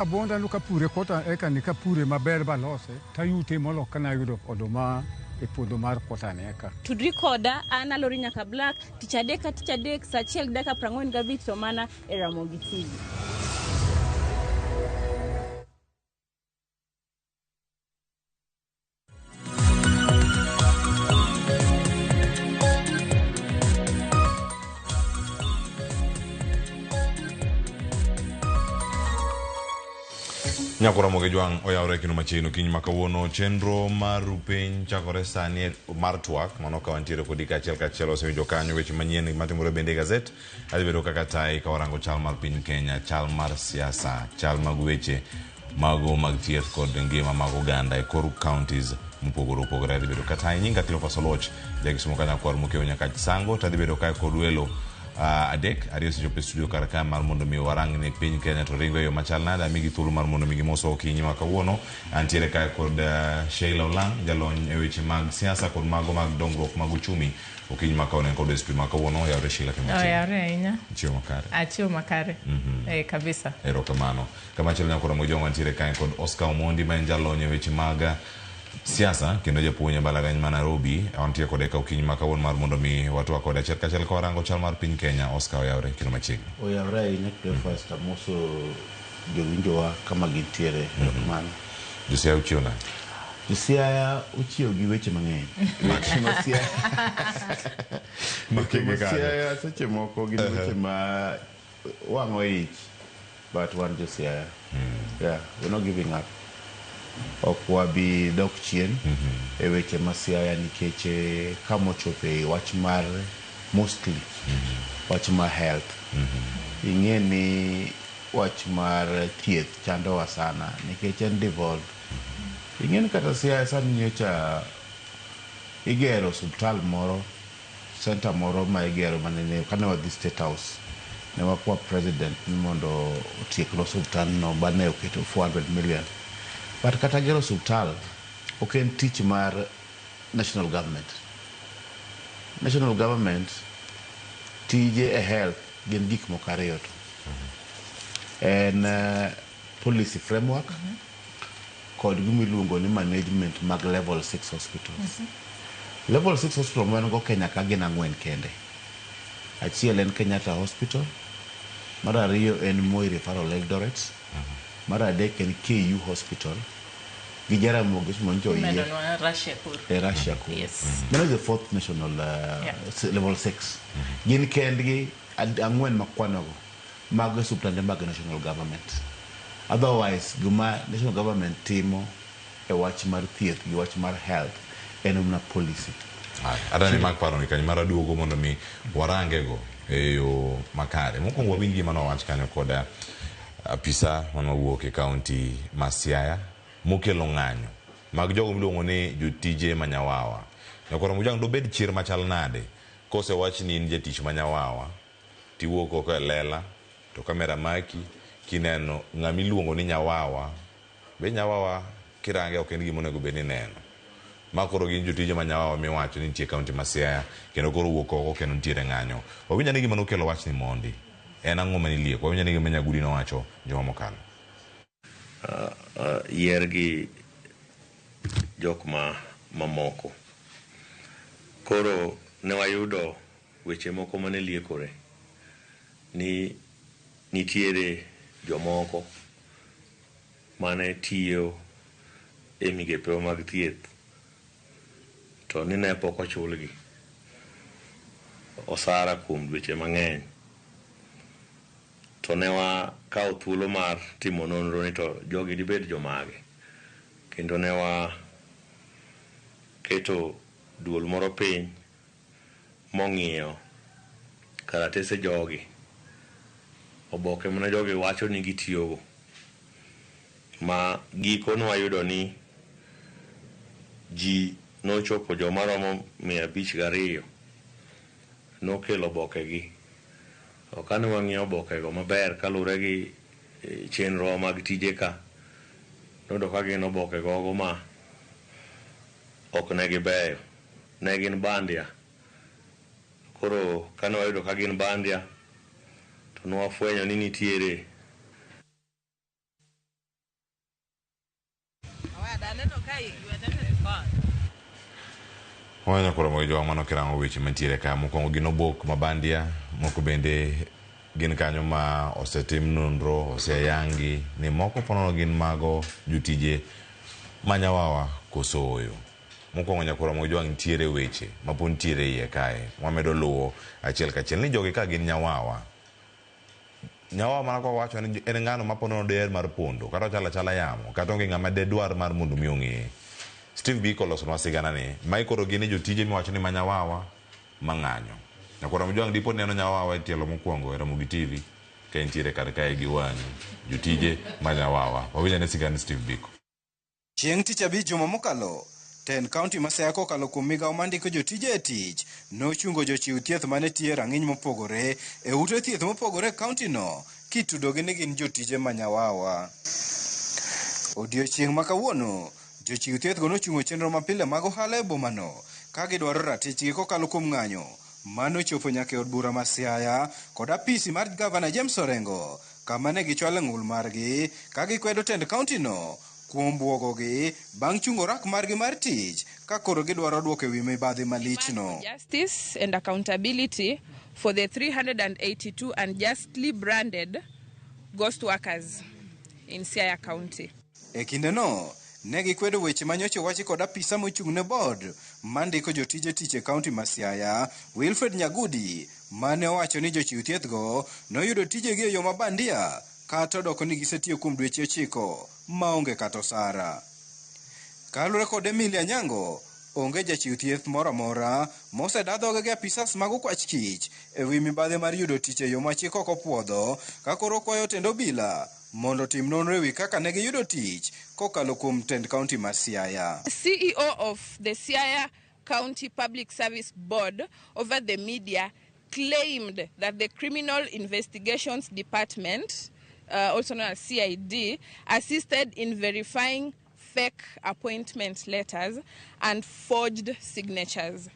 Abonda no kapure kota eka ni kapure maber balose tayute molo kana yudo oduma e puodho mar kota ni eka. Tudri koda an Alori Nyaka Black tich adek ka tich adek saa achiel gi dakika 45 to mana e Ramogi TV. Nyako Ramogi Jwang' oyawre kendo machiegni okinyi ma kawuono. Chenro mar piny chakore sani mar twak mano ka wantiere kodi kaachiel kaachiel wasewinjo kanyo weche manyien matimore bende e gazet. Adhi bedo kaka tayi ka warango chal mar piny Kenya, chal mar siasa, chal mag weche mago mag thieth kod ngima mag oganda e kor counties mopogore opogore. Adhi bedo kata nyinga Cleophas Oluoch, jakisumo ka nyakwar Mokeo Nyakach Sango, to adhi bedo kae kod welo adek ariyo osechopo e studio kar ka mar mondo mi warang ni piny Kenya to ringo e yo machal nade. Amigi thuolo mar mondo mi gimoswa okinyi ma kawuono. Antiere kae kod Sheila Olang, jalony e weche mag siasa kod mago mag dongruok mag uchumi. Okinyi ma kawuono en kod e studio ma kawuono. Oyawre Sheila kendo machiegni. Oyawre ahinya. Chiemo makare. Achiewo makare. Eh, kabisa. Erokamano. Kamachielo nyakora Mojong wantiere kae kod Oscar Omondi ma en jalony e weche mag siasa kendo japuonj e mbalariany ma Nairobi. Wantie kode ka okinyi ma kawuono mar mondo mi watwak kode achiel kachiel ka warango chal mar piny Kenya. Oscar oyawre kendo machiegni. Oyawre ahinya Cleophas, amoso jowinjowa kama gintiere. Erokamano. Josiaya ochiew nade? Josiaya ochiew gi weche mang'eny. Weche ma Siaya weche ma Siaya seche moko gin weche ma wang'o ich but wan jo Siaya. Yeah, we're not giving up. Ok wabi dok chien e weche ma Siaya nikech kamochope wach mar mostly wach mar health. Ing'e ni wach mar thieth chandowa sana nikech en devolved. Ing'e ni kata Siaya sani nyocha igero osuptal moro, center moro ma igero manene kane wadhi State House ne wakwa president ni mondo otieknwa osuptal no bane oketo 400 million. But kata gero osuptal ok en tich mar national government. National government tije e health gin gik moko ariyo to. En policy framework kod gima iluongo ni management mag level 6 hospitals. Level 6 hospital ma wan go Kenya ka gin ang'wen kende. Achiel en Kenyatta Hospital, mar ariyo en Moi Referral Eldoret, mar adek en KU Hospital, gi Jaramogi manyocha oyier Imedonwa Russia koro. e Russia koro. Yes. Mano is the fourth national level 6. Gin kendgi ang'wen makwanogo mago osuptande mag national government. Otherwise, gima national government timo e wach mar thieth gi wach mar health en mana policy. Adani mak paro ni kanyo mar aduogo mondo mi warangego e yo makare. Mokwongo wawinj gima nowach kanyo kod apisa manowuok e kaunti ma Siaya mokelo ng'anyo mag jogo miluongo ni jotije manyawawa. Nyakwar Mojang dobed chir machal nade kosewach ni in jatich manyawawa tiwuok oko e lela to kamera maki kineno ng'ama iluongo ni nyawawa be nyawawa kirange ok en gima onego bed ni ineno. Ma koro gin jotije ma nyawawa miwacho ni nitie e kaunti ma Siaya kendo koro wuok oko kendo nitiere ng'anyo. Wawinj ane gima nokelo wachni mondi. En ang'o mane liek? Wawinj ane gima Nyagudi nowacho juma mokalo. Yier gi jok ma mamoko. Koro ne wayudo weche moko mane liekore ni nitiere jomoko mane tiyo e migepe mag thieth to ni ne pok ochulgi osara kuom dweche mang'eny. To ne wakawo thuolo mar timo nonro ni to jogi dibed jomage. Kendo ne waketo duol moro piny mong'iyo karatese jogi, oboke mane jogi wacho ni gitiyogo, ma giko nwayudo ni ji nochopo joma romo 502 nokelo obokegi. To kane wang'iyo obokego maber kaluwore gi chenro mag tije ka, noyudo ka gin oboke gogo ma ok ne gibeyo, ne gin bandia. Koro kane wayudo ka gin bandia, to nwafwenyo ni nitiere Wanyo koro mogi jowang' mano kirango weche mantiere ka. Mokwongo gin obok mabandia, moko bende gin kanyo ma osetim nonro, oseyangi ni moko ponono gin mago jotije manyawawa koso oyo. Mokwongo nyakoro mogi jowang' nitiere weche mapod nitiere iye kae. Wamedo luwo achiel kachiel ni jogi ka gin nyawawa. Nyawawa mana kwa wacho ni en ng'ano ma ponono diher mar pondo, kata ochalo achala yamo, kata onge ng'ama de dwar mar mondo mi ong'eye. Steve Biko olosonwa sigana ni, ma koro gin e jotije miwacho ni manyawawa mang'anyo. Nyakwara Mojwang' dipo neno nyawawa e tielo mokwongo e Ramogi TV ka entiere kar kae gi wang'i. Jotije manyawawa. Wawinj ane sigand Steve Biko. Chieng' Tich Abich juma mokalo, tend kaunti ma Siaya kokalo kuom migawo mandiko jotije e tich nochungo jochiw thieth mane tiyo e rang'iny mopogore e ute thieth mopogore e kaunti no kitudogi ni gin jotije manyawawa. Odiochieng' ma kawuono, jochiw thieth go nochungo chenro mapile mag ohala e bomano ka gidwaro ratichgi kokalo kuom ng'anyo mano chopo nyaka e od bura ma Siaya kod apisi mar gavana James Orengo kama ne gichwalo ng'ul margi ka gikwedo tend kaunti no kuom buogogi bang' chungo rak margi mar tich ka koro gidwaro duoko e wi mibadhi malichno. Justice and accountability for the 382 unjustly branded ghost workers in Siaya County. E kindeno, ne gikwedo weche manyocha owachi kod apisa mochung' ne board mandiko jotije tich e kaunti ma Siaya, Wilfred Nyagudi, mane owacho ni jochiw thieth go noyudo tijegi e yo mabandia kata odoko ni gisetiyo kuom dweche 9 maonge kata osara. Kaluwore kod Emilia Nyango, onge jachiw thieth moro amora moseda dhoge gi apisas mag okwach kich e wi mibadhi mar yudo tich e yo ma chik ok opuodho, ka koro kwayo tend obila mondo otim nonro ewi kaka ne giyudo tich kokalo kuom tend kaunti ma Siaya. CEO of the Siaya County Public Service Board over the media claimed that the Criminal Investigations Department, also known as CID, assisted in verifying fake appointment letters and forged signatures.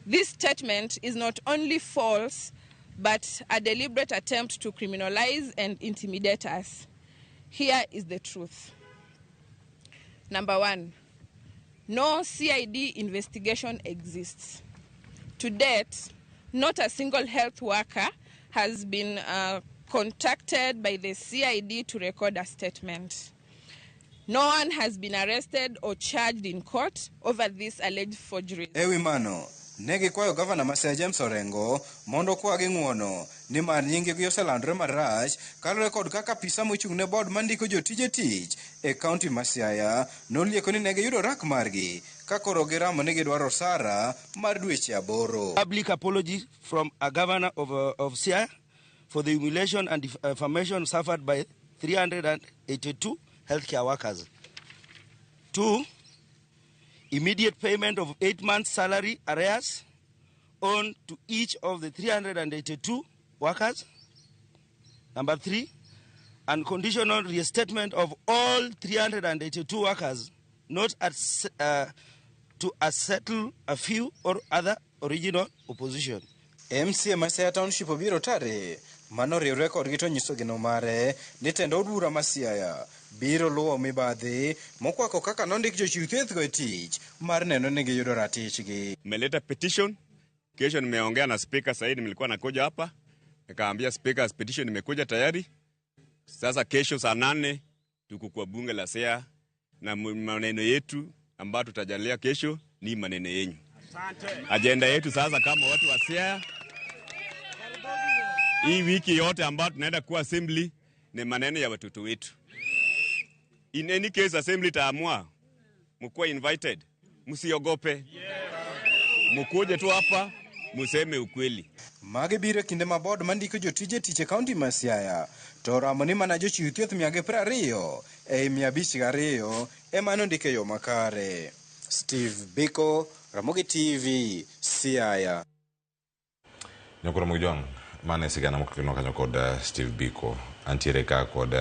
This statement is not only false, but a deliberate attempt to criminalize and intimidate us. Here is the truth. Number one, no CID investigation exists. To date, not a single health worker has been contacted by the CID to record a statement. No one has been arrested or charged in court over these alleged forgeries. Ewi mano, ne gikwayo gavana ma Siaya James Orengo mondo okwagi ng'uono nimar nying-gi oselandore marach kaluwore kod kaka apisa mochung' ne board mandiko jotije tich e kaunti ma Siaya nolieko ni ne giyudo rak margi ka koro giramo ni gidwaro osara mar dweche 8. Public apology from a governor of Siaya for the humiliation and defamation suffered by 382 healthcare workers. 2, immediate payment of 8 months' salary arrears on to each of the 382 workers. Number 3, unconditional reinstatement of all 382 workers, not at, to settle a few or other original opposition. MCA ma Siaya Township obiro tare mano riwre kodgi to nyiso geno mare ni tend od bura ma Siaya biro luwo mibadhi mokwako kaka nondik jochiw thieth go e tich mar neno ni giyudo ratichgi. Nimeleta petition kesho, nimeongea na speaker Said, nilikuwa nakuja hapa nikaambia speaker petition imekuja tayari. Sasa kesho saa 8 tuko kwa bunge la Siaya na maneno yetu ambayo tutajalia kesho ni maneno yenyu. Agenda yetu sasa kama watu wa Siaya, hii wiki yote ambayo tunaenda kuwa assembly ni maneno ya watoto wetu. In any case assembly taamua, mkuwa invited, msiogope. Mkuje tu hapa, museme ukweli. Magi biro kinde ma board mandiko jotije tich e kaunti ma Siaya to oramo ni mana jochiw thieth 120 ei 502 ema nondiko e yo makare. Steve Biko, Ramogi TV, Siaya. Nyakoro Mojwang', mane sigana mokelonwa kanyo kod Steve Biko. Antiere ka kod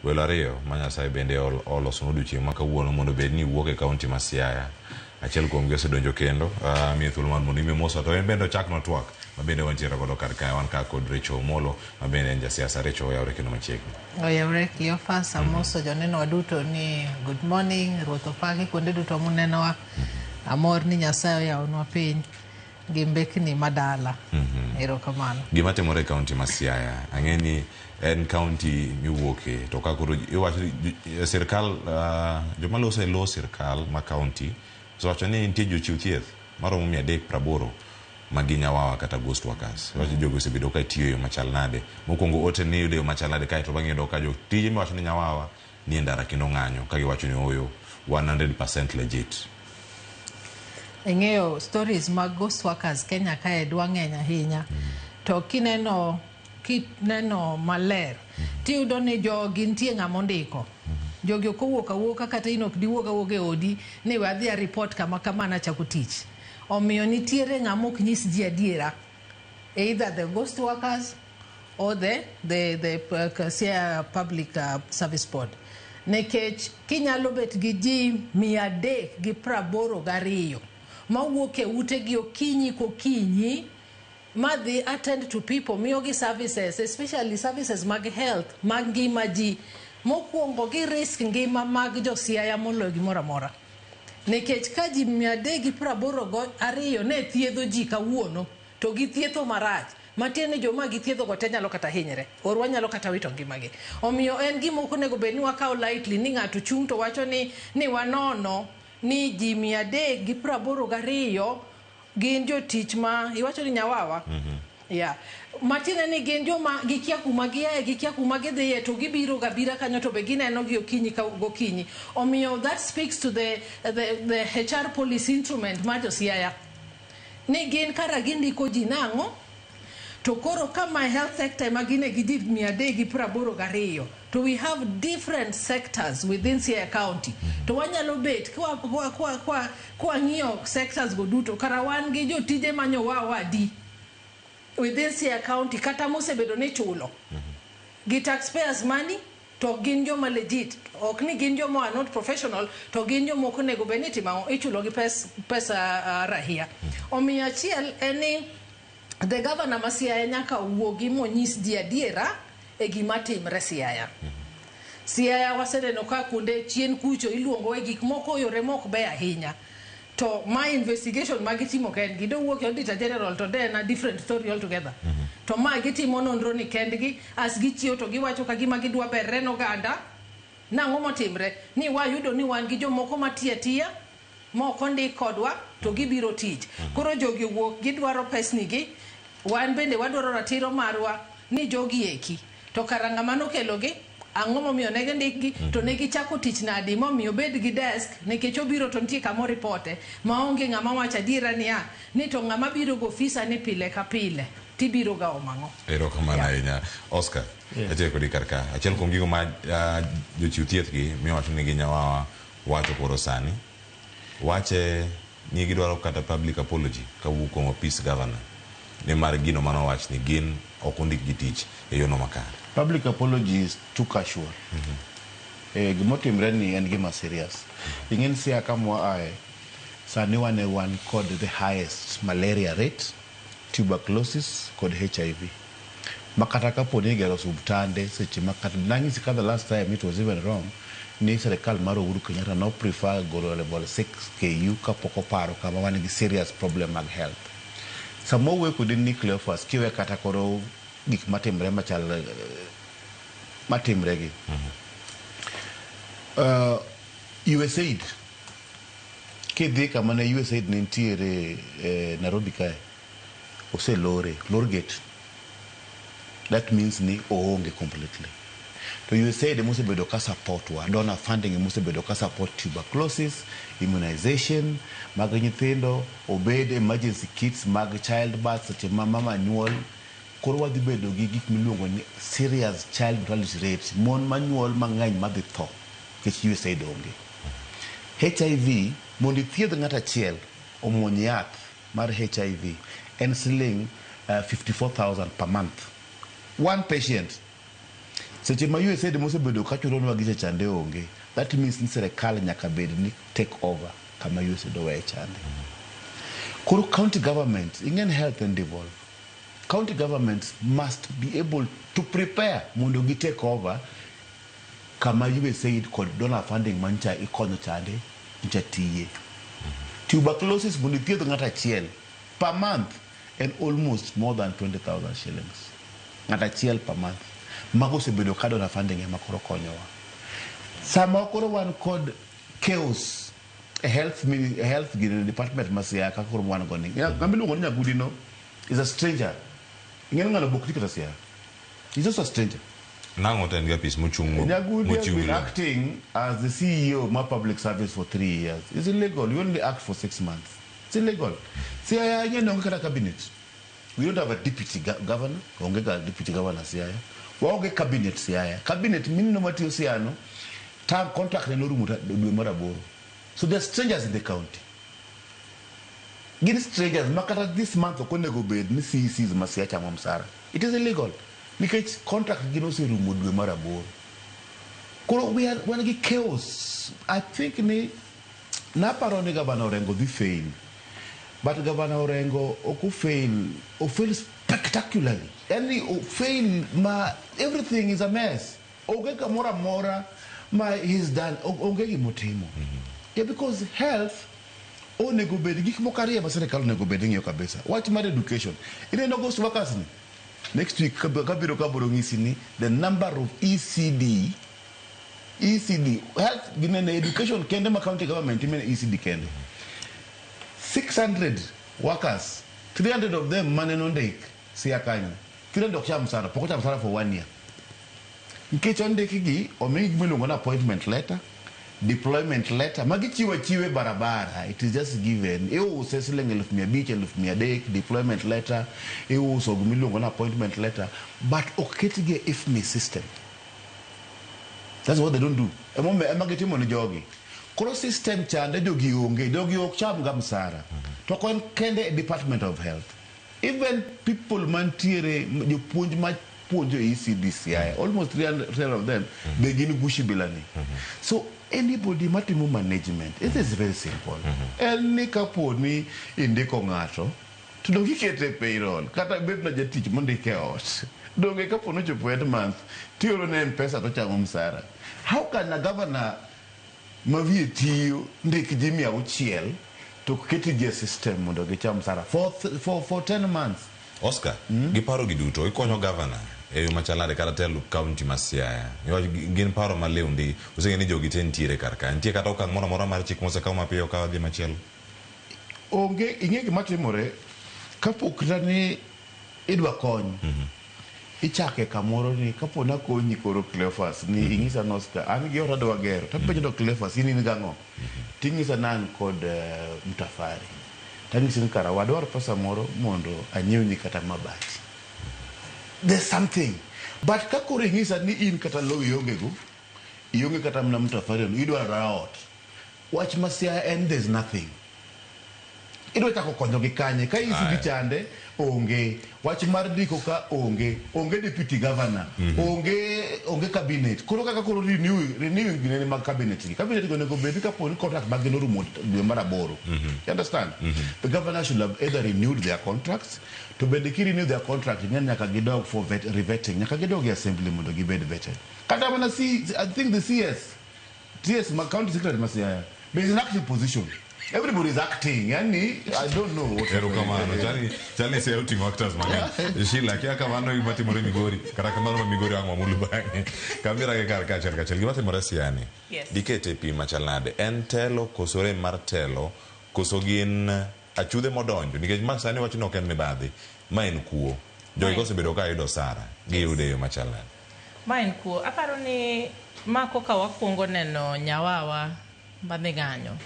welo ariyo ma Nyasaye bende olosonwa odiochieng' ma kawuono mondo obed ni wuok e kaunti ma Siaya. Achiel kuomgi osedonjo kendo, miye thuolo mar mondo imi mosa to en bende ochaknwa twak. Ma bende wantiere godo kar kae wan ka kod Rachel Omolo ma bende en jasiasa. Rachel, oyawre kendo machiegni. Oyawre Cleophas, amoso joneno duto ni good morning, Ruoth opaki kuonde duto munenowa. Amor ni Nyasaye oyawonwa piny gi mbekni madala. Erokamano. Gima timore e kaunti ma Siaya, ang'e ni en kaunti miwuoke to ka koro iwacho sirkal joma loso e lo sirkal ma kaunti osewacho ni nitie jochiw thieth maromo 380 ma gin nyawawa kata ghost workers. Iwacho jogi osebedo ka tiyo e yo machal nade. Mokwongo ote ni yudo e yo machal nade kaeto bang'e iyudo ka jotije miwacho ni nyawawa ni e ndara kendo ng'anyo ka giwacho ni oyo 100% legit. Ing'eyo stories mag ghost workers Kenya kae dwa ng'eny ahinya. To kineno maler tiyudo ni jogi nitie ng'ama ondiko. Jogi ok owuok awuoka kata in ok diwuog awuoka e odi ni we adhi a report kama kama nachako tich. Omiyo nitiere ng'ama ok nyis ji adiera. Either the ghost workers or the Siaya Public Service Board. Nikech kinyalo bet gi ji 382 mawuok e utegi okinyi kokinyi madhi attend to people, miyogi services, especially services mag health, mag ngima ji. Mokwongo gi risk ngima mag jo Siaya moloyo gimoro amora. Nikech ka ji 382 ne thiedho ji kawuono to githietho marach, matiende ni joma githiedho go te nyalo kata hinyre or wanyalo kata wito ngimagi. Omiyo en gima ok onego bed ni wakawo lightly ni ng'ato chung' to wacho ni wanono ni ji 382 gin jotich ma iwacho ni nyawawa. Yeah. Matiende ni gin joma gikia kuma giaye, gikia kuma gidhiye, to gibiro ga bira kanyo to be gineno gi okinyi ka gokinyi. Omiyo that speaks to the HR policy instrument mar jo Siaya. Ni gin kara gindiko ji nang'o? To koro ka my health sector ema gine gi ji 382 to we have different sectors within Siaya County. To wanyalo bet kwa ng'iyo sectors go duto kara wan gi jotije manyo wawa adi within Siaya County kata mosebedo ni chulo gi taxpayers money to gin joma legit, ok ni gin joma are not professional, to gin joma ok onego bed ni itimo ang'o, ichulo gi pesa rahia. Omiyo achiel en ni the governor ma Siaya nyaka wuogi monyis ji adiera e gima timre Siaya. Siaya waseneno ka kuonde chien kucho iluongo e gik moko yore mok beyo ahinya. To ma investigation ma gitimo kendgi dowuok e auditor general to de en a different story altogether. To ma gitimo nonro ni kendgi as gichiew to giwacho ka gima gidwa berre n'oganda. Nang'o motimre? Ni wayudo ni wan gi jomoko matiyo atiya mok ondik kodwa to gibiro tich. Koro jogi owuok gidwaro pesnigi, wan bende wadwaro ratiro marwa ni jogi eki. To kara ng'ama nokelogi, ang'o momiyo ne gindikgi, to ne gichako tich nadi momiyo obed gi desk nikech obiro to nitie kama oripote maonge ng'ama wacho adiera niya ni to ng'ama biro go ofisa ni pile ka pile tibiro ga omo ang'o. Erokamano ahinya. Oscar, achiel kodi kar ka. Achiel kuom gigo ma jochiw thieth gi miwacho ni ginyawawa wacho koro sani. Wache ni gidwaro kata public apology kawuok kuom apis governor. Nimar gino manowach ni gin ok ondik gi tich e yono makare. Public apology is too casual. Gimotimre ni en gima serious. Ing'e ni Siaya kama waaye, sani wan e wan kod the highest malaria rate, tuberculosis kod HIV. Ma kata kapo ni igero osuptande seche ma kata nanyisi ka the last time it was even wrong ni sirikal mar Uhuru Kenyatta no prefer golo level 6 KU kapok oparo kama wan gi serious problem mag health. Sama wawuoyo kodi ni Cleophas kiwe kata koro gik matimre machal matimre gi. USAID kidhi kama ne USAID ne nitiere Nairobi kae oselore lor gate, that means ni oonge completely. To USAID emosebedo ka support wa, donor funding emosebedo ka support tuberculosis immunization mag nyithindo, obed emergency kits mag child birth seche ma mama nyuol. Koro wadhi bedo gi gik miluongo ni serious child mortality rate, mon manyuol mang'eny madhi tho nikech USAID onge. HIV mondo ithiedh ng'ato achiel omuony yath mar HIV en siling 54,000 per month one patient. Seche ma USAID mosebedo ka chulonwa gicha chande onge, that means ni sirikal nyaka bed ni take over kama USAID oweye chande. Koro county government ing'e ni health en devolve. County governments must be able to prepare mondo gi take over kama USAID kod donor funding mancha ikonyo chande ncha tiye. Tuberculosis mondo ithiedh ng'ato achiel per month en almost more than 20,000 shillings. Ng'ato achiel per month. Mago osebedo ka donor funding ema koro konyowa. Sama koro wan kod chaos e health, e health gini department ma Siaya kaka koro wan go ni. Ng'ama iluongo ni Nyagudi no is a stranger. Ing'e ni ng'ano bok ti kata Siaya. He's also a stranger. Nang'o to en gi apis mochung' Nyagudi has mochiw been gi acting as the CEO ma public service for 3 years. It's illegal. You only act for 6 months. It's illegal. Siaya ing'e ni onge kata cabinet. We don't have a deputy governor. Onge ga deputy governor Siaya. Waonge cabinet Siaya. Cabinet minino matiyo Siaya no, term contract ne norumo dwe mar aboro. So there are strangers in the county. Gin strangers ma kata this month ok onego bed ni CECs ma Siaya chamo msara. It is illegal. Nikech contract gi noserumo dwe mar aboro. Koro we are wan gi chaos. I think ni naparo ni Governor Orengo dhi fail. But Governor Orengo ok ofail, ofail spectacularly. Yani ofail ma everything is a mess. Onge kamoro amora ma he's done, onge gimotimo. Yeah, because health onego bed gik moko ariyo ma sirikal onego bed ng'iyo kabisa. Wach mar education. Ineno ghost workers ni? Next week kabiro kabiro ng'isi ni the number of ECD ECD health ginene education kende ma county government imene ECD kende 600 workers, 300 of them mane nondik Siaya kanyo, 300 ok cham msara, pok ocham msara for one year nikech ondikgi omigi gima iluongo ni appointment letter, deployment letter ma gichiwo achiwa e barabara. It is just given, iuse siling 500,000, 300,000. Deployment letter iuso, gima iluongo ni appointment letter, but oketgi e IFMIS system. That's what they don't do. Emomiyo ema gitimo ne jogi. Koro system chande jogi onge, jogi ok cham ga msara. To ok en kende e Department of Health. Even people mantiere, jopuonj ma puonjo e ECD Siaya, almost 300 of them, be gin gushi bilani. So anybody matimo management, it is very simple. En ni kapo ni indiko ng'ato, to donge ikete e payroll, kata bed na jatich mondike e ot. Donge kapo ni ochopo end month, tioro ne M-Pesa to chamo msara. How can a governor ma wiye tiyo ndik ji 600 to ket ji e system mondo gicham msara for 10 months? Oscar, gi paro gi duto, ikonyo gavana e yo machal nade kata telo kaunti ma Siaya? Niwach gin paro maliw ndi, oseng'e ni jogi te nitiere kar ka. Nitie kata okang' moro amora mar chik mosekaw mapiyo ka wadhi machielo? Onge. Ing'e gima timore kapok kata ni idwa kony, ichake kamoro ni kapo nakonyi koro Cleophas ni ing'isa ni Oscar an gi ot adwa gero, tapenjo to Cleophas in in gang'o, ting'isa ni an kod mtafari, tang'isi ni kara wadwar pesa moro mondo anyiewni kata mabati. There's something, but ka koro ing'isa ni in kata lowo ionge go, ionge kata mana mtafari no, idwaro adwara ot, wach ma Siaya en there's nothing. Idwa chako konyogi kanye ka ECD Aya. chande onge wach mar ndiko ka onge, onge deputy governor, onge, onge cabinet. Koro kaka koro renewing ginene mag cabinet gi, cabinet go onego bed ni kapo ni contract mag gi norumo dwe mar aboro, you understand, the governor should have either renewed their contracts, to bende ki renew their contract, ing'e ni nyaka gidog for revetting, nyaka gidog e assembly mondo gibed vetted. Kata mana C, I think the CS TS ma county secretary ma Siaya there is an active position. Everybody is acting, yani I don't know what. Erokamano. Chali chali Siaya oting'o actors mang'eny. Sheila, kia kamano gima timore Migori, kata kamano ma Migori ang' wamulu bang'e. Kamira gi kar kaachiel kachiel. Gima timore Siaya ni, dikete e pim machal nade? En telo koso rem mar telo koso gin achudhe modonjo? Nikech ma sani wach ni ok en mibadhi, ma en kuo. Jogi kosebedo ka yudo osara, giyude e yo machal nade? Ma en kuo. Aparo ni ma koka wakwongo neno nyawawa madhi ng'anyo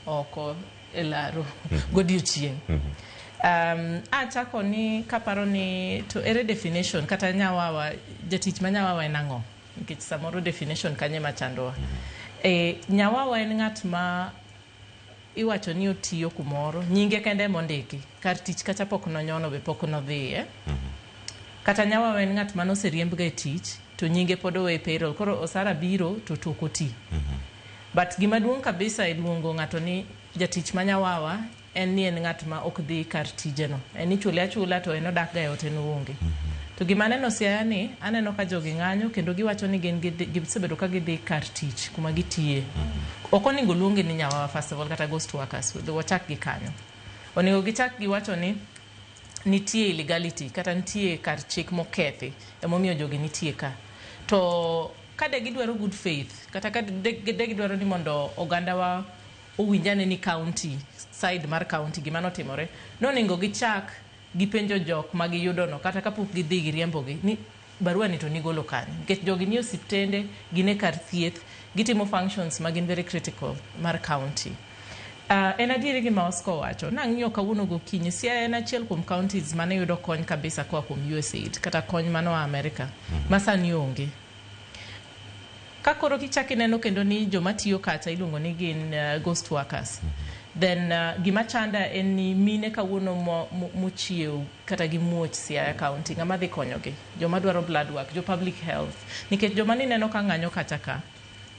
oko e laro godiochieng'. Achako ni kaparo ni to ere definition kata nyawawa, jatich ma nyawawa en ang'o? Nikech samoro definition kanyo ema chandowa. Nyawawa en ng'at ma iwacho ni otiyo kumoro, nyinge kende emondiki, kar tich kacha pok nonyono be pok nodhiye. Kata nyawawa en ng'at mane oseriemb ga e tich to nyinge pod owe e payroll, koro osara biro to tok oti. But gima duong' kabisa e luongo ng'ato ni jatich ma nyawawa en ni en ng'at ma ok dhi kar tijeno. En ichule achula to en odak ga e ot en oonge. To gima aneno Siaya ni, aneno ka jogi ng'anyo kendo giwacho ni gin gisebedo ka gidhi kar tich kuma gitiye. Ok onego luongi ni nyawawa first of all kata ghost workers, wachak gi kanyo. Onego gichak giwacho ni nitie illegality kata nitie kar chik mokethi emomiyo jogi nitie ka. To ka de gidwaro good faith kata ka de gidwaro ni mondo ogandawa owinj ane ni county side mar county gima notimore nonego gichak gipenjo jok ma giyudono kata kapok gidhi giriembogi ni barua ni to nigolo kanye nikech jogi nie osiptende gin e kar thieth gitimo functions ma gin very critical mar county. En adieri gima Oscar owacho nang'iyo kawuono gokinyi Siaya en achiel kuom counties mane yudo kony kabisa koa kuom USAID kata kony manoa Amerika ma sani onge. Ka koro kichak ineno kendo ni joma tiyo kacha iluongo ni gin ghost workers. Then gima chanda en ni mine kawuono mochiew kata gi muoch Siaya County ng'ama dhi konyogi joma dwaro blood work jo public health nikech joma nineno ka ng'anyo kacha ka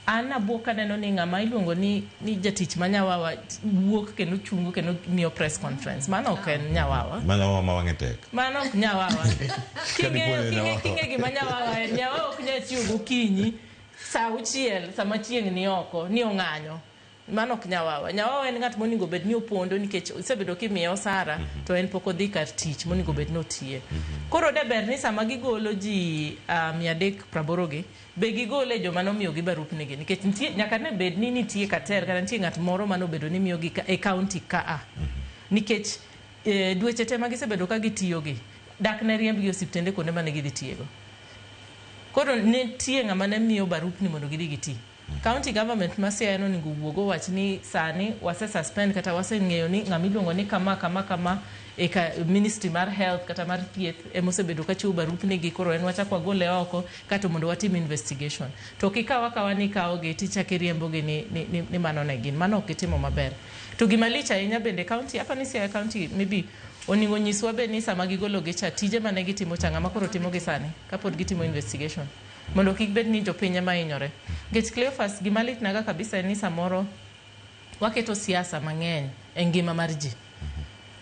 an abuok kaneno ni ng'ama iluongo ni jatich ma nyawawa wuok kendo chungo kendo miyo press conference mano ok en nyawawa. Mano ma wang'e tek. Mano ok nyawawa. King'e gima nyawawa en nyawawa ok nyal chiew gokinyi saa auchiel sama chieng' ni oko ni ong'anyo. Mano ok nyawawa. Nyawawa en ng'at monego bed ni opondo nikech isebedo kimiye osara to en pok odhi kar tich monego bed ni otiye. Koro de ber ni sama gigolo ji 380 gi be gigole joma nomiyogi barupnigi nikech nitie nyaka ne bed ni nitie kater kata nitie ng'at moro manobedo ni miyogi e county ka a. Nikech dweche te ma gisebedo ka gitiyogi dak ne riembgi e osiptende kuonde mane gidhi tiyego. Koro nitie ng'ama ne miyo barupni mondo gidhi giti. County government ma Siaya nonego owuog owach ni sani wase suspend kata waseng'eyo ni ng'ama iluongo ni kama kama kama e ka ministry mar health kata mar thieth emosebedo ka chiwo barupni gi koro en wachak wagole oko kato mondo watim investigation. To kikaw akawa ni ikawogi tichako iriembogi ni mano ne gin. Mano ok gitimo maber. To gima lich ahinya bende county apa ni Siaya county maybe onego nyiswa be ni sama gigologi cha tije mane gitimo cha ng'ama koro timogi sani kapod gitimo investigation. Mondo kik bed ni jopiny ema hinyore. Nikech Cleophas gima litnaga kabisa en ni samoro waketo siasa mang'eny e ngima mar ji.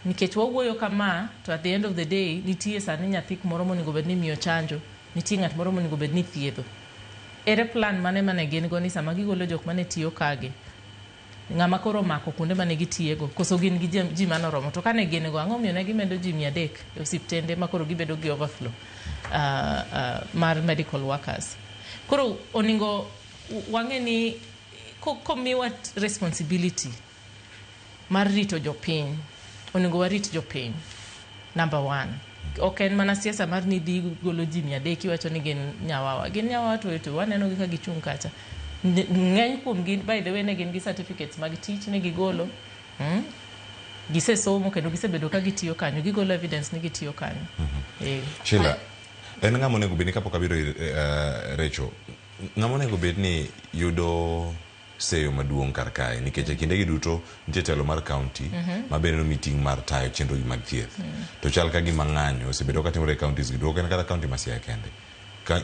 Nikech wawuoyo kama to at the end of the day nitie sani nyathi kumoro monego bed ni imiyo chanjo, nitie ng'at moro monego bed ni ithiedho. Ere plan mane mane gin go ni sama gigolo jok mane tiyo kagi ng'ama koro omako kuonde mane gitiyego koso gin gi ji manoromo to kane gin go ang'o omiyo ne gimedo ji 300 e osiptende ma koro gibedo gi overflow mar medical workers. Koro onego wang'e ni komiwa responsibility mar rito jopiny onego warit jopiny number one. Ok en mana siasa mar ni idhi golo ji 300 iwacho ni gin nyawawa. Gin nyawawa to waneno gi ka gichung' kacha. Ng'eny kuomgi by the way ne gin gi certificates mag tich ne gigolo. Gisesomo kendo gisebedo ka gitiyo kanyo. Gigolo evidence ni gitiyo kanyo. Sheila, en ng'ama onego bed ni kapok abiro ir Rachel, ng'ama onego bed ni yudo seyo maduong' kar kae nikech e kindegi duto nitie telo mar county ma bende nomi ting' mar tayo chenro gi mag thieth. To chal ka gima ng'anyo osebedo ka timore e counties gi duto, ok en kata county ma Siaya kende.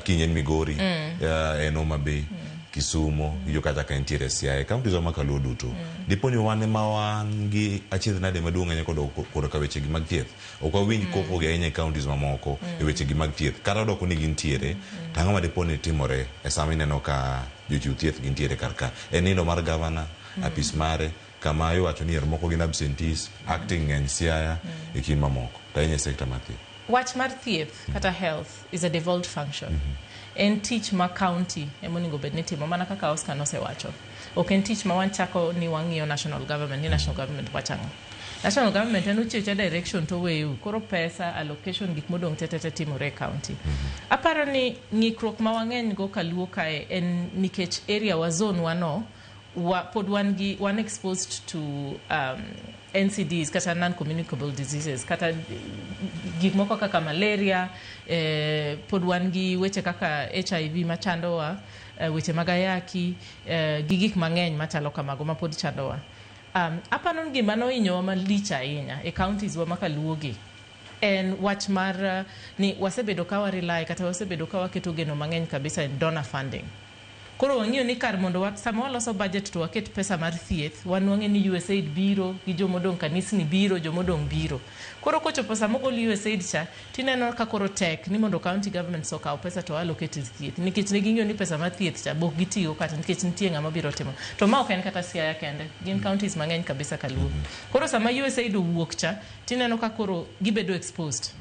Kiny en Migori, en Homa Bay, Kisumo, gi kacha ka entiere Siaya, counties wa makaluo duto. Dipo ni wan ema wan gi achiedh nade maduong' ahinya korka weche gi mag thieth. Ok wawinj koko gi ahinya e counties mamoko e weche gi mag thieth. Kata odoko ni gintiere, to ang'o ma dipo ni timore e sama ineno ka jochiw thieth gintiere kar ka. En nindo mar gavana, apis mare, kama iwacho ni moko gin absentees, acting ng'eny Siaya, e kind mamoko. To ahinya e sector mar thieth. Wach mar thieth kata health is a devolved function. En tich ma county ema onego bed ni timo mana kaka Oscar nosewacho. Ok en tich ma wachako ni wang'iyo national government ni national government wacho ang'o. National government en ochiwo direction to oweyo koro pesa allocation gik modong' te te timore e county. Aparo ni ng'ikruok ma wang'eny go kaluo kae en nikech area wa zone wa no pod wan gi wan exposed to NCDs kata non-communicable diseases kata gik moko kaka malaria, pod wan gi weche kaka HIV machandowa, weche mag ayaki, gi gik mang'eny machalo kamago ma pod chandowa. Aparo ni gima nohinyowa malich ahinya e counties wa makaluo gi en wach mar ni wasebedo ka wa rely kata wasebedo ka waketo geno mang'eny kabisa in donor funding. Koro wang'iyo ni kar mondo sama waloso budget to waket pesa mar thieth, wanwang'e ni USAID biro gi jomodong' kanisni biro, jomodong' biro. Koro kochopo sama ogol USAID cha, tineno ka koro tek ni mondo county governments okaw pesa to allocate e thieth, nikech ne ging'iyo ni pesa mar thieth cha bok gitiyo kata nikech nitie ng'ama biro timo. To ma ok en kata Siaya kende, gin counties mang'eny kabisa kaluo. Koro sama USAID owuok cha, tineno ka koro gibedo exposed.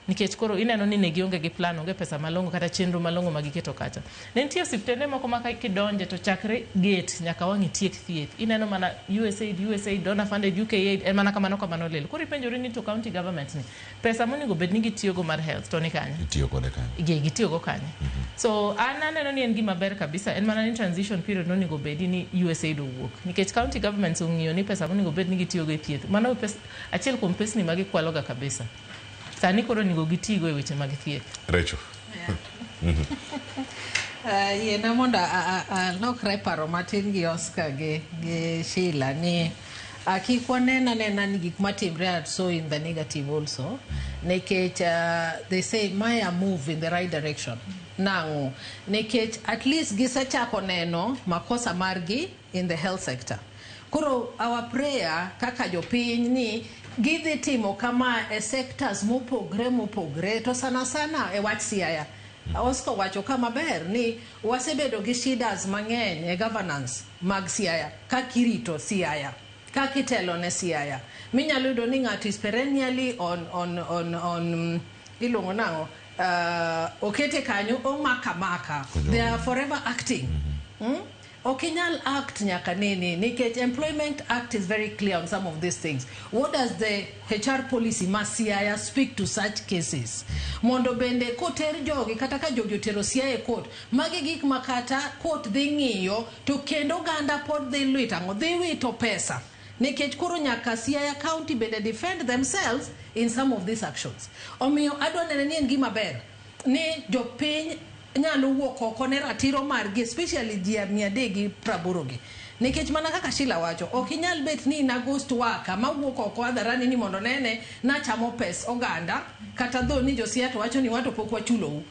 Nikech koro ineno ni ne gionge gi plan, onge pesa malong'o kata chenro malong'o ma giketo kacha. Ne nitie osiptende moko ma kidonje to chakre gate nyaka wang' itiek thieth. Ineno mana USAID, USAID, donor funded, UKAID, en mana kamano kamano lelo. Koro ipenjori ni to county government ni pesa monego bed ni gitiyogo mar health to ni kanye? Itiyo kode kanye? Gi gitiyogo kanye? So an aneno ni en gima ber kabisa, en mana ni transition period nonego bedi ni USAID owuok. Nikech county governments ong'iyo ni pesa monego bed ni gitiyogo e thieth. Mano achiel kuom pesni ma gikwaloga kabisa. Sani koro onego gitigo e weche mag thieth. Rachel. Yiena mondo alokre paro matin gi Oscar gi Sheila ni kik wanen anena ni gik matimre are so in the negative also, nikech they say maya move in the right direction. Nang'o? Nikech at least gisechako neno makosa margi in the health sector. Koro our prayer kaka jopiny ni gidhi timo kama e sectors mopogre mopogre, to sana sana e wach Siaya. Oscar wacho kama ber ni wasebedo gi shidas mang'eny e governance mag Siaya, kaka irito Siaya, kaka itelo ne Siaya. Minyalo yudo ni ng'ato is perennially on iluongo nang'o, okete kanyo omaka maka. They are forever acting. Ok inyal act nyaka nini, nikech Employment Act is very clear on some of these things. What does the HR policy ma Siaya speak to such cases? Mondo bende koter jogi, kata ka jogi otero Siaya e court, magi gik ma kata court dhi ng'iyo, to kendo oganda pod dhi lwito ang'o? Dhi wito pesa. Nikech koro nyaka Siaya County bende defend themselves in some of these actions. Omiyo adwa neno ni en gima ber ni jopiny nyalo wuok oko ne ratiro margi, especially ji 380 gi. Nikech mana kaka Sheila wacho, ok inyal bet ni in a ghost worker mawuok oko hadharani ni mondo nene nachamo pes oganda, kata dho ni jo Siaya to wacho ni wato pok wachulou.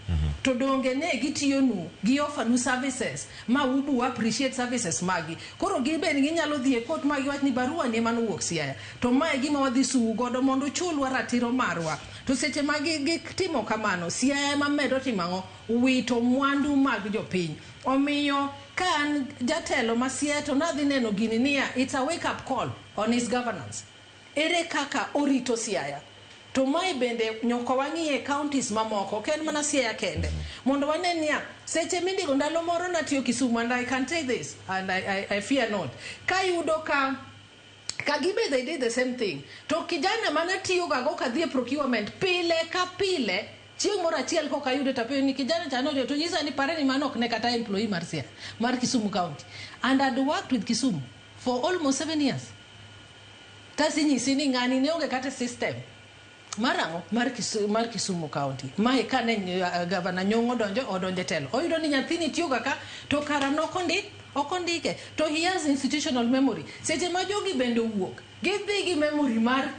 To donge ne gitiyonu, gi offer nu services ma ubu appreciate services magi. Koro gibed ginyalo dhi e court ma giwach ni barua ni ema nowuok Siaya. To mae gima wadhi suu godo mondo uchulwa ratiro marwa. To seche ma gitimo kamano, Siaya ema medo timo ang'o? Wito mwandu mag jopiny. Omiyo ka an jatelo ma Siaya to nadhi neno gini niya, it's a wake up call on his governance. Ere kaka orito Siaya? To mae bende nyaka wang'iye counties mamoko, ok en mana Siaya kende. Mondo wane niya, seche mindiko ndalo moro natiyo Kisumu, and I can say this, and I fear not. Kayudo ka Kagibe they did the same thing. To kijana mana tiyo gago kadhi e procurement pile ka pile, chieng' moro achiel koka ayude to apenjo ni kijana cha notiyo, to nyisa ni pare ni mano ok ne kata employee mar Siaya, mar Kisumu County. And I'd worked with Kisumu for almost 7 years. Tasi nyisi ni ng'ani ne onge kata system. Mar ang'o? Mar Kisumu County. Mae kane Governor Nyong'o odonjo e telo. Oyudo ni nyathini tiyo ga ka, to kara ok ondike. To he has institutional memory. Seche ma jogi bende owuok, gidhi gi memory mar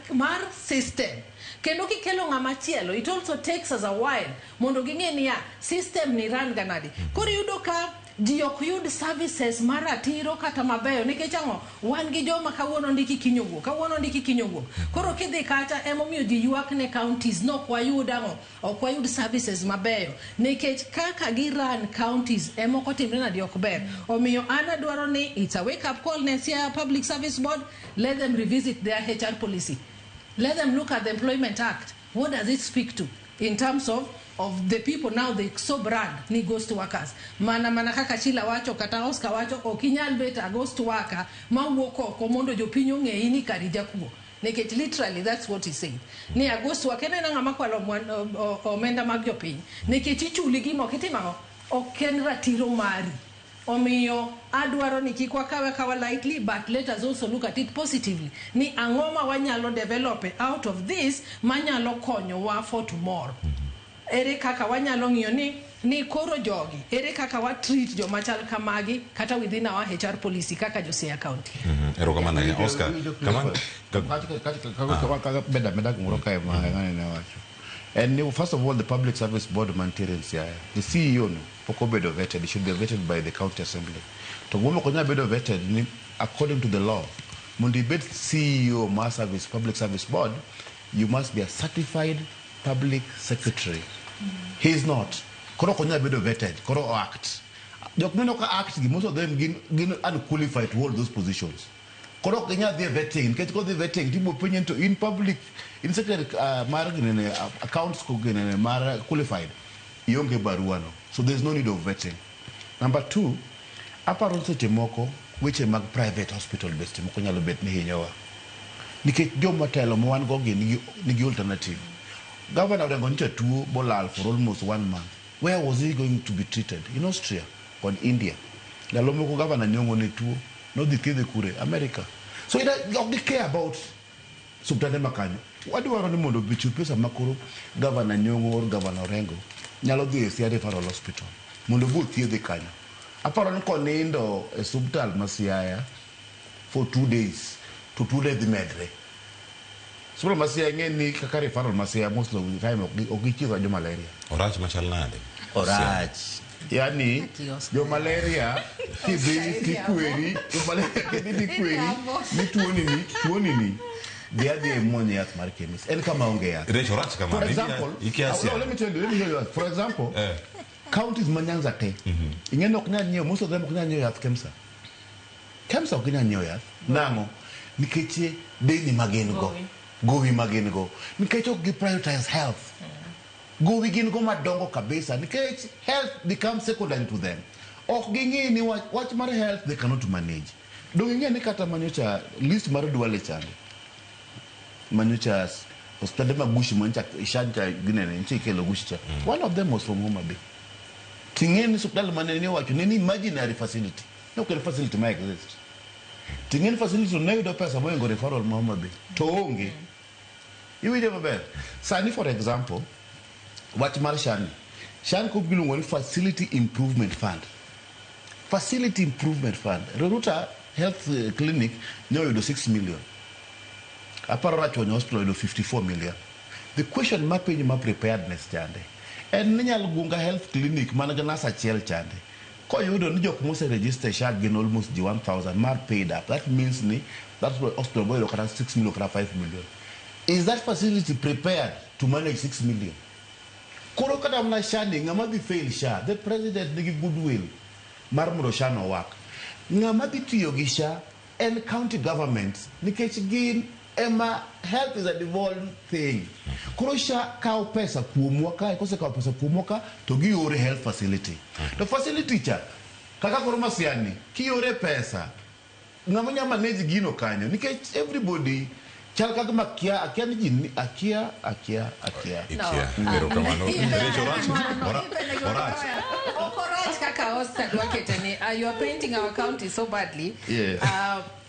system. Kendo kikelo ng'ama chielo, it also takes us a while mondo ging'e niya, system ni run ga nadi. Koro iyudo ka ji ok yud services maratiro kata mabeyo, nikech ang'o? Wan gi joma kawuono ndiki kiny owuok, kawuono ndiki kiny owuok. Koro kidhi kacha emomiyo ji ywak ne counties no ok wayud ang'o? Ok wayud services mabeyo, nikech kaka gi run counties ema ok otimre nadi ok ber. Omiyo an adwaro ni it's a wake up call ne Siaya Public Service Board, let them revisit their HR policy. Let them look at the Employment Act. What does it speak to in terms of the people now they so brand ni ghost workers? Mana mana kaka Sheila wacho kata Oscar wacho, ok inyal bet a ghost worker mawuok oko mondo jopiny ong'eyi ni kari jakuo. Nikech literally that's what he said. Ni a ghost worker en ng'ama kwalo omenda mag jopiny. Nikech ichuli gima ok itimo ang'o? Ok en ratiro mari. Omiyo adwaro ni kik wakawe akawa lightly, but let us also look at it positively. Ni ang'o ma wanyalo develop out of this manyalo konyowa for tomorrow. Ere kaka wanyalo ng'iyo ni koro jogi, ere kaka wa treat joma chal kamagi kata within our HR policy kaka jo Siaya County. Erokamano ahinya. Oscar, kama Kaka beda meda gimoro kae ma ng'ani ne wacho. En ni, first of all, the Public Service Board mantiere in Siaya, the CEO no pok obedo vetted. It should be vetted by the county assembly. To gimomiyo ok onyal bedo vetted ni according to the law, mondo ibed CEO mar service, Public Service Board, you must be a certified public secretary. He is not. Koro ok onyal bedo vetted. Koro o act. Jok mineno ka act gi, most of them gin unqualified to hold those positions. Koro ok ginyal dhi e vetting, nikech kodhi vetting tibo penje to in public, in secretary mar ginene, accounts ko ginene mar qualified, ionge barua no. So there is no need of vetting. Number two, aparo ni seche moko weche mag private hospital be seche moko nyalo bet ni hinyowa. Nikech joma telo ma wan go gi nigi alternative. Governor Orengo nyocha tuo bolal for almost one month. Where was he going to be treated? In Austria kod India. Ndalo moko Governor Nyong'o ne tuo, nodhi thiedhe kure? America. So ok gi care about osiptande ma kanyo. Wadwaro ni mondo ochiw pesa ma koro Governor Nyong'o or Governor Orengo nyalo dhi e Siaya Referral Hospital mondo obo thiedhe kanyo. Aparo ni konindo e osiptal ma Siaya for 2 days to tuone dhi medre. Osiptal ma Siaya ing'e ni kaka referral ma Siaya most of the time ok gichiw jo malaria. Orach machal nade? Orach. Yani jo malaria kidhi tikweri, jo malaria kidhi tikweri ni tuoni ni, tuoni ni, dhi adhi imuony yath mar chemist. En kama onge yath. Rech orach kamano. For example, Ikia no, let me tell you. For example, counties ma Nyanza te, ing'e ni ok nyal nyiewo, most of them ok nyal nyiewo yath KEMSA. KEMSA ok ginyal nyiewo yath. Nang'o? Nikech deni ma gin go. Gowi ma gin go. Nikech ok gi prioritize health. Gowi gin go madongo kabisa nikech health becomes secondary to them. Ok ging'i ni wach mar health they cannot manage. Dong ing'e ni kata manyocha list mar Duale chande. Manyocha hospitande mag Gushi manyocha ishancha ginene nitie ikelo Gushi cha. One of them was from Homa Bay. Ting'e ni osiptal mane ni owacho ne ni imaginary facility. Ne ok en facility ma exist. Ting'e ni facility ne yudo pesa mohingo referral ma Homa Bay. To onge. Iwinjo maber. Sani for example, wach mar SHA ni. SHA ni iluongo ni Facility Improvement Fund. Facility Improvement Fund. Riruta Health Clinic ne oyudo 6 million. Aparo Rachuonyo Hospital oyudo 54 million. The question ma penjo ma preparedness chande. En ni Nyalgunga Health Clinic man gi nurse achiel chande. Koyudo ni jok mose register SHA gin almost ji 1000 mar paid up. That means ni that's what hospital boyudo kata 6 million kata 5 million. Is that facility prepared to manage 6 million? Koro kata mana SHA ni ng'ama dhi fail SHA, the president nigi goodwill mar mondo SHA no work. Ng'ama dhi tiyo gi SHA en county governments nikech gin ema health is a devolved thing. Koro SHA kawo pesa kuomwa kae, kosekawo pesa kuomwa ka to giore health facility. To facility cha kaka koro Masiani kiore pesa ng'ama nya manage gino kanyo nikech everybody chal kaka makia akia ni ji akia akia akia. Ikia. Erokamano. Rech orach. Orach. Ok orach kaka Oscar dwa kete ni you are painting our county so badly.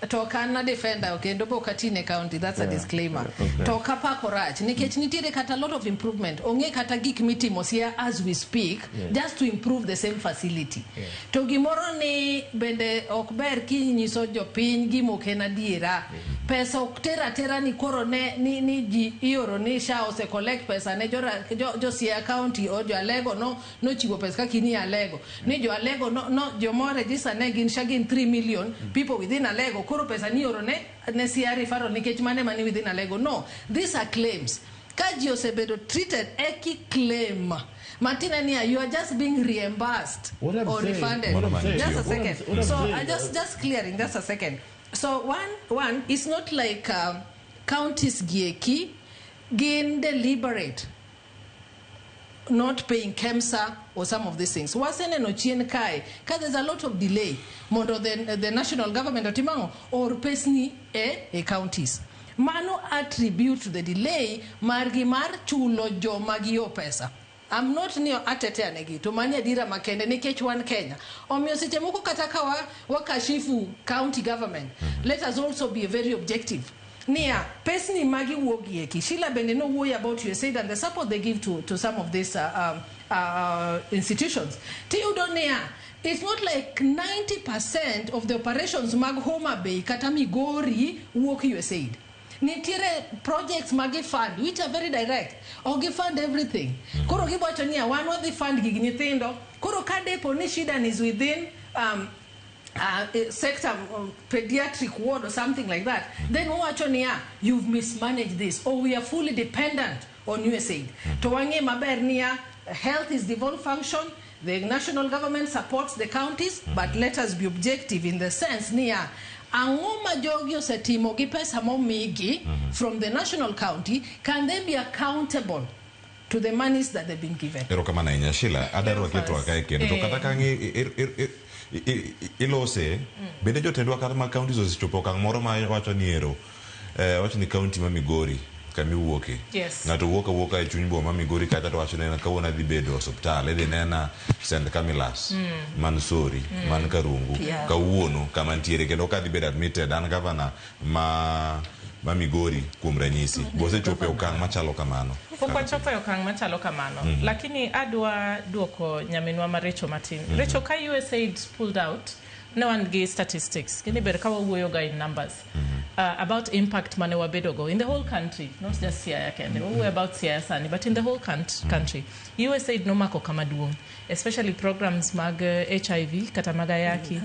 To ok an a defender kendo be ok atine county, that's a disclaimer. To ok apako rach nikech nitiere kata a lot of improvement. Ong'e kata gik mitimo Siaya as we speak just to improve the same facility. To gimoro ni bende ok ber kinyiso jopiny gima ok en adiera. Pesa ok ter atera ni koro ne ni ji ioro ni SHA ose collect pesa ne jo Siaya County or jo Alego no nochiwo pesa kaka in Alego. Ni jo Alego no jomo register ne gin SHA gin 3 million people within Alego koro pesa ni oro ne Siaya referral nikech mane mani within Alego. No, these are claims. Ka ji osebedo treated eki claim. Martina Nia, you are just being reimbursed What I'm or saying- refunded. what I'm saying- Just a what second. I'm So saying- I just clearing, just a second. So one, it's not like counties gieki gin deliberate not paying KEMSA or some of these things. Waseneno chien kae, ka there's a lot of delay mondo the national government otimang'o or pesni e counties. Mano attribute to the delay margi mar chulo joma giyo pesa. I'm not ni atetea negi to mani adira makende nikech wan Kenya. Omiyo seche moko kata ka wakashifu county government, let us also be very objective. Nia, pesni magi wuogi eki. Sheila bende no wuoyo about USAID and the support they give to some of these institutions. Tiyudo niya, it's not like 90% of the operations mag Homa Bay kata Migori wuok USAID. Nitiere projects ma gi fund which are very direct. Ok gi fund everything. Koro giwacho niya, wan wadhi fund gig nyithindo. Koro ka depo ni shida is within sector pediatric ward or something like that, then wawacho niya, you've mismanaged this, or we are fully dependent on USAID. To wang'e maber niya, health is devolved function. The national government supports the counties, but let us be objective in the sense niya, ang'o ma jogi osetimo gi pesa momigi from the national county, can they be accountable to the monies that they've been given? Erokamano ahinya, Sheila. Adwa rwaki e kae kendo to kata ka ang' ilose bende jotendwa kata mag counties osechopo okang' moro ma wacho ni ero wacho ni county ma Migori kamiwuoke. Ng'ato wuok awuoka e chuny boma ma Migori kacha to wacho ni kawuono adhi bedo osuptal, idhi nena St Camillus man Sori, man Karungu kawuono kama ntiere, kendo ka adhi bedo admitted an gavana ma Migori kuom ranyisi. Bosechopo e okang' machalo kamano? Pok wachopo e okang' machalo kamano. Lakini adwa duoko nyaminwa ma Recho matin. Recho, ka USAID pulled out, ne wan gi statistics. Kendo ber ka wawuoyo ga in numbers about impact mane wabedogo in the whole country, not just Siaya kende. Wawuoyo about Siaya sani, but in the whole country. USAID nomako kama duong', especially programs mag HIV kata mag ayaki,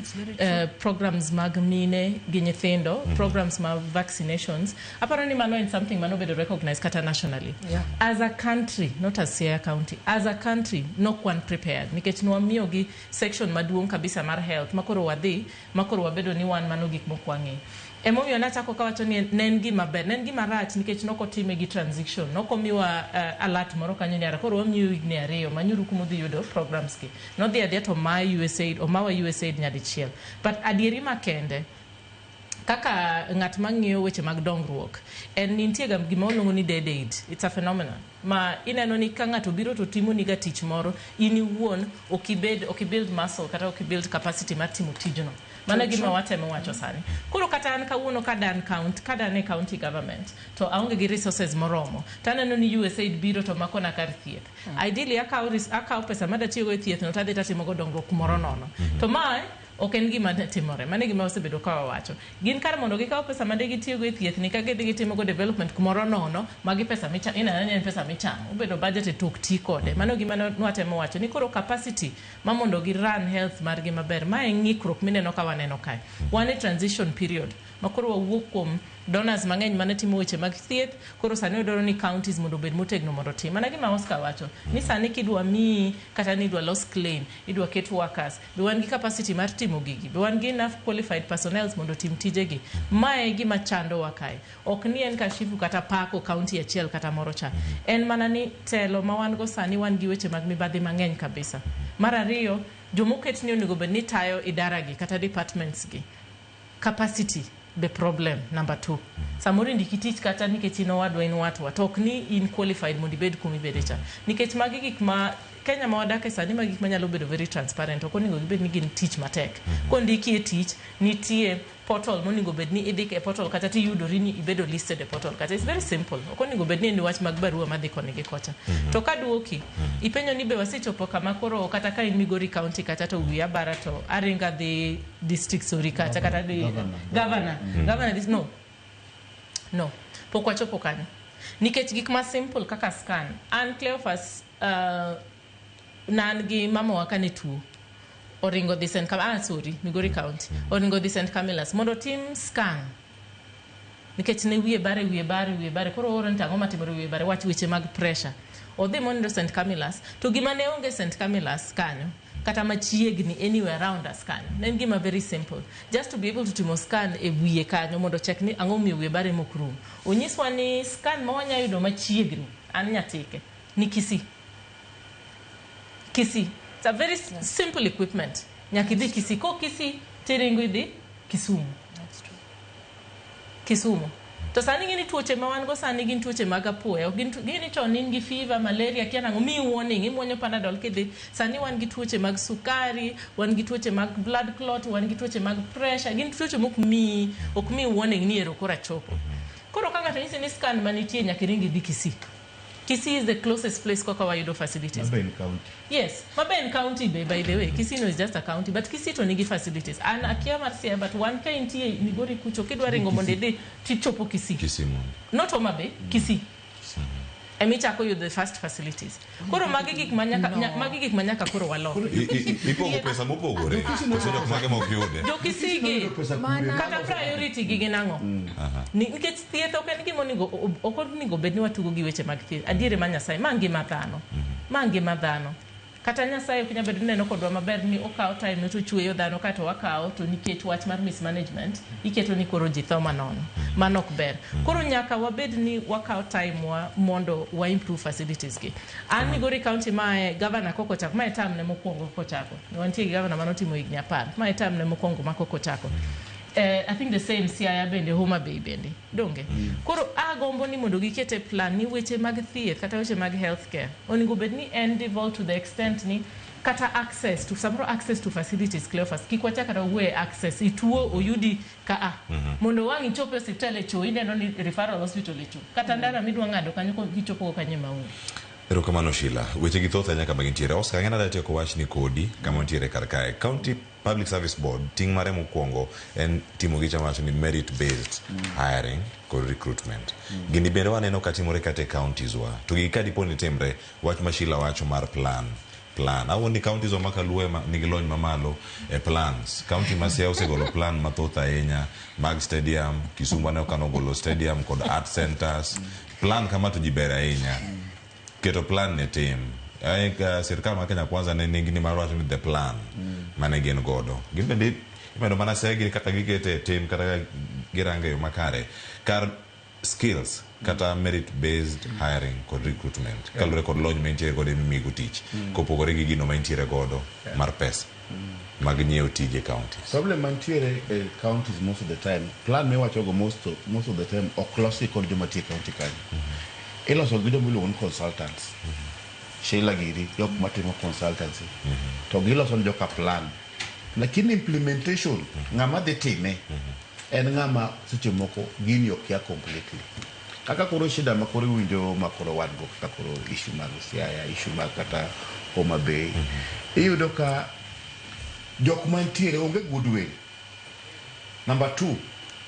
programs mag mine gi nyithindo, programs mag vaccinations. Aparo ni mano en something manobedo recognized kata nationally. As a country, not as Siaya County, as a country, nok wan prepared nikech nwamiyogi section maduong' kabisa mar health makoro wadhi makoro wabedo ni wan mano gik mok wang'e. Emomiyo nachako kawacho ni ne en gima ber, ne en gima rach nikech nokotime gi transition, nokomiwa alert moro kanyo ni ara koro wamiyu higni 2, manyuru kumudhi yudo programs gi. Nodhi adhiya to ma USAID, omawa USAID nyadichiel. But adieri makende, kaka ng'at mang'iyo weche mag dongruok, en nitie ga gima waluongo ni dead aid. It's a phenomenon ma ineno ni ka ng'ato biro to timo ni ga tich moro, in iwuon ok ibed, ok ibuild muscle kata ok ibuild capacity mar timo tijno. Mano e gima watemo wacho sani. Koro kata an kawuono ka dan count, ka dan e county government to aonge gi resources moromo, to aneno ni USAID biro to makona kar thieth. Ideally akawo pesa madatiyogo e thieth no tadhi tatimogo dongruok kumoro nono. To mae ok en gima timore. Mano e gima wasebedo ka wawacho. Gin kar mondo gikaw pesa made gitiyogo e thieth ni ka gidhi gitimogo development kumoro nono, magi pesa michamo, ineno ni en pesa michamo, obedo budgeted to ok ti kode. Mano gima nwatemo wacho ni koro capacity ma mondo gi run health margi maber. Ma e ng'ikruok mineno ka waneno kae. Wan e transition period ma koro wawuok kuom donors mang'eny mane timo weche mag thieth, koro sani wadwaro ni counties mondo obed motegno mondo otim. Mana gima Oscar wacho ni sani kidwa miyi kata ni idwa los claim, idwa ket workers, be wan gi capacity mar timo gigi? Be wan gi enough qualified personnel mondo otim tijegi? Mae e gima chandowa kae. Ok ni en kashifu kata pako county achiel kata moro cha. En mana ni telo ma wan go sani, wan gi weche mag mibadhi mang'eny kabisa. Mar ariyo, jomoket ni onego bed ni tayo idara gi kata departments gi, capacity be problem number two. Samoro indiki tich kata nikech in owadwa, in watwa, to ok ni in qualified mondo ibed kuma ibede cha, nikech magi gik ma Kenya ma wadake sani, magi gik manyalo bedo very transparent. Ok onego gibed ni gin tich matek. Kondiki e tich, nitie portal monego bed ni idhi e portal kata tiyudori ni ibedo listed e portal kata. It's very simple. Ok onego bed ni en wach mag barua madhi koni gi kocha. To kaduoki, ipenjo ni be wasechopo kama koro kata ka in Migori County kata to wiya bara to aringa dhi district Sori kacha kata dhi governor, governor this, no, pok wachopo kanyo nikech gik ma simple kaka scan. An Cleophas, nan gi mamawa kane tuo oringo dhi St. Ah, sorry, Migori County, oringo dhi St. Camillus mondo otim scan nikech ne wiye bare, wiye bare, wiye bare. Koro ooro ni tang'o matimore wiye bare, wach weche mag pressure. Odhi monindo St. Camillus to gima ne onge St. Camillus kanyo kata machiegni anywhere around us kanyo ne en gima very simple, just to be able to timo scan e wiye kanyo mondo check ni ang'o momiyo wiye bare mok rum. Onyiswa ni scan ma wanya yudo machiegni an Nyatike ni Kisii. Kisii, it's a very simple equipment. Nyaka idhi Kisii, ko Kisii tiringo idhi Kisumu. Kisumu. To sani ng'eni tuoche ma wan go sani gin tuoche mag apoya. Ok gin gini chon in gi fever, malaria, kia nang'o, miyi warning, imuonyo Panadol kidhi. Sani wan gi tuoche mag sukari, wan gi tuoche mag blood clot, wan gi tuoche mag pressure. Gin tuoche mok miyi, ok miyi warning ni ero koro achopo. Koro ka ng'ato nyisi ni scan manitie nyaka iring idhi Kisii. Kisii is the closest place koka wayudo facilities. Mabe en county. Yes, mabe en county be, by the way. Kisii no is just a county, but Kisii to nigi facilities. An akia mar Siaya, but wan ka intie Migori kucho, kidwa ringo mondo idhi, tichopo Kisii. Kisii mondo. Not Homa Bay, Kisii. Emichako yudo the first facilities. Koro magi gik ma nyaka, No. magi gik ma nyaka koro walok. Ipogo pesa mopogore. Koso jok mage ma ok yude. Jo Kisii gi, kata priority gi gin ang'o? Nikech thieth ok en gima onego, ok onego bed ni watugo gi weche mag thieth. Adieri ma Nyasaye, ma ngima dhano. Ma ngima dhano. Kata Nyasaye ok nyal bedo ni neno kodwa maber ni okawo time to chweyo dhano kato wakawo to nikech wach mar mismanagement iketo ni koro ji tho manono. Mano ok ber. Koro nyaka wabed ni wakawo time wa mondo wa improve facilities gi. An Migori County mae governor koko chako, mae term ne mokwongo kochako. Wantie gi governor manotimo higni 10. Mae term ne mokwongo ma koko chako. I think the same Siaya bende, Homa Bay bende. Donge? Koro agombo ni mondo gikete plan ni weche mag thieth kata weche mag healthcare onego bed ni en devolved to the extent ni kata access to samoro access to facilities, Cleophas, kik wachak kata wuoye access ituo oyudi ka a mondo wang' ichop e osiptal e cho ineno ni referral hospital e cho kata ndara midwa ng'ado kanyo kichopo go kanyo maonge. Erokamano Sheila. Weche gi thoth ahinya kama gintiere. Oscar, ang'e nade tieko wachni kodi kama wantiere kar kae. County Public Service Board ting' mare mokwongo en timo gicha wacho ni merit based hiring kod recruitment. Gini bende waneno ka timore kata e counties wa. To gigi ka dipo ni timre, wach ma Sheila wacho mar plan. Plan. Awuon ni counties wa makaluo ema nigi lony mamalo e plans. County ma Siaya osegolo plan mathoth ahinya mag stadium, Kisumu aneno ka nogolo stadium kod art centers. Plan kama to ji ber ahinya. Keto plan ne tim. Sirkal mar Kenya Kwanza ne nigi ni mar wacho ni the plan mane gin godo. Gin bende imedo mana segi kata gikete e tim kata girange yo makare. Kar skills kata merit based hiring kod recruitment kaluwore kod lony ma intiere godo emimiyigo tich kopogore gi gino ma intiere godo mar pesa mag nyiewo tije counties. Problem mantiere e counties most of the time, plan miwachogo most of the time ok losi kod joma tiyo e county kanyo. Iloso gi joma iluongo ni consultants. Sheila giri, jok matimo consultancy. To giloso ne joka plan. Lakini implementation, ng'ama dhi time, en ng'ama seche moko gini okia completely. Kaka koro shida ma koro iwinjo ma koro wan go kaka koro issue mag Siaya, issue mag kata Homa Bay. Iyudo ka jok mantiere onge goodwill. Number 2,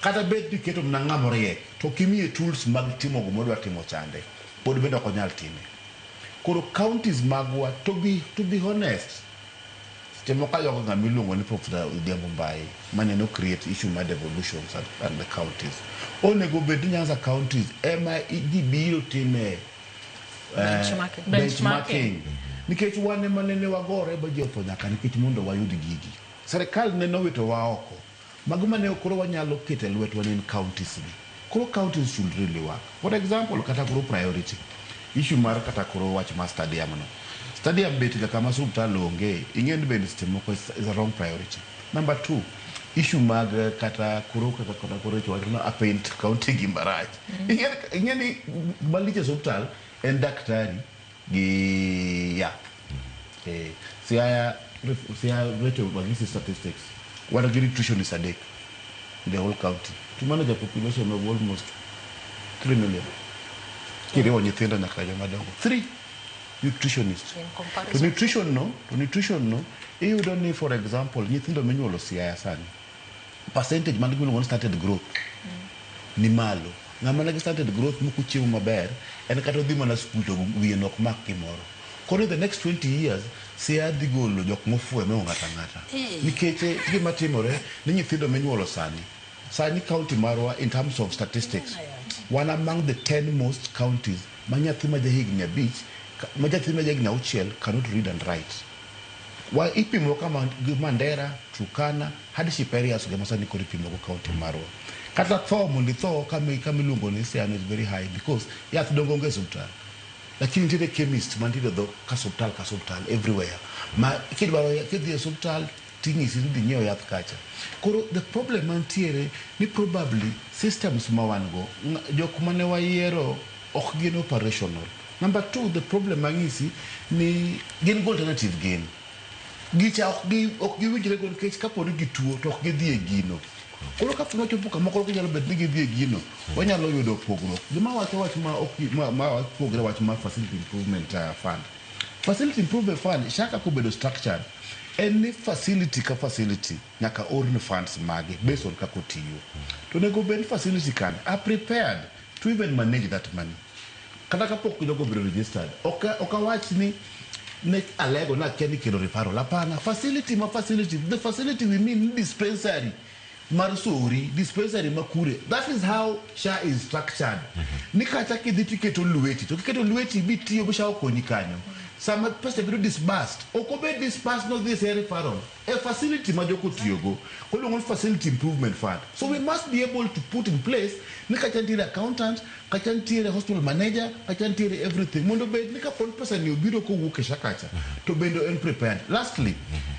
kata bed ni iketo mana ng'ama oriek, to kimiye tools mag timo gima odwa timo chande, pod bende ok onyal time. Koro counties magwa, to be honest, seche moko ayogo ng'ama iluongo ni Professor Odhiambo Mbai, mane no create issue mar devolutions and the counties. Onego bed ni Nyanza counties ema ji biro time Benchmarking. Benchmarking. Nikech wan ema nene wagore ba ji otho nyaka nikech mondo wayud gigi. Serikal ne nowito wa oko. Mago mane koro wanyalo keto e lwetwa ne en counties gi. Koro counties should really work. For example, kata koro priority. Issue mar kata koro wach mar stadium no. Stadium bet ga kama osiptal onge, ing'e ni bende seche moko is a wrong priority. Number 2, issue mag kata koro kaka kata koro iwacho ni apaint county gi marach. Ing'e ni malich e osiptal en daktari gi yath. Siaya rate magisi statistics. Wan gi nutritionist adek in the whole county. To manage a population of almost 3 million. Kiriwo nyithindo nyaka joma dongo. 3 nutritionist. In To comparison. nutrition no, iyudo ni for example, nyithindo minyuolo Siaya sani, percentage man giluongo ni stunted growth ni malo. Ng'ama nigi stunted growth moko chiemo maber, en kata odhi mana skul to wiye nok mak gimoro. Koro in the next 20 years, Siaya dhi golo jok mofuwe moingo ng'ato ang'ata. Nikech gima timore ni nyithindo minyuolo sani, sani county marwa in terms of statistics, one among the 10 most counties ma nyathi ma jahigni 5, ma nyathi ma jahigni 6 cannot read and write. Wa ipimo kama gi Mandera, Turkana, hardship areas go masani koro ipimo go county marwa. Kata tho mondo itho kama iluongo ni Siaya is very high because yath dongo onge e osiptal. Lakini nitiere chemist mantiere dho ka osiptal ka osiptal everywhere. Ma kidwaro kidhi e osiptal ting'isi ni dhi nyiew yath kacha. Koro the problem mantiere ni probably systems ma wan go, jok mane wayiero ok gin operational. Number 2, the problem mang'isi ni gin go alternative gin. Gicha ok giwinjre go nikech kapo ni gituo to ok gidhi e gino. Koro ka nochopo kama koro ginyalo bet ni gidhi e gino, wanyalo yudo pogruok. Gima wacho wach ma ok ma pogre wach mar facility improvement fund. Facility improvement fund SHA kaka obedo structured en ni facility ka facility nyaka orne funds mage based on kaka otiyo. To onego bed ni facility kan are prepared to even manage that money. Kata kapok jogo obedo registered, ok awach ni ne alego na akia ni kelo referral. Hapana, facility ma facility, the facility we mean dispensary mar Sori, dispensary ma Kure. That is how SHA is structured. Ni kata kidhi tiketo lweti, to kiketo lweti bitiyo bi SHA okonyi kanyo. Sama pesa bedo disbursed, ok obed disbursed no dhi e referral. E facility ma joko tiyogo, koluongo ni facility improvement fund. So we must be able to put in place ni kacha nitiere accountant, kacha nitiere hospital manager, kacha nitiere everything. Mondo bed ni kaponi pesa ni obiro kowuok e SHA kacha, to bende en prepared. Lastly,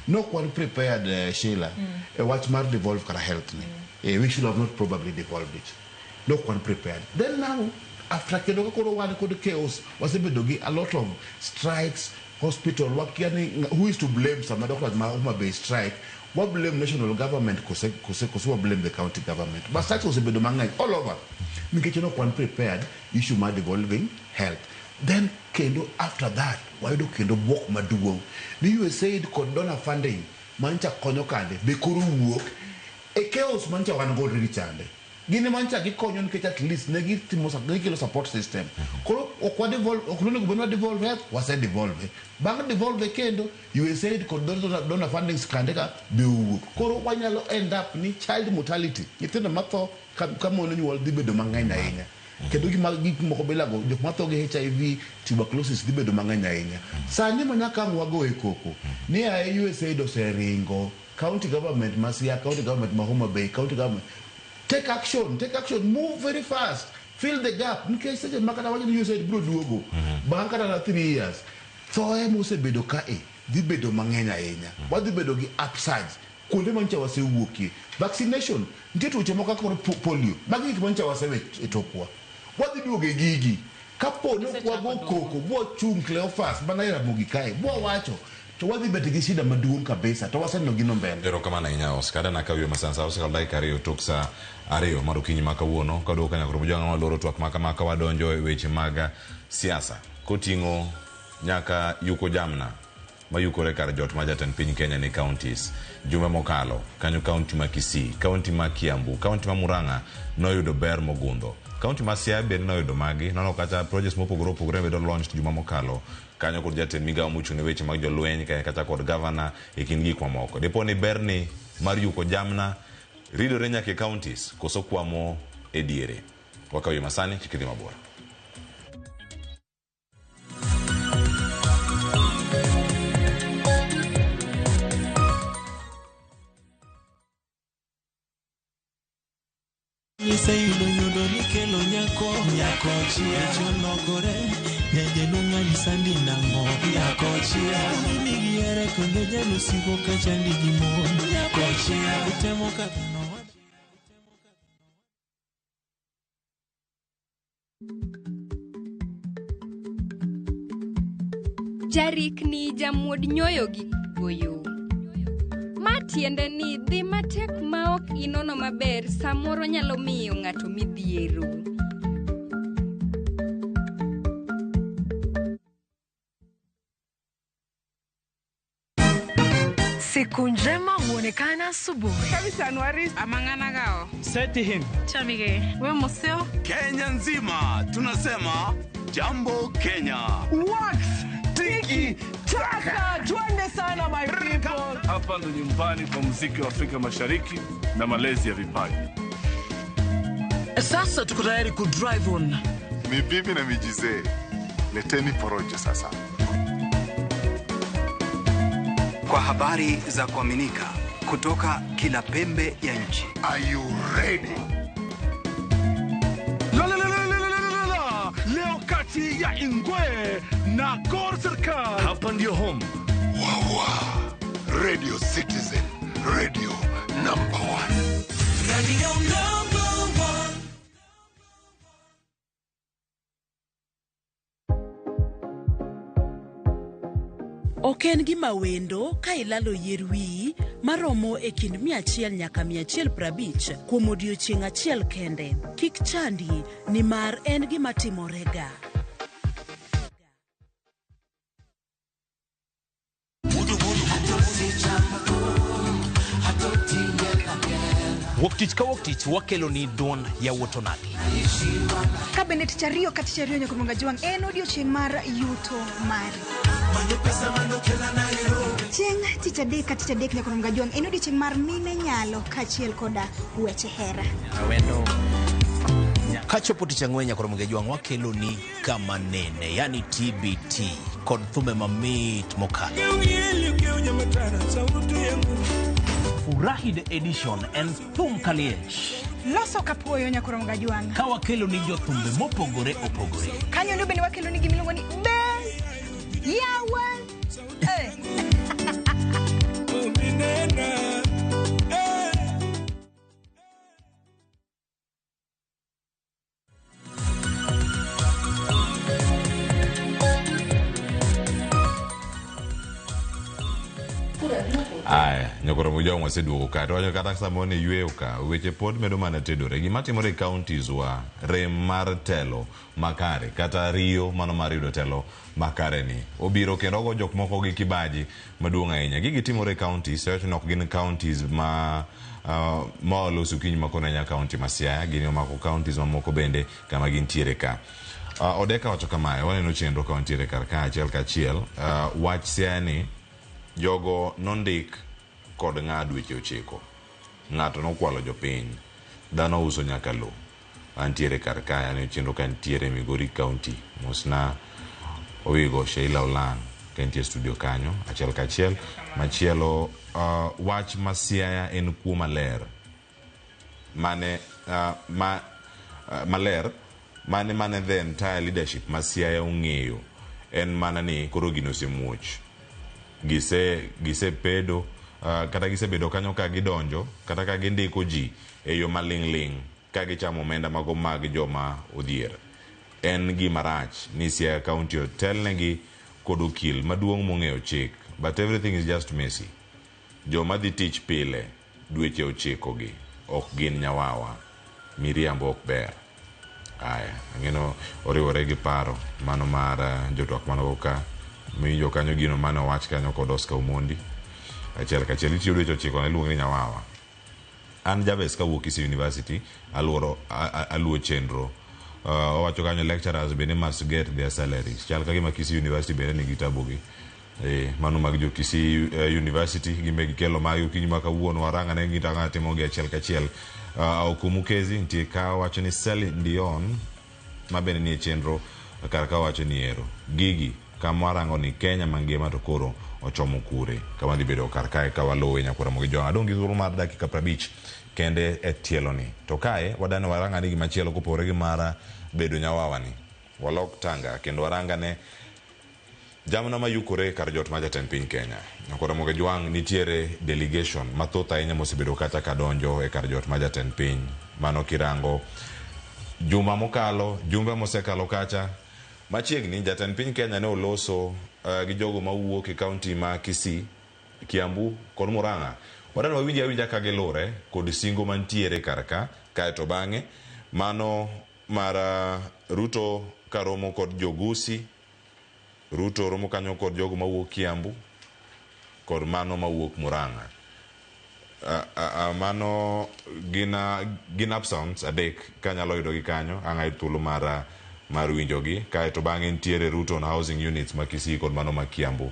nok wan prepared, Sheila, e wach mar devolve kata health ni. We should have not probably devolved it. Nok wan prepared. Then now, after kendo ka koro wan kod chaos, wasebedo gi a lot of strikes, hospital, wakia ni who is to blame sama doctors ma Homa Bay strike, wa blame national government kose kose kose wa blame the county government. But strikes osebedo mang'eny all over. Nikech nok wan prepared issue mar devolving health. Then kendo after that, wayudo kendo bwok maduong' ni USAID kod donor funding mancha konyo kande be koro wuok e chaos mancha wan go already chande. Gin mancha gikonyo nikech at least ne gitimo ne gikelo support system. Koro ok wa devolve, ok onego bed ni wa devolve health, wase devolve. Bang' devolve kendo USAID kod donor fundings kande ka be owuok. Koro wanyalo end up ni child mortality, nyithindo matho ka mon onyuol dhi bedo mang'eny ahinya. Kendo gima gik moko bilago, jok matho gi HIV, tuberculosis dhi bedo mang'eny ahinya. Sani ma nyaka ang' wago e koko, ni ae USAID oseringo, county government ma Siaya, county government ma Homa Bay, county government, take action, move very fast, fill the gap. Nikech seche ma kata wacho ni USAID biro duogo, bang' kata na 3 years, thoe mosebedo kae dhi bedo mang'eny ahinya. Wadhi bedo gi upsurge kuonde mancha wasewuokie. Vaccination, nitie tuoche moko kaka polio, magi gik mancha wasewe e tokwa. Wadhi duogo e gigi. Kapo ni ok wago koko, bwachung' Cleophas mana e Ramogi kae, bwawacho, to wadhi bet gi shida maduong' kabisa, to waseneno gino mbele. Erokamano ahinya Oscar. Adana ka wiyo masan sa osekalo dakika 2 tok sa 2 mar okinyi ma kawuono. Kaduogo kanyakla mojwang'a waloro twak ma kama ka wadonjo e weche mag siasa koting'o nyaka yuko jamna mayukore kar jot ma jatend piny Kenya ni counties. Juma mokalo kanyo county ma Kisii, county ma Kiambu, county ma Murang'a noyudo ber mogundho. County ma Siaya bende noyudo magi. Nono kata projects mopogore opogore bedo launched juma mokalo kanyo kod jatend migawo mochung' ne weche mag jolweny kata kod governor e kind gik mamoko. Dipo ni berni mar yuko jamna ridore nyaka e counties koso kwamo e diere. Wakaw yo masani kik idhi mabor. Iseyudo nyundo nikelo nyako, nyako chia chologore, nyajaluo ng'ani sandi nang'o, nyako chia migiere kendo jalusigo kachandi gi mon, nyako chia utemo kaka no. Jarikni jamuod nyoyo gi goyo. Ma tiende ni dhi matek ma ok inono maber samoro nyalo miyo ng'ato midhiero. Siku njema huonekana asubuhi. Kabisa Anuari amang'ana gao. Seti him. Chamige. We museo. Kenya nzima tunasema jambo Kenya. Wax tiki taka twende sana my people. Hapa ndo nyumbani kwa muziki wa Afrika Mashariki na malezi ya vipaji. Sasa tuko tayari ku drive on. Ni bibi na mijizee. Leteni porojo sasa. Kwa habari za kuaminika kutoka kila pembe ya nchi. Are you ready? La la la la la la la. Leo kati ya Ingwe na Gor Serikal. Hapa ndio home. Wawa. Radio Citizen, radio number 1. Radio number 1. Ok en gima wendo ka ilalo yier wiyi maromo e kind 100 nyaka 150 kuom odiechieng' achiel kende. Kik chandi nimar en gima timorega. Wuok tich ka wuok tich wakelo ni duond yawuot onagi. Ka bende tich ariyo ka tich ariyo nyaka Munga Jwang' en odiochieng' mar yuto mari. Chieng' tich adek ka tich adek nyaka Munga Jwang' en odiochieng' mar mine nyalo kaachiel koda weche hera. Kachopo tich ang'wen nyaka Ramogi Ajwang' wakelo ni kama nene, yani TBT kod thumbe mamit mokalo. Furahi the edition en thum kaliech. Loso kapuoyo nyaka Ramogi Ajwang'. Ka wakelo ni jothumbe mopogore opogore. Kanyo ndo bende wakelo ni gimiluongo ni be yawa. Eh. Aya, nyokoro mujong waseduogo ka to wacho kata sama wane yweyo ka weche pod medo mana tedore. Gima timore e counties wa rem mar telo makare kata riyo mano mar yudo telo makare ni obiro kendo ogo jok moko gi kibaji maduong' ahinya. Gigi timore e counties, wacho ni ok gin counties ma ma oloso okinyi ma kono ahinya county ma Siaya, gini omako counties mamoko bende kama gintiere ka. Odeka wacho kamae, waneno chenro ka wantiere kar ka achiel kachiel. Wach Siaya ni jogo nondik kod ng'a dweche 9. Ng'ato nokwalo jopiny. Dhano uso nyaka lo. Antiere kar kae, aneno chenro ka nitiere Migori County. Mosna Owigo Sheila Olang' ka nitie studio kanyo achiel kachiel. Machielo wach ma Siaya en kuo maler. Mane maler mane the entire leadership ma Siaya ong'eyo en mana ni koro gino osemuoch. Gise pedo kata gisebedo kanyo ka gidonjo kata ka gindiko ji e yo maling' ling' ka gichamo omenda mago mag joma odhier. En gima rach ni Siaya County otelnegi kod okil maduong' mong'eyo chik, but everything is just messy. Joma dhi tich pile dweche 9 gi ok gin nyawawa. Miriambo ok ber. Aya, ang'eno oriwore gi paro mano mar jotwak manogo ka miwinjo kanyo gino mane owach kanyo kod Oscar Omondi. Achiel kachiel itiyo dweche 9 iluongo ni nyawawa. An Jarvis kawuok Kisii University aluwo chenro. Owacho kanyo lecturers bende must get their salaries. Chal ka gima Kisii University bende nigi tabu gi. Mano mag jo Kisii University gimbe gikelo magi okinyi ma kawuono waranga ne gitanga timo gi achiel kachiel. Okumu Kezi nitie ka wacho ni Celine Dion ma bende nie chenro kar ka wacho ni ero gigi kama warango ni Kenya mangima to koro ochomo kure kama dhi bedo kar kae ka waluwe nyakwara Ramogi Jwang'. Adong' gi thuolo mar dakika 50 kende e tielo ni. To kae wadane waranga ni gimachielo kopogore gi mar bedo nyawawa ni. Walok tanga kendo waranga ne jamna mayukore kar jot ma jatend piny Kenya. Nyakwara Ramogi Jwang' nitiere delegation mathoth ahinya mosebedo kata kadonjo e kar jot ma jatend piny. Mano kirango juma mokalo, jumbe mosekalo kacha machiegni jatend piny Kenya ne oloso gi jogo mawuok e county ma Kisii, Kiambu kod Murang'a. Wadwaro wawinj awinja ka gilure kod singo mantiere kar ka, kaeto bang'e mano mar Ruto karomo kod jogusi, Ruto romo kanyo kod jogo mawuok Kiambu kod mano mawuok Murang'a. Mano gin upsounds adek kanyalo yudogi kanyo, ang' ayud thuolo mar winjogi. Kaeto bang'e nitiere Ruto on housing units ma Kisii kod mano ma Kiambu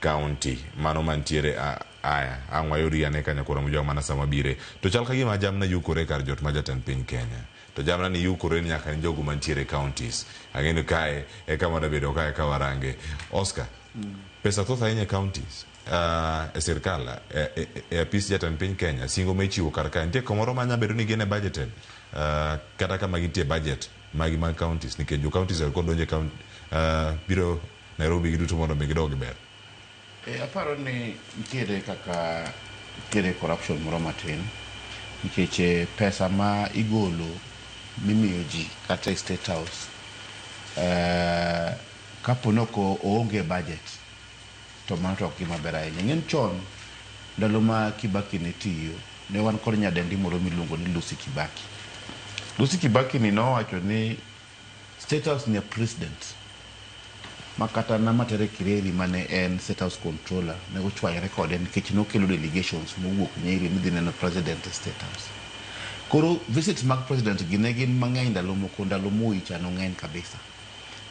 County, mano mantiere aya ang' wayudgi ane kanyo koro mujwa mana sama bire. To chal ka gima jamna yukore kar jot ma jatend piny Kenya. To jamna ni yukore nyaka ni jogo mantiere counties. Ang'eyo kae e kama dabedo kae ka warange. Oscar, pesa thoth ahinya e counties. E sirkal e apis jatend piny Kenya singo ma ichiwo kar kae nitie kamoro ma nyalo bedo ni gin e budgeted kata kama gintie budget magi mag counties nikech jo counties kod donjo e biro Nairobi giduto mondo mi gidog ber. Aparo ni nitiere kaka nitiere corruption moro matin nikech pesa ma igolo mimiyo ji kata e State House kapo ni ok oonge budget To mano to ok gima ber ahinya. Ing'e ni chon ndalo ma Kibaki ne tiyo, ne wan kod nyadendi moro miluongo ni Lucy Kibaki. Lucy Kibaki ni nowacho ni State House ni a president ma kata Namatere Kireri mane en State House controller ne ochwanyore kode nikech nokelo delegations mowuok Nyeri ni dhi neno president e State House. Koro visits mag president gi ne gin mang'eny ndalo moko, ndalo Moi cha nong'eny kabisa.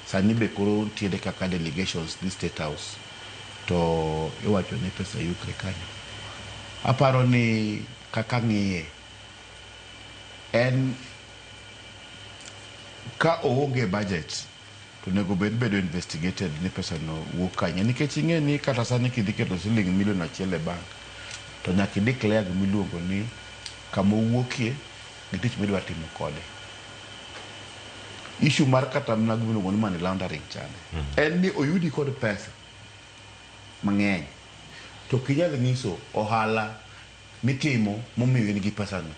Sani be koro nitiere kaka delegations dhi State House to iwacho ni pesa yukre kanyo. Aparo ni kaka ng'iye en ka oonge budget to onego bed bedo investigated ni pesa no wuok kanye nikech ing'e ni kata sani kidhi keto siling milion achiel e bank to nyaka i declare gima iluongo ni kama owuokie gi tich midwa timo kode. Issue mar kata mana gima iluongo ni money laundering chande en ni oyudi kod pesa mang'eny to ok inyal nyiso ohala mitimo momiyo in gi pesa no.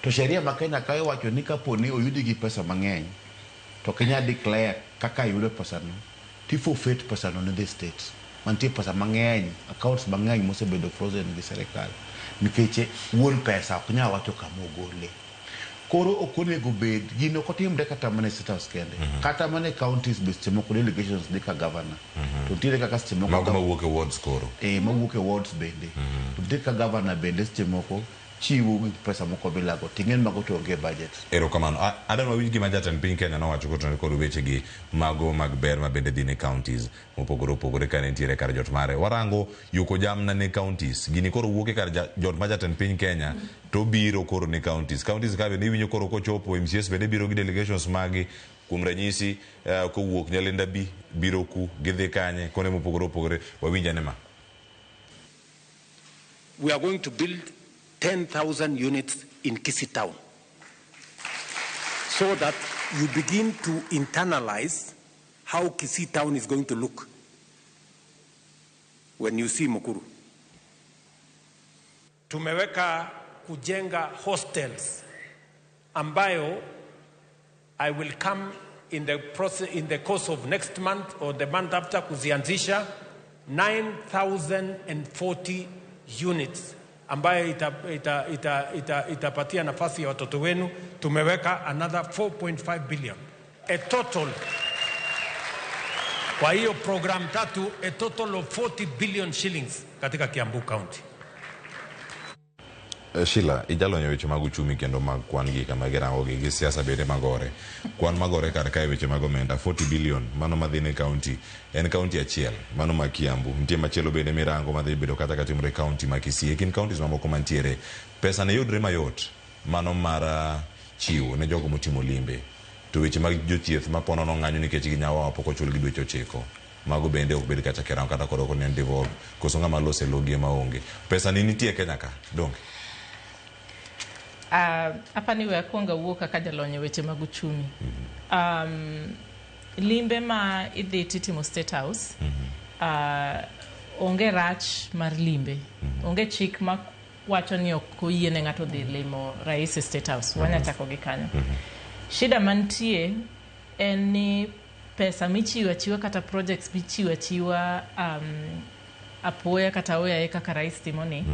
To sheria ma Kenya ka iwacho ni kapo ni oyudi gi pesa mang'eny to ok inyal declare kaka iyudo pesa no to i forfeit pesa no ne the state. Mantie pesa mang'eny, accounts mang'eny mosebedo frozen gi serikal nikech wuon pesa ok nyal wacho kama ogole. Koro ok onego bed, gini ok otimre kata mana e State House kende. Kata mana e counties be seche moko delegations dhi ka governor. To nitiere kaka seche moko Mago mawuok e wards koro. Mawuok e wards bende. To nitie kaka governor bende seche moko chiwo gik pesa moko bilago. Ting'e ni mago to onge e budget. Erokamano. Adwa winj gima jatend piny Kenya nowacho kotenore kod wechegi mago mag ber ma bende dhi ne counties mopogore opogore kane nitiere kar jot mare. Warango yuko jamna ne counties. Gini koro wuok e kar jot ma jatend piny Kenya to biro koro ne counties. Counties ka bende iwinjo koro kochopo MCAs bende biro gi delegations magi. Kuom ranyisi, kowuok Nyalenda B biro ku, gidhi kanye, kuonde mopogore opogore. Wawinj ane ma. We are going to build 10,000 units in Kisii town so that you begin to internalize how Kisii town is going to look when you see Mukuru. Tumeweka kujenga hostels ambayo I will come in the process, in the course of next month or the month after kuzianzisha 9,040 units ambayo itapatia nafasi ya watoto wenu. Tumeweka another 4.5 billion. A total, kwa hiyo program tatu, a total of 40 billion shillings katika Kiambu County. Sheila, ijalony e weche mag uchumi kendo mag kwan gi kama girango gi gi siasa bende magore. Kwan magore kar kae weche mag omenda 40 billion mano madhi ne county en county achiel mano ma Kiambu. Nitie machielo bende mirango madhi bedo kata katimore county ma Kisii. E kind counties mamoko mantiere pesa ne yudre mayot mano mar chiwo ne jogo motimo limbe. To weche mag jothieth ma ponono ng'anyo nikech ginyawawa pok ochul gi dweche 9. Mago bende ok bed kata kirango kata koro ok en devolve. Koso ng'ama lose logi ema onge. Pesa ni nitie Kenya ka, donge? Apani we akwongo awuo kaka jalony e weche mag uchumi. Limbe ma idhi titimo State House, onge rach mar limbe. Onge chik ma wacho ni ok oyiene ng'ato dhi limo rais e State House. Wanya chako gi kanyo. Shida mantie en ni pesa michiwo achiwa kata projects michiwo achiwa apoya kata oyaye kaka rais timo ni,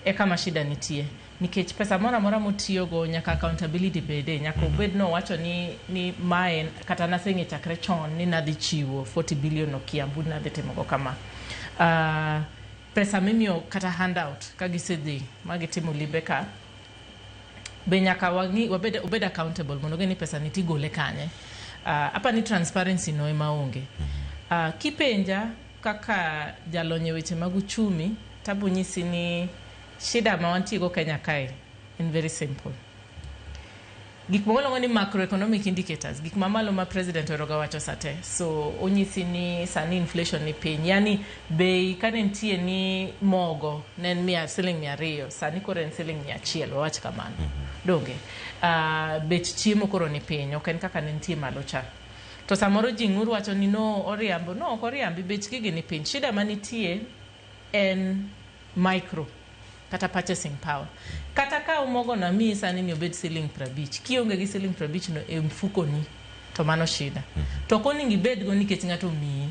e kama shida nitie. Nikech pesa moro amora motiyogo nyaka accountability bede, nyaka obed no wacho ni mae kata naseng'e chakre chon ni nadhi chiwo 40 billion no Kiambu nadhi timogo kama. Pesa mimiyo kata handout ka gisedhi ma gitimo limbe ka be nyaka wang'i wabed obed accountable mondo gini pesa ni tigole kanye. Apa ni transparency no ema onge. Kipenja kaka jalony e weche mag uchumi tabo nyisi ni shida ma wantie go Kenya kae en very simple. Gik moko iluongo ni macroeconomic indicators, gik mamalo ma president oheroga wacho sate. So onyisi ni sani inflation ni piny, yani bei kane nitie ni mogo ne en siling 200, sani koro en siling 100, wawach kamano. Donge? Bech chiemo koro ni piny, ok en kaka ne nitie malo cha. To samoro ji ng'ur wacho ni no oriambo, no ok oriambi, bech gigi ni piny. Shida manitie en micro kata purchasing power. Kata ka mogo no miyi sani ni obed siling 50, kionge gi siling 50 no e mfuko ni, to mano shida. To ok onego ibed go nikech ng'ato omiyi.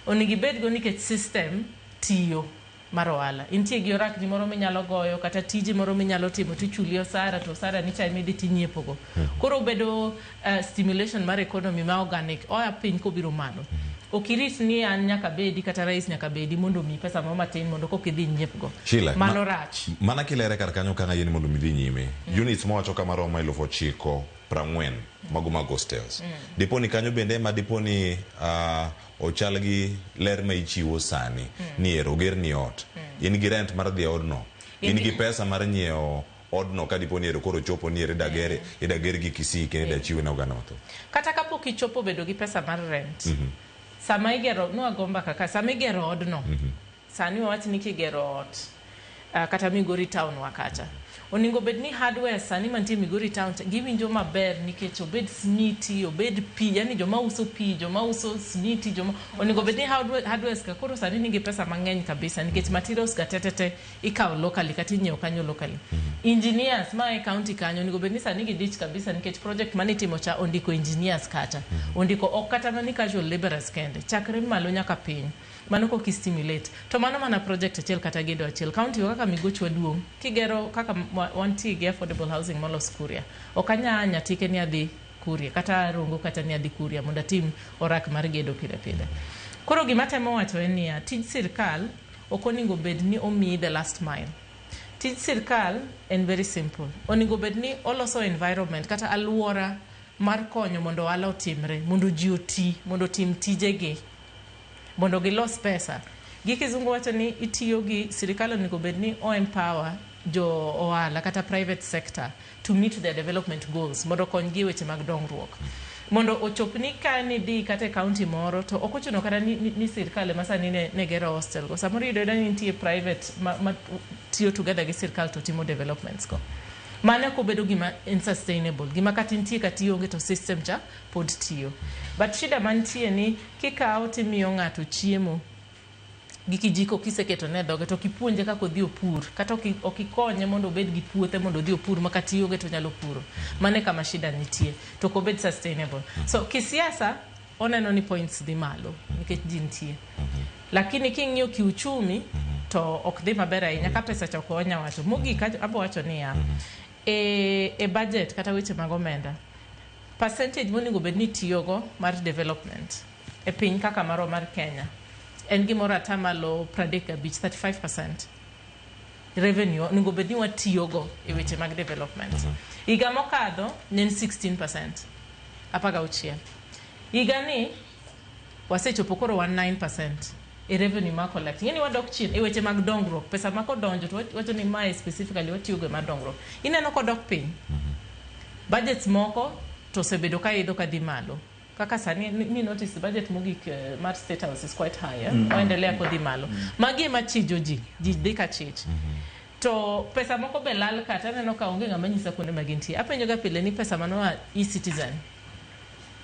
Onego ibedgo nikech system tiyo mar ohala. Intie gi orakni moro minyalo goyo kata tiji moro minyalo timo tichuli osara to osara ni cha ema idhi tinyiepogo. Koro obedo stimulation mar economy ma organic oa piny kobiro malo. Ok irit ni an nyaka bedi kata rais nyaka bedi mondo omiyi pesa moro matin mondo koka idhi inyiepgo. Sheila, Mano rach. Mana kilere kar kanyo kanga yien mondo midhi nyime. Units mowacho kama romo 9,040 mago mag hostels. Dipo ni kanyo bende ema dipo ni ochal gi ler ma ichiwo sani ni ero oger ni ot. In gi rent mar dhi e odno. In gi pesa mar nyiewo odno ka dipo ni ero koro chopo ni ero idagere idager gi Kisii kendo idachiwe ne oganda mathoth. Kata kapok ichopo bedo gi pesa mar rent. Sama igero, nwago mbaka ka, sama igero odno, sani wawach ni kigero ot, kata Migori town wa kacha. Onego bed ni hardware sani mantie Migori town cha, giwinjo maber nikech obed smiti, obed pi, yani joma uso pi, joma uso smiti, joma onego bed ni hardwares ka koro sani nigi pesa mang'eny kabisa nikech materials ga tetete ikawo locally kata inyiewo kanyo locally. Engineers ma e county kanyo onego bed ni sani gidich kabisa nikech project manitimo cha ondiko engineers kacha. Ondiko ok kata mana ni casual laborers kende, chakre malo nyaka piny. Mano koki stimulate. To mano mana project achiel kata gedo achiel. County wa kaka Migochwa duong', kigero kaka wantie gi affordable housing molos Kuria. Ok anya nyatike ni adhi Kuria, kata Rongo kata ni adhi Kuria mondo atim orak mar gedo pile pile. Koro gima temo wacho en niya, tij sirkal ok onego bed ni omiyi the last mile. Tij sirkal en very simple. Onego bed ni oloso environment kata aluora mar konyo mondo ohala otimre, mondo ji oti, mondo otim tijegi, mondo gilos pesa. Gi kizungu wacho ni itiyo gi sirikal onego bed ni o empower jo ohala kata private sector to meet their development goals mondo okonygi e weche mag dongruok. Mondo ochop ni ka nidhi kata e county moro to ok ochuno kata ni sirkal ema sani ne gero hostel go. Samoro iyudo ayuda ni nitie private ma tiyo together gi sirkal to timo developments go. Mano ok obedo gima unsustainable. Gima kata intie kata ionge to system cha pod tiyo. But shida mantie ni kikawo timiyo ng'ato chiemo gi kijiko kiseketo ne dhoge to kipuonje kaka odhi opur kata ok ikonye mondo obed gi puothe mondo odhi opur ma kata ionge to onyalo puro. Mano e kama shida nitie to ok obed sustainable. So kisiasa oneno ni points dhi malo nikech ji nitie. Lakini king'iyo kiuchumi to ok dhi maber ahinya ka pesa cha ok onya wacho. Mogik abo wacho niya, e budget kata weche mag omenda, percentage monego bed ni itiyogo mar development e piny kaka marwa mar Kenya en gimoro atamalo 35, 35% revenue onego bed ni watiyogo e weche mag development. Higa mokadho ne en 16%, 16. Higa ni wasechopo koro wan 9% e revenue ma collect. Ing'e ni wadok chien e weche mag dongruok. Pesa ma kodonjo to wacho ni mae specifically watiyogo e mar dongruok. Ineno kodok piny. Budgets moko to osebedo ka idho kadhi malo. Kaka sani ni notice budget mogik mar State House is quite high. Eh? Oendelea kodhi malo. Magi ema chijo ji. Ji dhi ka chich. To pesa moko be lal kata aneno ka onge ng'ama nyisa kuonde ma gintie. Apenjo ga pile ni pesa manoa e-citizen.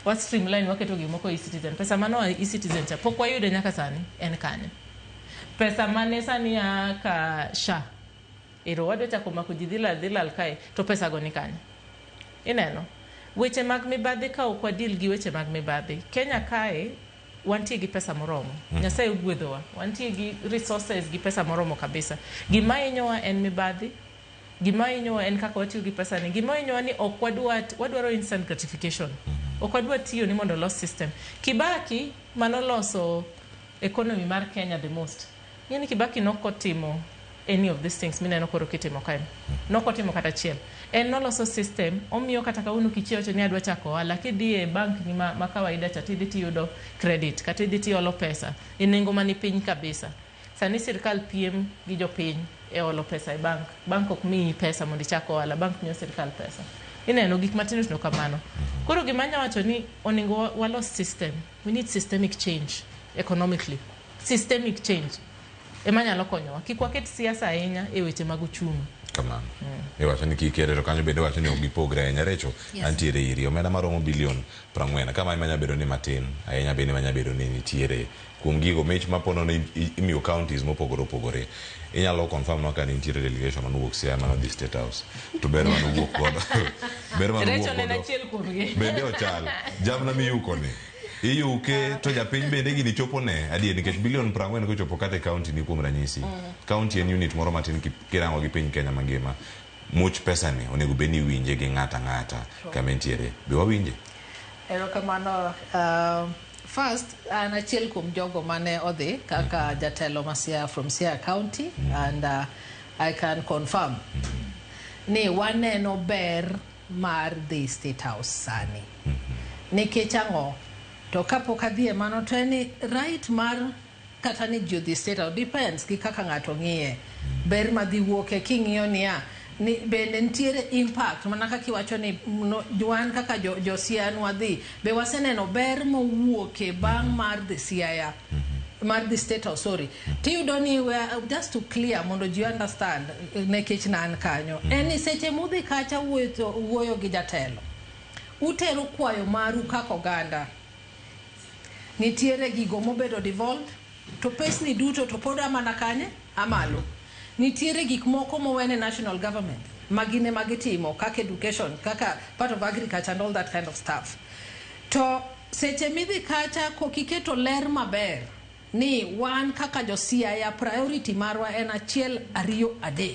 Wa streamline waketo gik moko e-citizen. Pesa manoa e-citizen cha pok wayude nyaka sani en kanye. Pesa mane sani ya ka SHA. Ero wadwa chako mako ji dhi lal kae to pesa go ni kanye. Ineno? Weche mag mibadhi ka ok wadil gi weche mag mibadhi. Kenya kae wantie gi pesa moromo. Nyasaye ogwedhowa. Wantie gi resources gi pesa moromo kabisa. Gima hinyowa en mibadhi. Gima hinyowa en kaka watiyo gi pesa ni. Gima hinyowa ni ok wadwa, wadwaro instant gratification. Ok wadwa tiyo ni mondo olos system. Kibaki manoloso economy mar Kenya the most. Ng'eni Kibaki nokotimo any of these things mineno koro kitimo kae. Nokotimo kata achiel. En noloso system, omiyo kata kawuono kichiewo to ni adwa chako ohala, kidhi e bank ni ma kawaida cha tidhi tiyudo credit, kata idhi tiolo pesa e nengo mani piny kabisa. Sani sirkal piem gi jopiny e olo pesa e bank. Bank ok miyi pesa mondo ichak ohala, bank miyo sirkal pesa. Ineno gik matindo tindo kamano. Koro gima anya wacho ni onego walos system. We need systemic change economically. Systemic change ema nyalo konyowa. Kik waket siasa ahinya e weche mag uchumi. Kamano. Iwacho ni kik ere to kanyo bende wacho ni ok gipogre ahinya. Recho, antiere iri. Omenda maromo bilion 40. Kama ema nyalo bedo ni matin ahinya bende ema nyalo bedo ni nitiere kuom gigo mich mapono ni imiyo counties mopogore opogore. Inyalo confirm nwa ka nitiere delegation manowuok Siaya manodhi State House. To ber manowuok godo. Ber manowuok Recho ne en godo. achiel kuomgi. Bende ochal. Jamna miyuko ni. Iyuke to japiny bende gini chopo ne adier nikech bilion 40 kochopo kata e county ni kuom ranyisi. County en unit moro matin kirango gi piny Kenya mangima. Much pesa ni onego bed ni iwinje gi ng'ata ang'ata kama entiere. Be wawinje? Erokamano. First, an achiel kuom jogo mane odhi kaka jatelo ma Siaya from Siaya County and I can confirm ni waneno ber mar dhi State House sani. Nikech ang'o? To kapok adhi e mano to en ni right mar kata ni ji odhi State House depends gi kaka ng'ato ng'iye. Ber madhi wuoke king'iyo niya ni bende nitiere impact mana kaka iwacho ni no, wan kaka jo Siaya nwadhi be waseneno ber mowuoke bang' mar dhi Siaya mar dhi State House, sorry. Tiyudo ni just to clear mondo ji understand nikech ne an kanyo en ni seche mudhi kacha wuoyo gi jatelo utero kwayo maru kaka oganda nitiere gigo mobedo devolved to pesni duto to pod amana kanye amalo nitiere gik moko mowene national government ma gin ema gitimo kaka education kaka part of agriculture and all that kind of stuff to seche midhi kacha kokiketo ler maber ni wan kaka jo Siaya priority marwa en 1 2 3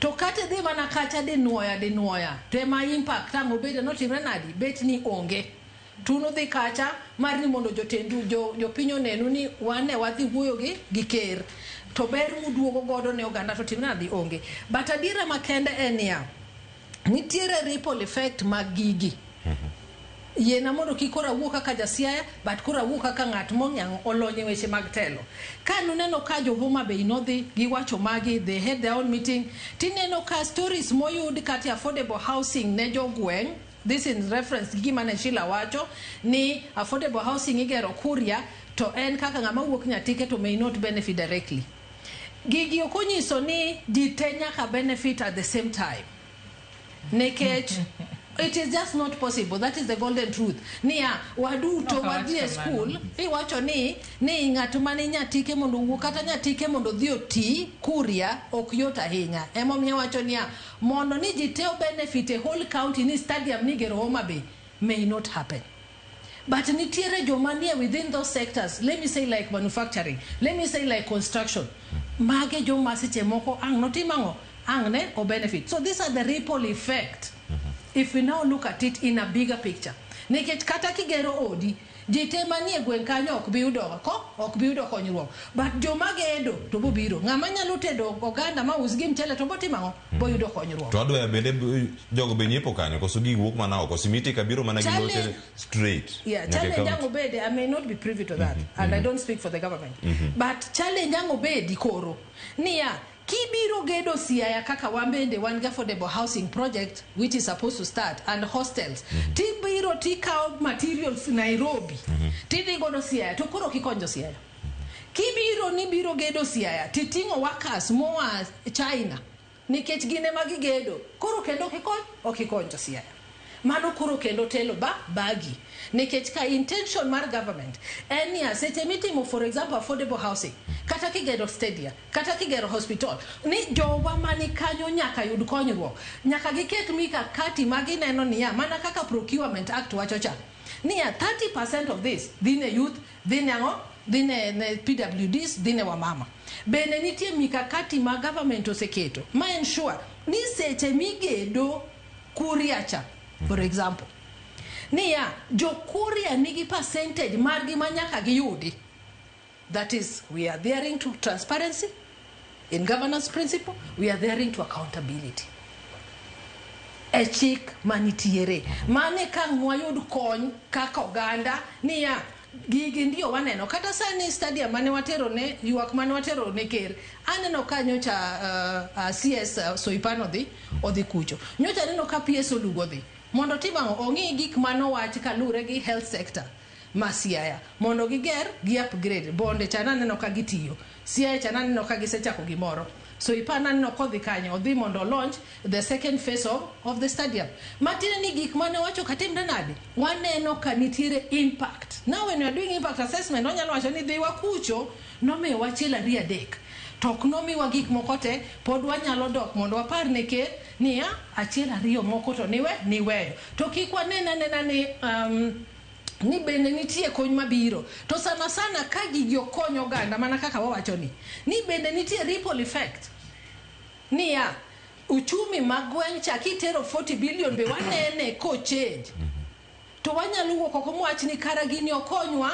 to kata idhi mana kacha dinuoya to ema impact ang' obede notimre nadi bet ni onge tunudhi kacha mar ni mondo jotendu jopiny onenu ni wan ne wadhi wuoyo gi ker to ber muduogo godo ne oganda to timre nadi onge. But adiera makende en niya nitiere ripple effect mag gigi. Yiena mondo kik koro awuo kaka ja Siaya but koro awuo kaka ng'at mong'ang' olony e weche mag telo. Ka nuneno ka jo Homa Bay nodhi giwacho magi, they had their own meeting, tineno ka stories moyud kata affordable housing ne jogweng', this in reference gi gima ne Sheila wacho ni affordable housing igero Kuria to en kaka ng'ama wuok Nyatike to may not benefit directly. Gigi ok onyiso ni ji te nyaka benefit at the same time. Nikech it is just not possible. That is the golden truth. Niya, waduto wadhi e school, iwacho ni ng'at mane Nyatike mondo owuok kata Nyatike mondo odhi oti Kuria ok yot ahinya. Emomiyo awacho niya, mondo ni ji te benefit e whole county ni stadium ni gero Homa Bay may not happen. But nitiere joma nie within those sectors, let me say like manufacturing, let me say like construction. Mage joma seche moko ang' notim ang'o? Ang' ne o benefit. So these are the ripple effect. If we now look at it in a bigger picture. Nikech kata kigero odi, ji te manie gweng' kanyo ok bi yudo ok bi yudo konyruok. But joma gedo to bobiro. Ng'ama nyalo tedo oganda ma us gi mchele to botimo ang'o? Boyudo konyruok. To adwa bende jogo be nyiepo kanyo koso giwuok mana oko simiti ka biro mana gi loche straight. Yeah, challenge ang' obede, I may not be privy to that and I don't speak for the government. But challenge ang' obedi koro niya kibiro gedo Siaya kaka wan bende wan gi affordable housing project which is supposed to start and hostels. Tibiro tikawo materials Nairobi. Tidhi godo Siaya to koro kikonjo Siaya. Kibiro ni biro gedo Siaya titing'o workers moa China nikech gin ema gigedo koro kendo okikonjo Siaya. Mano koro kendo telo bagi nikech ka intention mar government en niya seche mitimo for example affordable housing kata kigero stadia kata kigero hospital ni jowa mani kanyo nyaka yud konyruok nyaka giket mikakati magineno niya mana kaka procurement act wacho cha niya 30% of this dhi ne youth dhi ne ang'o dhi ne PWDs dhi ne wamama. Bende nitie mikakati ma government oseketo ma ensure ni seche migedo Kuria cha for example niya jo Kuria nigi percentage margi ma nyaka giyudi. That is, we are adhering to transparency in governance principle, we are adhering to accountability. E chik manitiere mane ka wayud kony kaka oganda niya gigi ndio waneno kata sani stadium mane watero ne ywak mane watero ne ker aneno ka nyocha CS Soipan odhi kucho nyocha aneno ka PS Olugo dhi mondo tim ang'o ong'i gik manowach kalure gi health sector ma Siaya mondo giger gi upgrade bonde cha naneno ka gitiyo Siaya cha naneno ka gisechako gimoro So ipana no kodhi kanyo odhi mondo launch the second phase of the stadium. Matiende ni gik mane wacho katimre nade? Waneno ka nitiere impact. Now when we are doing impact assessment, onyalo wacho ni dhi wakucho nomiyo wachiel ariyo adek. To ok nomiwa gik moko te, pod wanyalo dok mondo wapar ne ker niya achiel ariyo moko to niweyo. To kik wanena nena ni Ni bende nitie kony mabiro. To sana sana ka gigi ok kony oganda mana kaka wawacho ni, ni bende nitie ripple effect. Niya, uchumi ma gweng' cha kitero 40 billion be wanene ko change. To wanyalo wuok oko mwach ni kara gini okonywa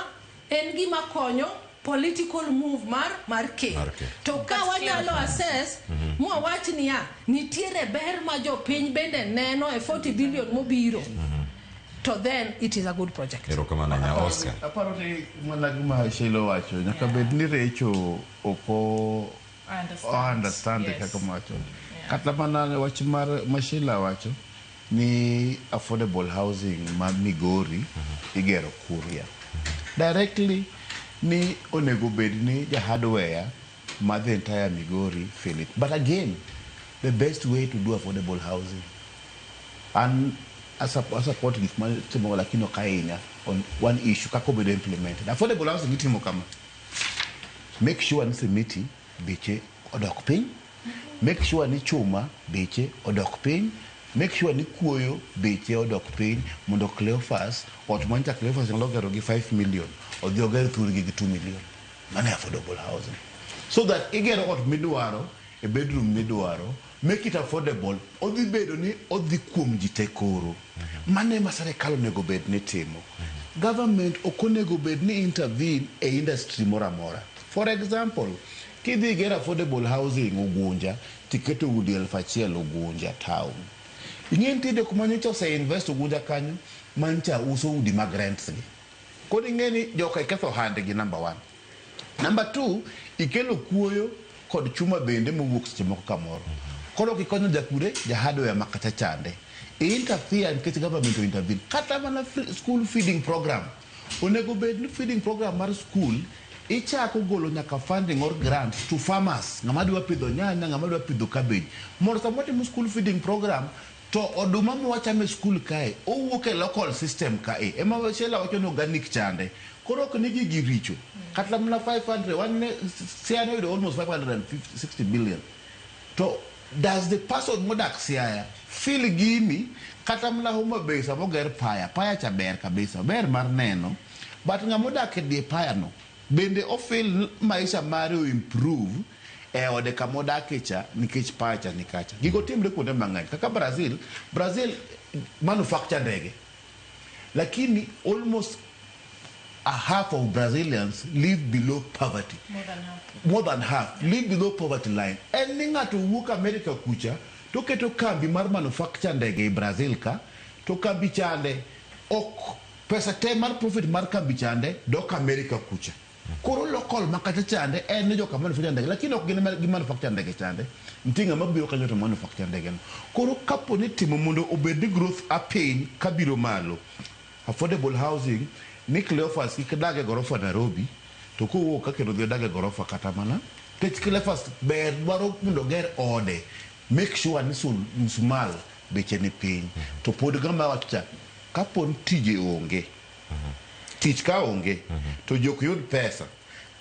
en gima konyo political move mar ker. Mar ker. To ka wanyalo assess mwawach niya nitiere ber ma jopiny bende neno e 40 billion mobiro. To then it is a good project. Erokamano ahinya Oscar. Aparo ni mana gima Sheila owacho nyaka bed ni Recho ok o I understand. Understand Yes. kaka mawacho. Kata mana wach mar ma Sheila wacho ni affordable housing ma Migori igero Kuria. Directly ni onego bed ni ja hardware ma the entire Migori feel it. But again, the best way to do affordable housing and I support gik ma timo lakini ok ahinya on one issue kaka obedo implemented. Affordable housing itimo kama. Make sure ni simiti beche odok piny. Make sure ni chuma beche odok piny. Make sure ni kuoyo beche odok piny mondo Cleophas ot mancha Cleophas nyalo gero gi 5 million odhi oger thurgi gi 2 million. Mano e affordable housing. So that igero ot midwaro e bedroom midwaro, make it affordable, odhi bedo ni odhi kuom ji te koro. Mano ema sirikal onego bed ni timo. Government ok onego bed ni intervene e industry moro amora. For example, kidhi iger affordable housing Ugunja, tiketo udi 1000 Ugunja town. Ing'e nitie jok manyocha ose invest Ugunja kanyo, mancha uso udi mag rents gi. Koro ing'e ni joka iketho ohandgi number one. Number two, ikelo kuoyo kod chuma bende mowuok seche moko kamoro. Koro ok ikonyo jakure, ja hardware ma kacha chande. I interfere nikech government o intervene. Kata mana school feeding program. Onego bed ni feeding program mar school ichako golo nyaka funding or grant to farmers. Ng'ama dwa pidho nyanya, ng'ama dwa pidho cabbage. Mondo sama watimo school feeding program to oduma mwachamo e school kae owuok e local system kae. Ema Sheila wacho ni organic chande. Koro ok ni gigi richo. Kata mana 500, wan ne Siaya noyudo almost 560 billion. To does the person modak Siaya feel gini kata mana Homa Bay sama oger paya, paya cha ber kabisa, ber mar neno, but ng'ama odak e die paya no bende o feel maisha mare o improve e ode kama odake cha nikech paya cha ni kacha. Gigo timre kuonde mang'eny kaka Brazil. Brazil manufacture ndege, lakini almost a half of Brazilians live below poverty. More than half. More than half live below poverty line. En ni ng'ato wuok America kucha to keto kambi mar manufacture ndege e Brazil ka to kambi chande ok pesa te mar profit mar kambi chande dok America kucha. Koro local ma kacha chande en ni joka manufacture ndege lakini ok gin gi manufacture ndege chande. Nitie ng'ama biro kanyo to manufacture ndege no. Koro kapo ni timo mondo obed ni growth a piny kabiro malo affordable housing ni Cleophas kik dag e gorofa Nairobi to kowuok ka kendo dhi odag e gorofa kata mana nikech Cleophas ber dwaro mondo oger ode make sure ni msumal beche ni piny to pod gama wacho cha kapo ni tije onge tich ka onge to jok yud pesa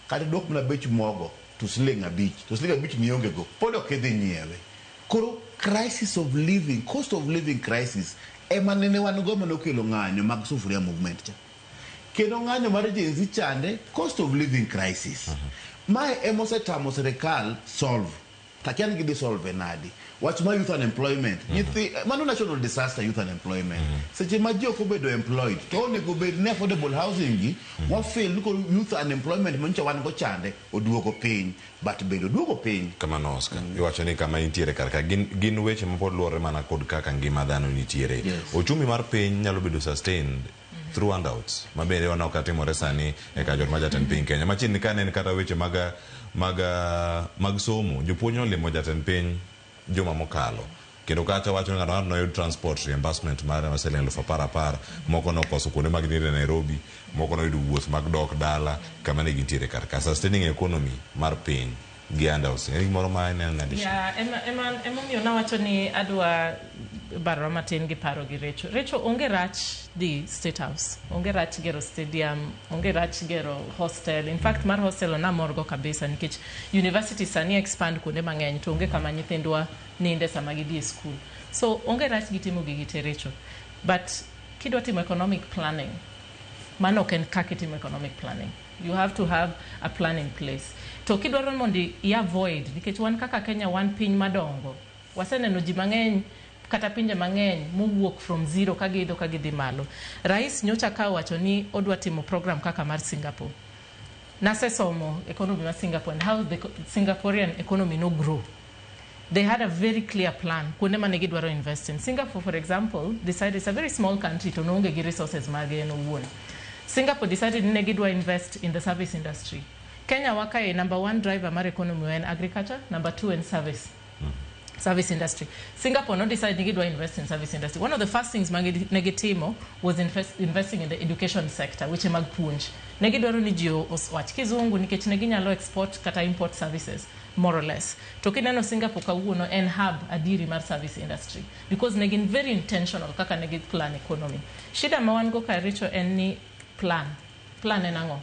kata duok mana bech mogo to siling 5 to siling 5 mionge go pod ok idhi nyiewe. Koro crisis of living, cost of living crisis ema nene wan go manokelo ng'anyo mag sufuria movement cha kendo ng'anyo mar Gen Z chande cost of living crisis. Mae ema osetamo sirikal solve takia ni gidhi solve nadi wach mar youth unemployment. Nyithi mano national disaster, youth unemployment. Seche ma ji ok obedo employed to onego bed ni affordable housing gi wa feel ni koro youth unemployment manyocha wan go chande oduogo piny but bende oduogo piny. Kamano Oscar, iwacho ni kama intiere kar ka gin weche ma pod luwore mana kod kaka ngima dhano nitiere. Ochumi mar piny nyalo bedo sustained through handouts ma bende waneno ka timore sani e kajot mar jatend piny Kenya. Machiegni ka ne en kata weche mag somo, jopuonj nolimo jatend piny juma mokalo. Kendo kacha wacho ni ng'ato ng'ato noyud transport reimbursement mare ma siling 10,000 10,000, moko nokoso kuonde mag nindo e Nairobi, moko noyudo wuoth mag dok dala kama ne gintiere kar ka. Sustaining economy mar piny gi handouts. En gimoro ma ineno nade? Ya, ema emomiyo nawacho ni adwa barora matin gi paro gi Recho. Recho onge rach dhi State House, onge rach gero stadium, onge rach gero hostel. In fact, mar hostel namorgo kabisa nikech university sani expand kuonde mang'eny to onge kama nyithindwa ninde sama gidhi e school. So onge rach gi timo gigi te Recho. But kidwa timo economic planning, Mano ok en kaka itimo economic planning. You have to have a plan in place. To kidwaro mondo i avoid, nikech wan kaka Kenya wan piny madongo. Waseneno ji mang'eny kata pinje mang'eny mowuok from zero ka giidho ka gidhi malo. Rais nyocha ka owacho ni odwa timo program kaka mar Singapore. Nasesomo economy mar Singapore and how the Singaporean economy no grow. They had a very clear plan kuonde mane gidwaro invest in. Singapore, for example, decided it's a very small country to noonge gi resources mage en owuon. Singapore decided ni ne gidwa invest in the service industry. Kenya wakae number one driver mar economy en agriculture, number two en service. Service industry. Singapore no decide ni gidwa invest in service industry. One of the first things ma ne gitimo was investing in the education sector, weche mag puonj. Ne gidwaro ni ji owach kizungu nikech ne ginyalo export kata import services more or less. To kineno Singapore kawuono en hub adieri mar service industry because ne gin very intentional kaka ne gi plan economy. Shida ma wan go ka richo en ni plan. Plan en ang'o?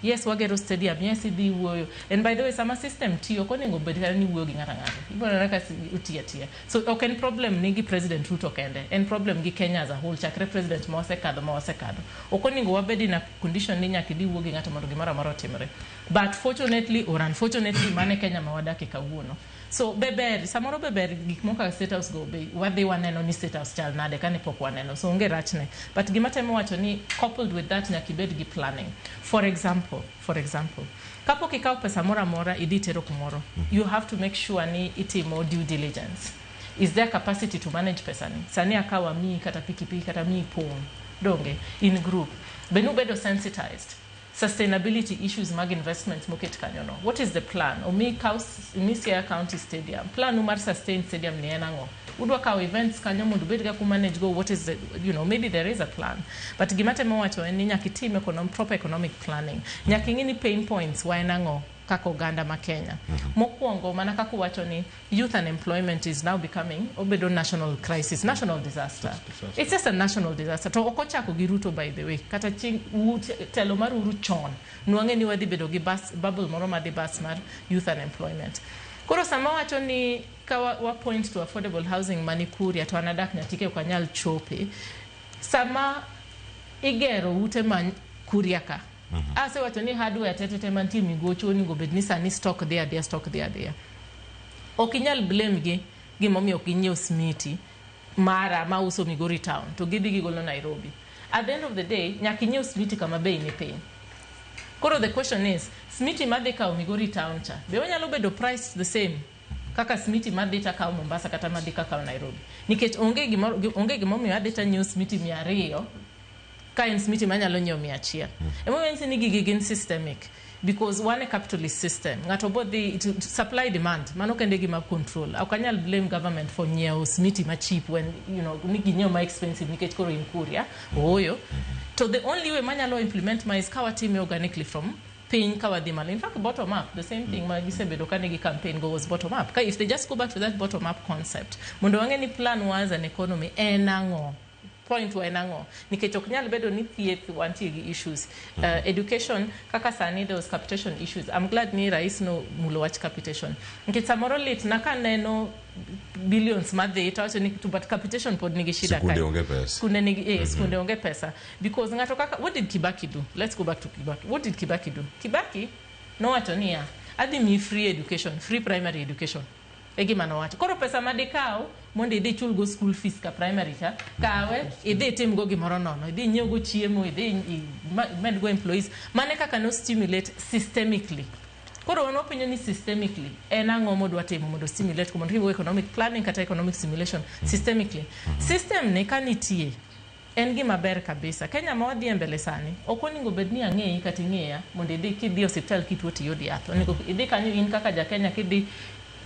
Yes, wagero stadium, yes, idhi wuoyo. And by the way, sama system tiyo, ok onego bed kata ni wuoyo gi ng'ato ang'ata. Ibiro neno ka utiyo atiya. So ok en problem ni gi President Ruto kende, en problem gi Kenya as a whole, chakre president ma wasekadho ma wasekadho. Ok onego wabed in a condition ni nyaka idhi wuo gi ng'ato mondo gimoro amora otimre. But fortunately or unfortunately, mano e Kenya ma wadakie kawuono. So be ber, samoro be ber gik moko kaka State House go be wadhi waneno ni State House chal nade kane pok waneno. So onge rachne. But gima temo wacho ni coupled with that nyaka ibed gi planning. For example, kapok ikawo pesa moro amora idhi tero kumoro, you have to make sure ni itimo due diligence. Is there capacity to manage pesani? Sani akawo amiyi kata pikipiki kata miyi pong'. Donge in group. Be nubedo sensitized? Sustainability issues mag investments moket kanyo no. What is the plan? Omi omi Siaya County Stadium. Plan mar sustain stadium ni en ang'o? Udwa kawo events kanyo mondo ubed ga manage go what is the, maybe there is a plan. But gima temo wacho en ni nyaka itim proper economic planning. Nyaka ing'i ni pain points wa en ang'o kaka oganda ma Kenya. Mokwongo mana kaka uwacho ni youth unemployment is now becoming obedo national crisis, national disaster. It's just a national disaster. To ok ochako gi Ruto, by the way. Kata chieng' telo mar Uhuru chon. Nwang'e ni wadhi bedo gi bus, bubble moro madhi bus mar youth unemployment. Koro sama wacho ni ka wa point to affordable housing mani Kuria to an adak Nyatike ok anyal chope. Sama igero ute ma Kuria ka, asewacho ni hardware te te te mantie Migocho onego bed ni sani stock dhi adhiya, stock dhi adhiya. Ok inyal blame gi gimomiyo ok ginyiew smiti mara mauso Migori town to gidhi gigolo Nairobi. At the end of the day, nyaka inyiew smiti kama bei ni piny. Koro the question is, smiti madhi kawo Migori town cha, be onyalo bedo priced the same kaka smiti madhi takawo Mombasa kata madhi kakawo Nairobi? Nikech onge gimoro, onge gimomiyo adhi tanyiewo smiti 200 ka en smiti manyalo nyiewo 100. Emomiyo anyisi ni gigi gin systemic because wan e capitalist system. Ng'ato bo dhi supply demand, mano kende gima control. Ok anyal blame government for nyiewo smiti ma cheap when ni ginyiewo ma expensive nikech koro in Kuria. Ooyo. To the only way manyalo implement ma is ka watime organically from piny ka wadhi malo. In fact, bottom up, the same thing ma gisebedo ka nigi campaign go was bottom up. Ka if they just go back to that bottom up concept, mondo wang'e ni plan was an economy en ang'o. Point wa en ang'o nikech ok nyal bedo ni thieth wantie gi issues, education kaka sani there was capitation issues. I'm glad ni rais no mulo wach capitation nikech samoro lit na kaneno billions madhi to awacho ni to but capitation pod nigi shida. Skunde kae. Onge pesa. Skunde nigi skunde onge pesa because ng'ato kaka, what did Kibaki do? Let's go back to Kibaki. What did Kibaki do? Kibaki nowacho niya, adhi miyi free education, free primary education. E gima nowacho. Koro pesa madikaw mondo idhi chulgo school fees ka primary cha, kawe idhi itimgo gimoro nono, idhi inyiew chiemo, idhi imedgo employees. Mane kaka no stimulate systemically. Koro wan wapenjo ni systemically en ang'o modwa timo mondo stimulate mondo timo economic planning kata economic stimulation systemically. System ni ka nitie en gima ber kabisa. Kenya ma wadhi e mbele sani, ok onego bed ni ang'eyi kata ing'eya mondo idhi kidhi e osiptal kituo tiyud yath. Onego idhi kanyo in kaka ja Kenya kidhi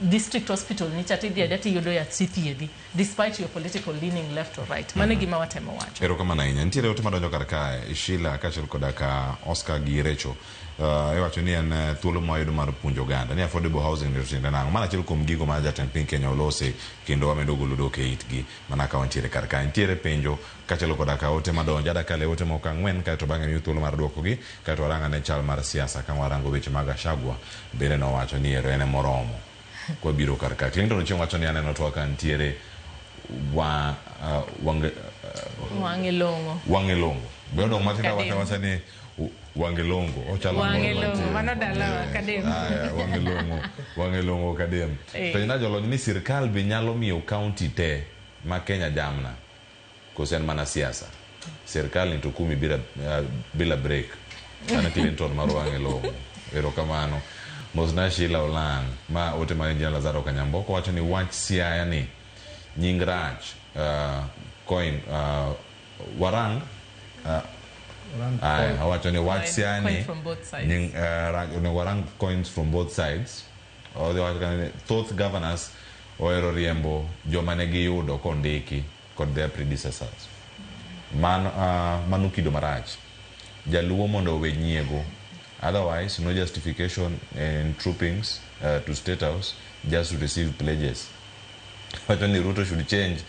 district hospital ni cha tidhi adhiya tiyudo yath tithiedhi despite your political leaning left or right. Mano e gima watemo wacho. Erokamano ahinya. Nitiere ote madonjo kar kae, Sheila kaachiel koda ka Oscar gi Recho. Iwacho ni en thuolo mwayudo mar puonjo oganda ni affordable housing ni to tiende nang'o. Mano achiel kuom gigo ma jatend piny Kenya olose kendo wamedo golo dok e itgi mana ka wantiere kar kae. Nitiere penjo kaachiel koda ka ote madonjo. Adakale ote moko ang'wen kaeto bang'e miyo thuolo mar duokogi kaeto warang ane chal mar siasa ka warango weche mag Gachagua bende nowacho ni ero en emoromo kwabiro kar ka. Clinton Ochieng wacho ni aneno twak ka nitiere wa, wange, Wang'e long'o. Wang'e long'o. Be odong' matin Kadem. awacha awacha ni wang'e longo. Ochalo Wang'e moro long'o, mantie. mano dalawa, Kadem. Aya, wang'e long'o, wang'e long'o Kadem. Penjna jolony ni sirkal be nyalo miyo county te ma Kenya jamna koso en mana siasa. Sirkal ni to kumi bila, bila break. An Clinton mar wang'e long'o. Erokamano. Mosna Sheila Olang' ma ote mar Engineer Lazaro Kanyamboko wacho ni wach Siaya ni nying rach coin warang aya, owacho ni wach Coin- Siaya coin ni from both sides. nying onego warang coins from both sides. Odhi wacho kanyo ni thoth governors ohero riembo joma ne giyudo kondiki kod their predecessors. Mano kido marach. Jaluo mondo owe nyiego. Otherwise, no justification in troopings to State House just to receive pledges. Wacho ni Ruto should change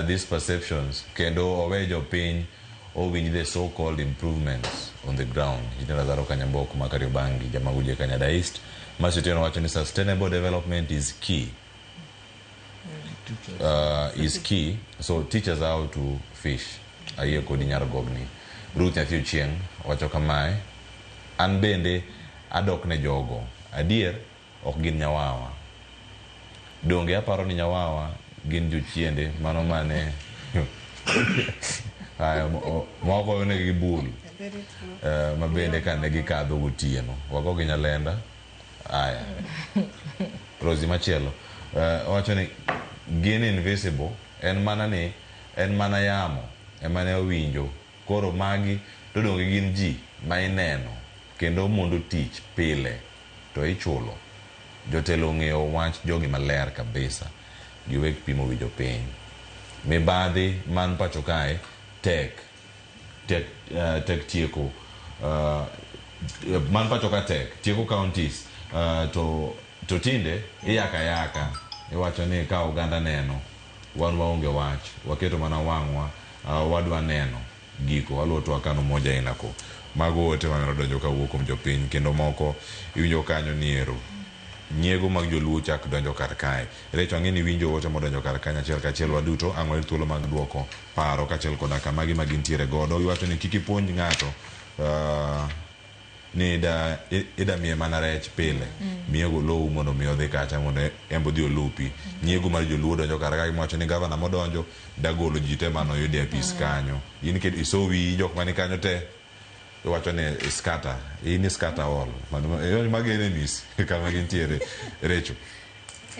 these perceptions kendo owe jopiny owinj the so-called improvements on the ground. Engineer Lazaro Kanyamboko ma Kariobangi, Jamaguje Kanyada East. Mercy Otieno wacho ni sustainable development is key. Is key. So teach us how to fish. Ayie kodi nyar gogni. Ruth Nyathi Ochieng wacho kamae. An bende adok ne jogo. Adier ok gin nyawawa. Donge aparo ni nyawawa gin jochiende mano mane aya moko negi bul ma bende kane gikadho gotieno wago gi nyalenda. Aya Rosi machielo owacho ni gin invisible en mana ni en mana yamo ema ne owinjo koro magi to donge gin ji ma ineno kendo mondo tich pile to ichulo. Jotelo ong'eyo wach jogi maler kabisa giwek pimo wi jopiny. Mibadhi man pacho kae tek tek tieko man pacho ka tek tieko counties to tinde iyaka yaka iwacho ni ka oganda neno wan waonge wach waketo mana wang'wa wadwa neno giko waluwo twak kano moja inako. Mago ote manyalo donjo kawuok kuom jopiny kendo moko iwinjo kanyo ni ero nyiego mag joluo chak donjo kar kae. Recho ang'e ni winjo ote modonjo kar kanyo achiel kachiel waduto ang' wayud thuolo mag duoko paro kaachiel koda kama gima gintiere godo. Iwacho ni kik ipuonj ng'ato ni ida miye mana rech pile. Miye go lowu mondo mi odhi kacha mondo en bo odhi olupi. Nyiego mar joluo donjo kar kae miwacho ni gavana modonjo dagolo ji te manoyudo e apis kanyo. In iso wiyi jok mani kanyo te iwacho ni scatter, in scatter all. Mano mago enemies kama gintiere. Recho.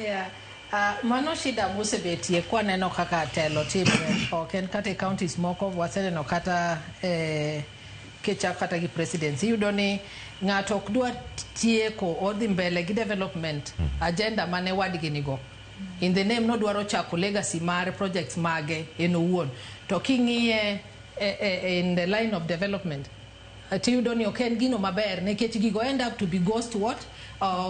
Yeah. Mano shida mosebetie kwaneno kaka telo timre ok en kata e counties moko waseneno kata kichak kata gi presidency iyudo ni ng'ato ok dwa tieko odhi mbele gi development agenda mane wadgi nigo in the name nodwaro chako legacy mar projects mage en owuon to king'iye in the line of development tiyudo ni ok en gino maber nikech gigo end up to be ghost what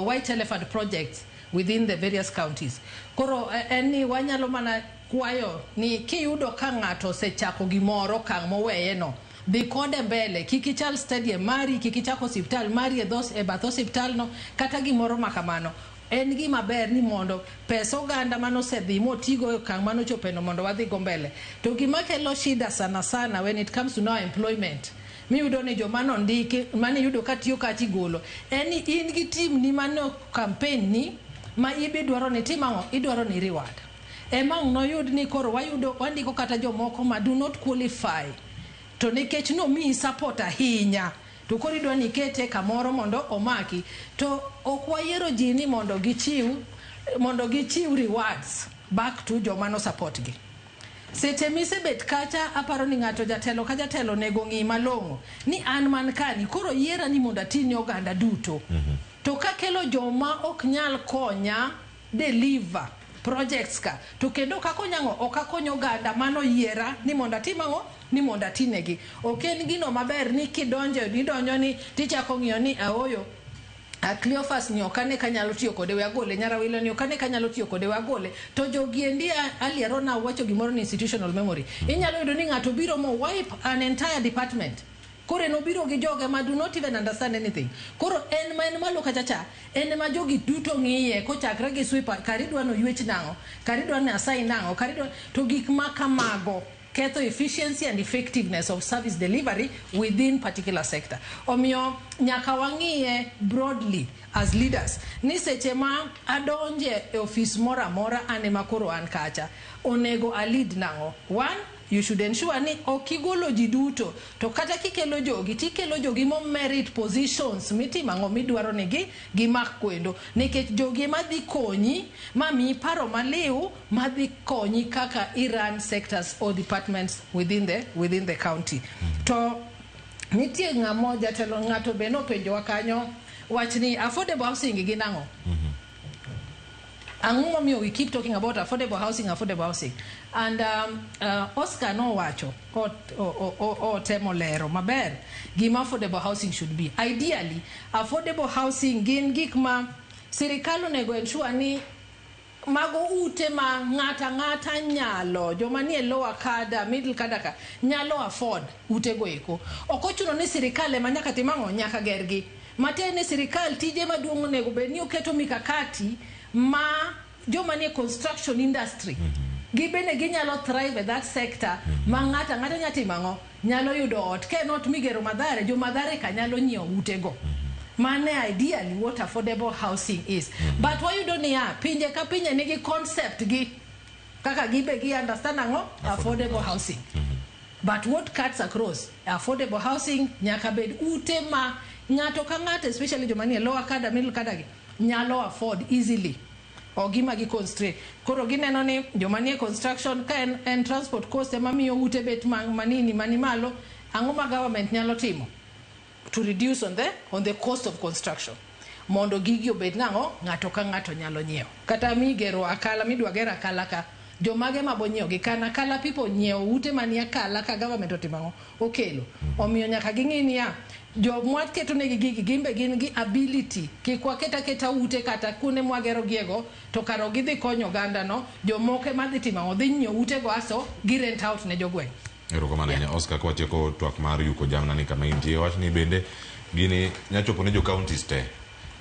white elephant projects within the various counties. Koro en ni wanyalo mana kwayo ni kiyudo ka ng'ato osechako gimoro okang' moweye no dhi kode mbele kik ichal stadium mari kik ichak osiptal mari e bath osiptal no kata gimoro ma kamano. En gima ber ni mondo pesa oganda manosedhi motigo e okang' manochopeno mondo wadhi go mbele. To gima kelo shida sana sana when it comes to now employment miyudo ni joma nondiki maniyudo ka tiyo kacha igolo en ni in gi team ni mano campaign ni ma ibi dwaro ni tim ang'o idwaro ni reward ema ang' noyud ni koro wayudo wandiko kata jomoko ma do not qualify to nikech nomiyi support ahinya to koro idwa ni ikete kamoro mondo omaki to ok wayiero ji ni mondo gichiw rewards back to joma no support gi. Seche misebet kacha aparo ni ng'ato jatelo ka jatelo onego ng'i malong'o ni an man kani koro yiera ni mondo ati ne oganda duto. To kakelo joma ok nyal konya deliver projects ka to kendo ok akonya ang'o ok akonyo oganda mano yiera ni mondo atim ang'o ni mondo atinegi. Ok en gino maber ni kidonjo idonjo ni tichako ng'iyo ni aoyo Cleophas ni ok ane kanyalo tiyo kode we agole, Nyarawilo ni ok ane kanyalo tiyo kode we agole. To jogi endi aliero na wacho gimoro ni institutional memory. Inyalo yudo ni ng'ato biro mo wipe an entire department. Koro en obiro gi joge ma do not even understand anything. Koro en ma en malo kacha cha, en ma jogi duto ng'iye kochakre gi sweeper, kar idwa ni oywech nang'o, kar idwa ni assign nang'o, kar idwa to gik ma kamago Ketho efficiency and effectiveness of service delivery within particular sector. Omiyo nyaka wang'iye broadly as leaders ni seche ma adonje e ofis moro amora, an ema koro an kacha, onego a lead nang'o? One, you should ensure ni ok igolo ji duto, to kata kikelo jogi, tikelo jogi mo merit positions mitimo ang'o midwaro ni gi gimak kwendo, nikech jogi ema dhi konyi ma miyi paro maliw madhi konyi kaka i run sectors or departments within the county. To nitie ng'amo jatelo, ng'ato be nopenjowa kanyo wach ni affordable housing gin ang'o, ang'o momiyo we keep talking about affordable housing, affordable housing. And Oscar nowacho otemo lero maber gima affordable housing should be. Ideally, affordable housing gin gik ma sirikal onego ensure ni mago ute ma ng'ata ng'ata nyalo, joma nie lower kada, middle kada ka nyalo afford utego eko. Ok ochuno ni sirikal ema nyaka tim ang'o, nyaka gergi. Matiende ni sirikal tije maduong' onego bed ni oketo mikakati ma joma nie construction industry gibende ginyalo thrive e that sector, ma ng'ata ng'ata nyalo timo ang'o, nyalo yudo ot. Ka en ot migero Mathare, jo Mathare ka nyalo nyiewo utego. Mane ideally what affordable housing is. But wayudo niya, pinje ka pinje nigi concept gi kaka gibe gi understand ang'o affordable housing. But what cuts across affordable housing nyaka bed ute ma ng'ato ka ng'ato, especially joma nie lower kada, middle kada gi, nyalo afford easily. Ok gima gi constrain. Koro gineno ni joma nie construction ka en transport cost ema miyo ute bet manini mani malo, ang'o ma government nyalo timo to reduce on the cost of construction mondo gigi obed nang'o, ng'ato ka ng'ato nyalo nyiewo. Kata migero Akala, midwa ger Akala ka, jomage mabo nyiewo gi kan Akala people nyiewo ute manie Akala ka government otimo ang'o, okelo. Omiyo nyaka ging'i niya, jomwa keto negi gigi gin be gin gi ability. Kik waket aketa ute kata kuonde mwagero giego to kar gidhi konyo oganda no, jomoko ema dhi timo ang'o, dhi nyiewo utego aso gi rent out ne jogweng'. Erokamano ahinya, Oscar. Kwatieko twak mar yuko jamna ni kama intie, wach ni bende gini nyachopo ne jo counties te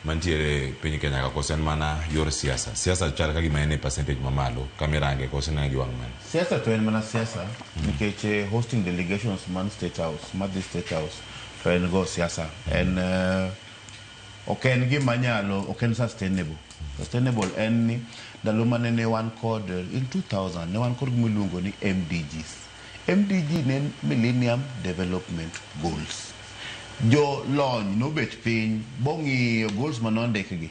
mantiere piny Kenya ka, koso en mana yor siasa? Siasa chal ka gima en e percentage mamalo kamirange, koso inene gi wang' mane? Siasa to en mana siasa, nikech hosting delegations man State House, madhi State House to en go siasa. En ok en gima nyalo, ok en sustainable. Sustainable en ni ndalo mane ne wan kod in 2000 ne wan kod gima iluongo ni MDGs. MDG ne en Millennium Development Goals. Jolony nobet piny bong'iyo goals manondikgi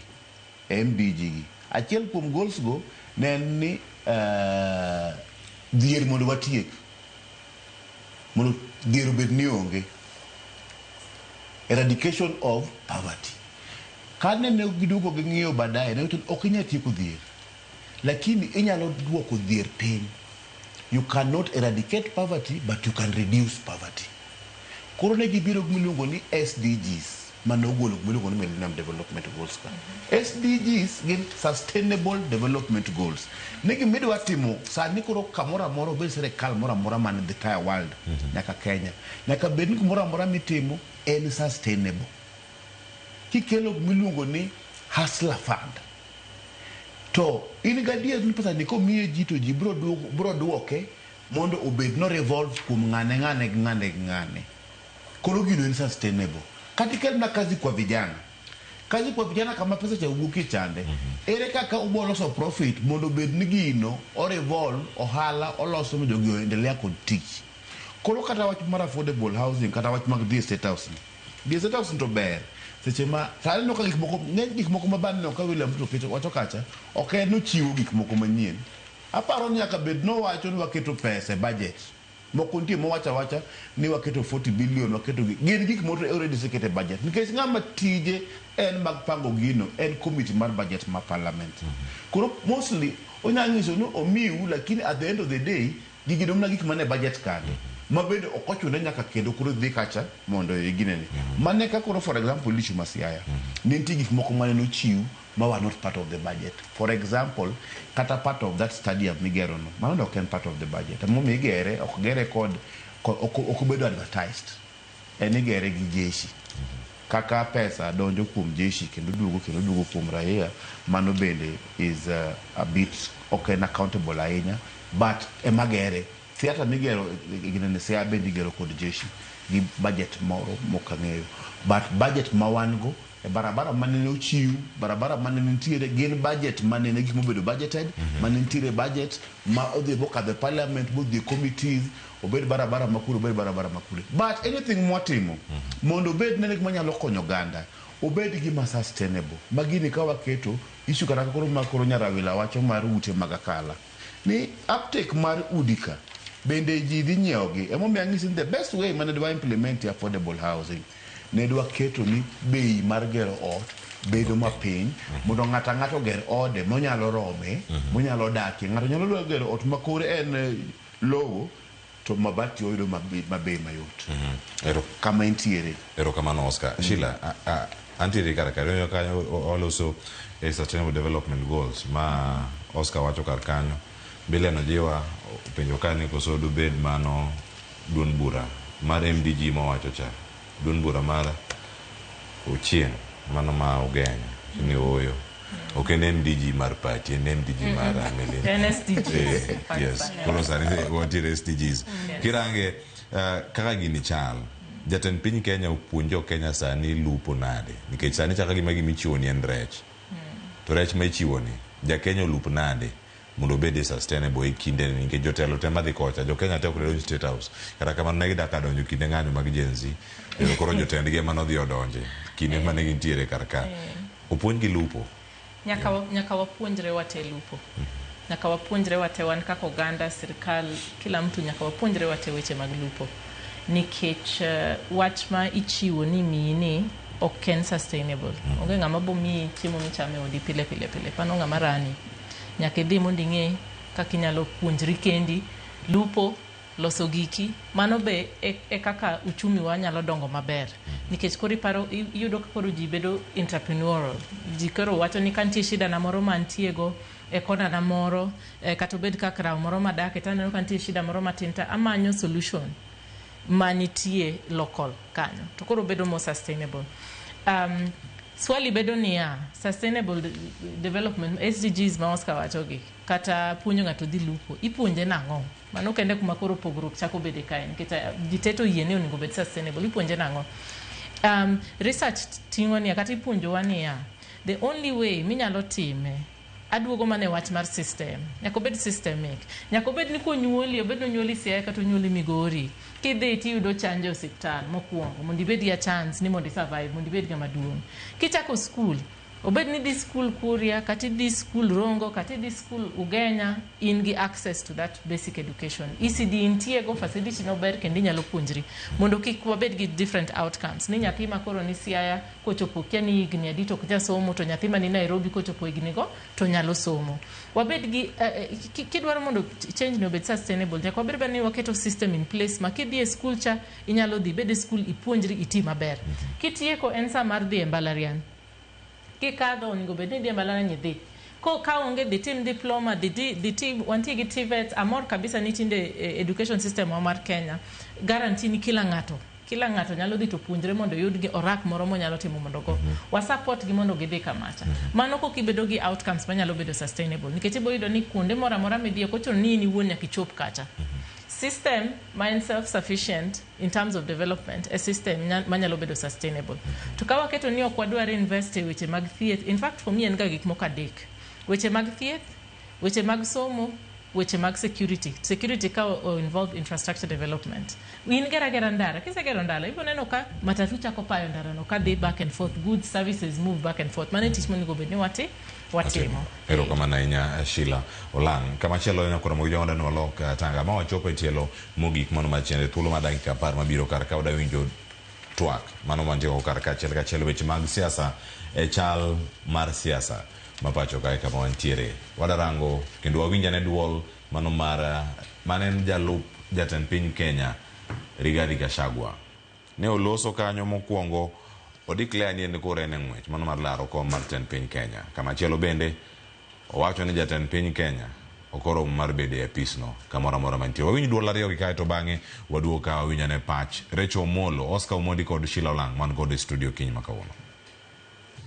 MDG gi. Achiel kuom goals go ne en ni dhier mondo watiek, mondo dhier obed ni onge, eradication of poverty. Kane ne giduogo ging'iyo baadaye, ne giwacho ni ok inyal tieko dhier, lakini inyalo duoko dhier piny. You cannot eradicate poverty, but you can reduce poverty. Koro ne gibiro gi miluongo ni SDGs, manogolo gimiluongo ni Millennium Development Goals. Ka SDGs gin Sustainable Development Goals, ni gimidwa timo sani koro kamoro amora, obed sirikal moro amora man in the entire world nyaka Kenya, nyaka bed ni gimoro amora mitimo en sustainable. Kikelo gimiluongo ni Hustler Fund, to in gadier ni pesa ni komiye ji to ji biro duoke mondo obed no revolve kuom ng'ane, ng'ane gi ng'ane gi ng'ane. Koro gino en sustainable. Kata ikelna kazi kwa vijana, kazi kwa vijana, kama pesa cha wuokie chande, ere kaka ubo loso profit mondo obed ni gino o revolve ohala oloso mondo jogi oendelea kod tich. Koro kata wach mar affordable housing, kata wach mag dhi e State House ni, dhi e State House ni to ber seche ma sani ineno ka gik moko ng'eny, gik moko ma bang' neno ka William Ruto keto wacho kacha, ok en ochiwo gik moko manyien. Aparo ni nyaka bed nowacho ni waketo pesa e budget. Moko nitie mowacho awacha ni waketo 40 billion, waketo gi gin gik moko already osekete budget, nikech ng'ama tije en mag pango gino en committee mar budget ma parliament. Koro mostly onyalo nyiso ni omiu, lakini at the end of the day gigi dong' mana gik mane budget kande ma bende ok ochune nyaka kendo koro dhi kacha mondo iginene. Mane ka koro, for example, issue ma Siaya ne nitie gik moko mane nochiw ma were not part of the budget. For example, kata part of that stadium migero no, mano ne ok en part of the budget. Emomiyo igere, ok gere kod ok obedo advertised. En igere gi jeshi. Kaka pesa donjo kuom jeshi kendo duogo kuom raia, mano bende is a bit ok en accountable ahinya, but ema gere. Theatre migero ginene Siaya bende igero kod jeshi gi budget moro mok ang'eyo. But budget ma wan go e barabara manene ochiw, barabara manene nitiere gin budget manene gik mobedo budgeted, mane nitiere budget ma odhi mokadho e parliament modhi e committees, obed barabara makure, obed barabara makure. But anything mwatimo mondo obed nene gima nyalo konyo oganda, obed gima sustainable. Ma gini ka waketo issue kata koro ma koro Nyarawila wacho mar ute mag akala ni uptake mar udi ka bende ji dhi nyiewogi. Emomiyo anyisi ni the best way mane dwa implement affordable housing ne dwa keto ni bei mar gero ot bedo mapiny mondo ng'ato ang'ato oger ode monyalo rome, monyalo dakie. Ng'ato nyalo dwa gero ot ma kore en lowo to mabati oyudo ma bei mayot. Kama entiere. Erokamano Oscar. Sheila, antiere kar kanyo kanyo oloso e Sustainable Development Goals ma Oscar wacho kar kanyo. Bileno jiwa penjo ka ni koso dubed mano duond bura mar MDG mowacho cha. Duond bura mar Ochieng' mano ma Ugenya ni ooyo. Ok en MDG mar party, en MDG mar Amelin. En SDGs. Yes. Koro sani wantiere SDGs. Kirange kaka gini chal, jatend piny Kenya opuonjo Kenya sani lupo nade? Nikech sani chaka gima gimichiwo ni en rech. To rech ma ichiwo ni, ja Kenya olup nade mondo obed sustainable e kinde ni nikech jotelo te madhi kocha, jo Kenya te ok ne donj State House. Kata kamano ne gidak donjo kinde ng'anyo mag Gen Z. Kendo koro jotendgi ema nodhi odonje kinde mane gintiere kar ka. Opuonjgi lupo. Nyaka wapuonjre wate lupo. Nyaka wapuonjre wate wan kaka oganda, sirikal, kila mtu nyaka wapuonjre wate weche mag lupo. Nikech wach ma ichiwo ni miyi ni ok en sustainable. Onge ng'ama bo miyi chiemo michamo e odi pile pile pile. Pano ng'ama rani. Nyaka idhi mondo ing'e kaka inyalo puonjri kendi, lupo, loso giki. Mano be e kaka uchumi wa nyalo dongo maber. Nikech koro iparo, iyudo ka koro ji bedo entrepreneurial. Ji koro wacho ni ka nitie shida na moro mantie go e kona na moro, kata obed kaka rawo moro madake, to aneno ka nitie shida moro matin to amanyo solution manitie local kanyo. To koro bedo more sustainable. Swali bedo niya, sustainable development, SDGs ma Oscar wachogi, kata puonjo ng'ato dhi lupo, ipuonje nang'o? Mano kende kuma koro pogruok chako bede kae, nikech ji te to yie ni onego bed sustainable, ipuonje nang'o? Research ting'o niya, kata ipuonjowa niya, the only way minyalo time, aduogo mana e wach mar system, nyaka obed systemic, nyaka obed ni konyuoli, obed ni onyuoli Siaya kata onyuoli Migori, kidhi tiyudo chanjo e osiptal mokwongo mondo ibed gi a chance ni mondo i survive, mondo ibed ng'ama duong'. Kichako skul, obed ni idhi skul Kuria, kata idhi skul Rongo, kata idhi skul Ugenya, in gi access to that basic education. ECD intie go, facility no ber kendo inyalo puonjri mondo kik wabed gi different outcomes. Ni nyathi ma koro ni Siaya kochopo kia ni higni adi to ok nyal somo, to nyathi mani Nairobi kochopo higni go to nyalo somo. Wabed gi kidwaro mondo change ni obed sustainable, nyaka wabed ni waketo system in place ma kidhi e skul cha inyalo dhi bed e skul ipuonjri iti maber. Kitieko en sa mar dhi e mbalariany. Kikadho onego bed ni idhi e mbalariany idhi. Ko ka onge dhi tim diploma, dhi tim, wantie gi TVET, amor kabisa ni tinde education system wa mar Kenya guarantee ni kila ng'ato nyalo dhi to puonjre mondo oyud gi orak moro monyalo timo mondo go. Wa support gi mondo gidhi kamacha. Mano kok ibedo gi outcomes manyalo bedo sustainable. Nikech ibo yudo ni kuonde moro amora midhiye ok ochuno ni in iwuon nyaka ichop kacha. System ma en self-sufficient in terms of development, a system manyalo bedo sustainable. To ka waketo ni ok wadwar invest e weche mag thieth, in fact for me en ga gik moko adek. Weche mag thieth, weche mag somo, weche mag security. Security ka o involve infrastructure development. In gera gera ndara, kisegero ndara, ibo neno ka matatu chako payo ndara no, ka dhi back and forth, goods, services move back and forth. Mano e tich monego bed ni watimo. Erokamano ahinya Sheila Olang'. Kamachielo en koro mogi jomoda walok tanga ma wachopo e tielo mogik mano machiende thuolo mar dakika 10 mabiro kar ka wadawinjo twak mano mantie kar ka achiel kachiel weche mag siasa e chal mar siasa ma pacho kae kama wantiere. Wadarango kendo wawinj ane duol mano mar mane en jalup jatend piny Kenya Rigathi Gachagua. Ne oloso kanyo mokwongo o declare ni en koro en e ng'wech mano mar laro kom mar tend piny Kenya. Kamachielo bende owacho ni jatend piny Kenya ok oromo mar bedo e apisno kamoro amora mantie. Wawinj duol ariyo gi kae to bang'e waduog ka wawinj ane pach Rachel Omolo, Oscar Omondi kod Sheila Olang' man godo e studio kiny ma kawuono.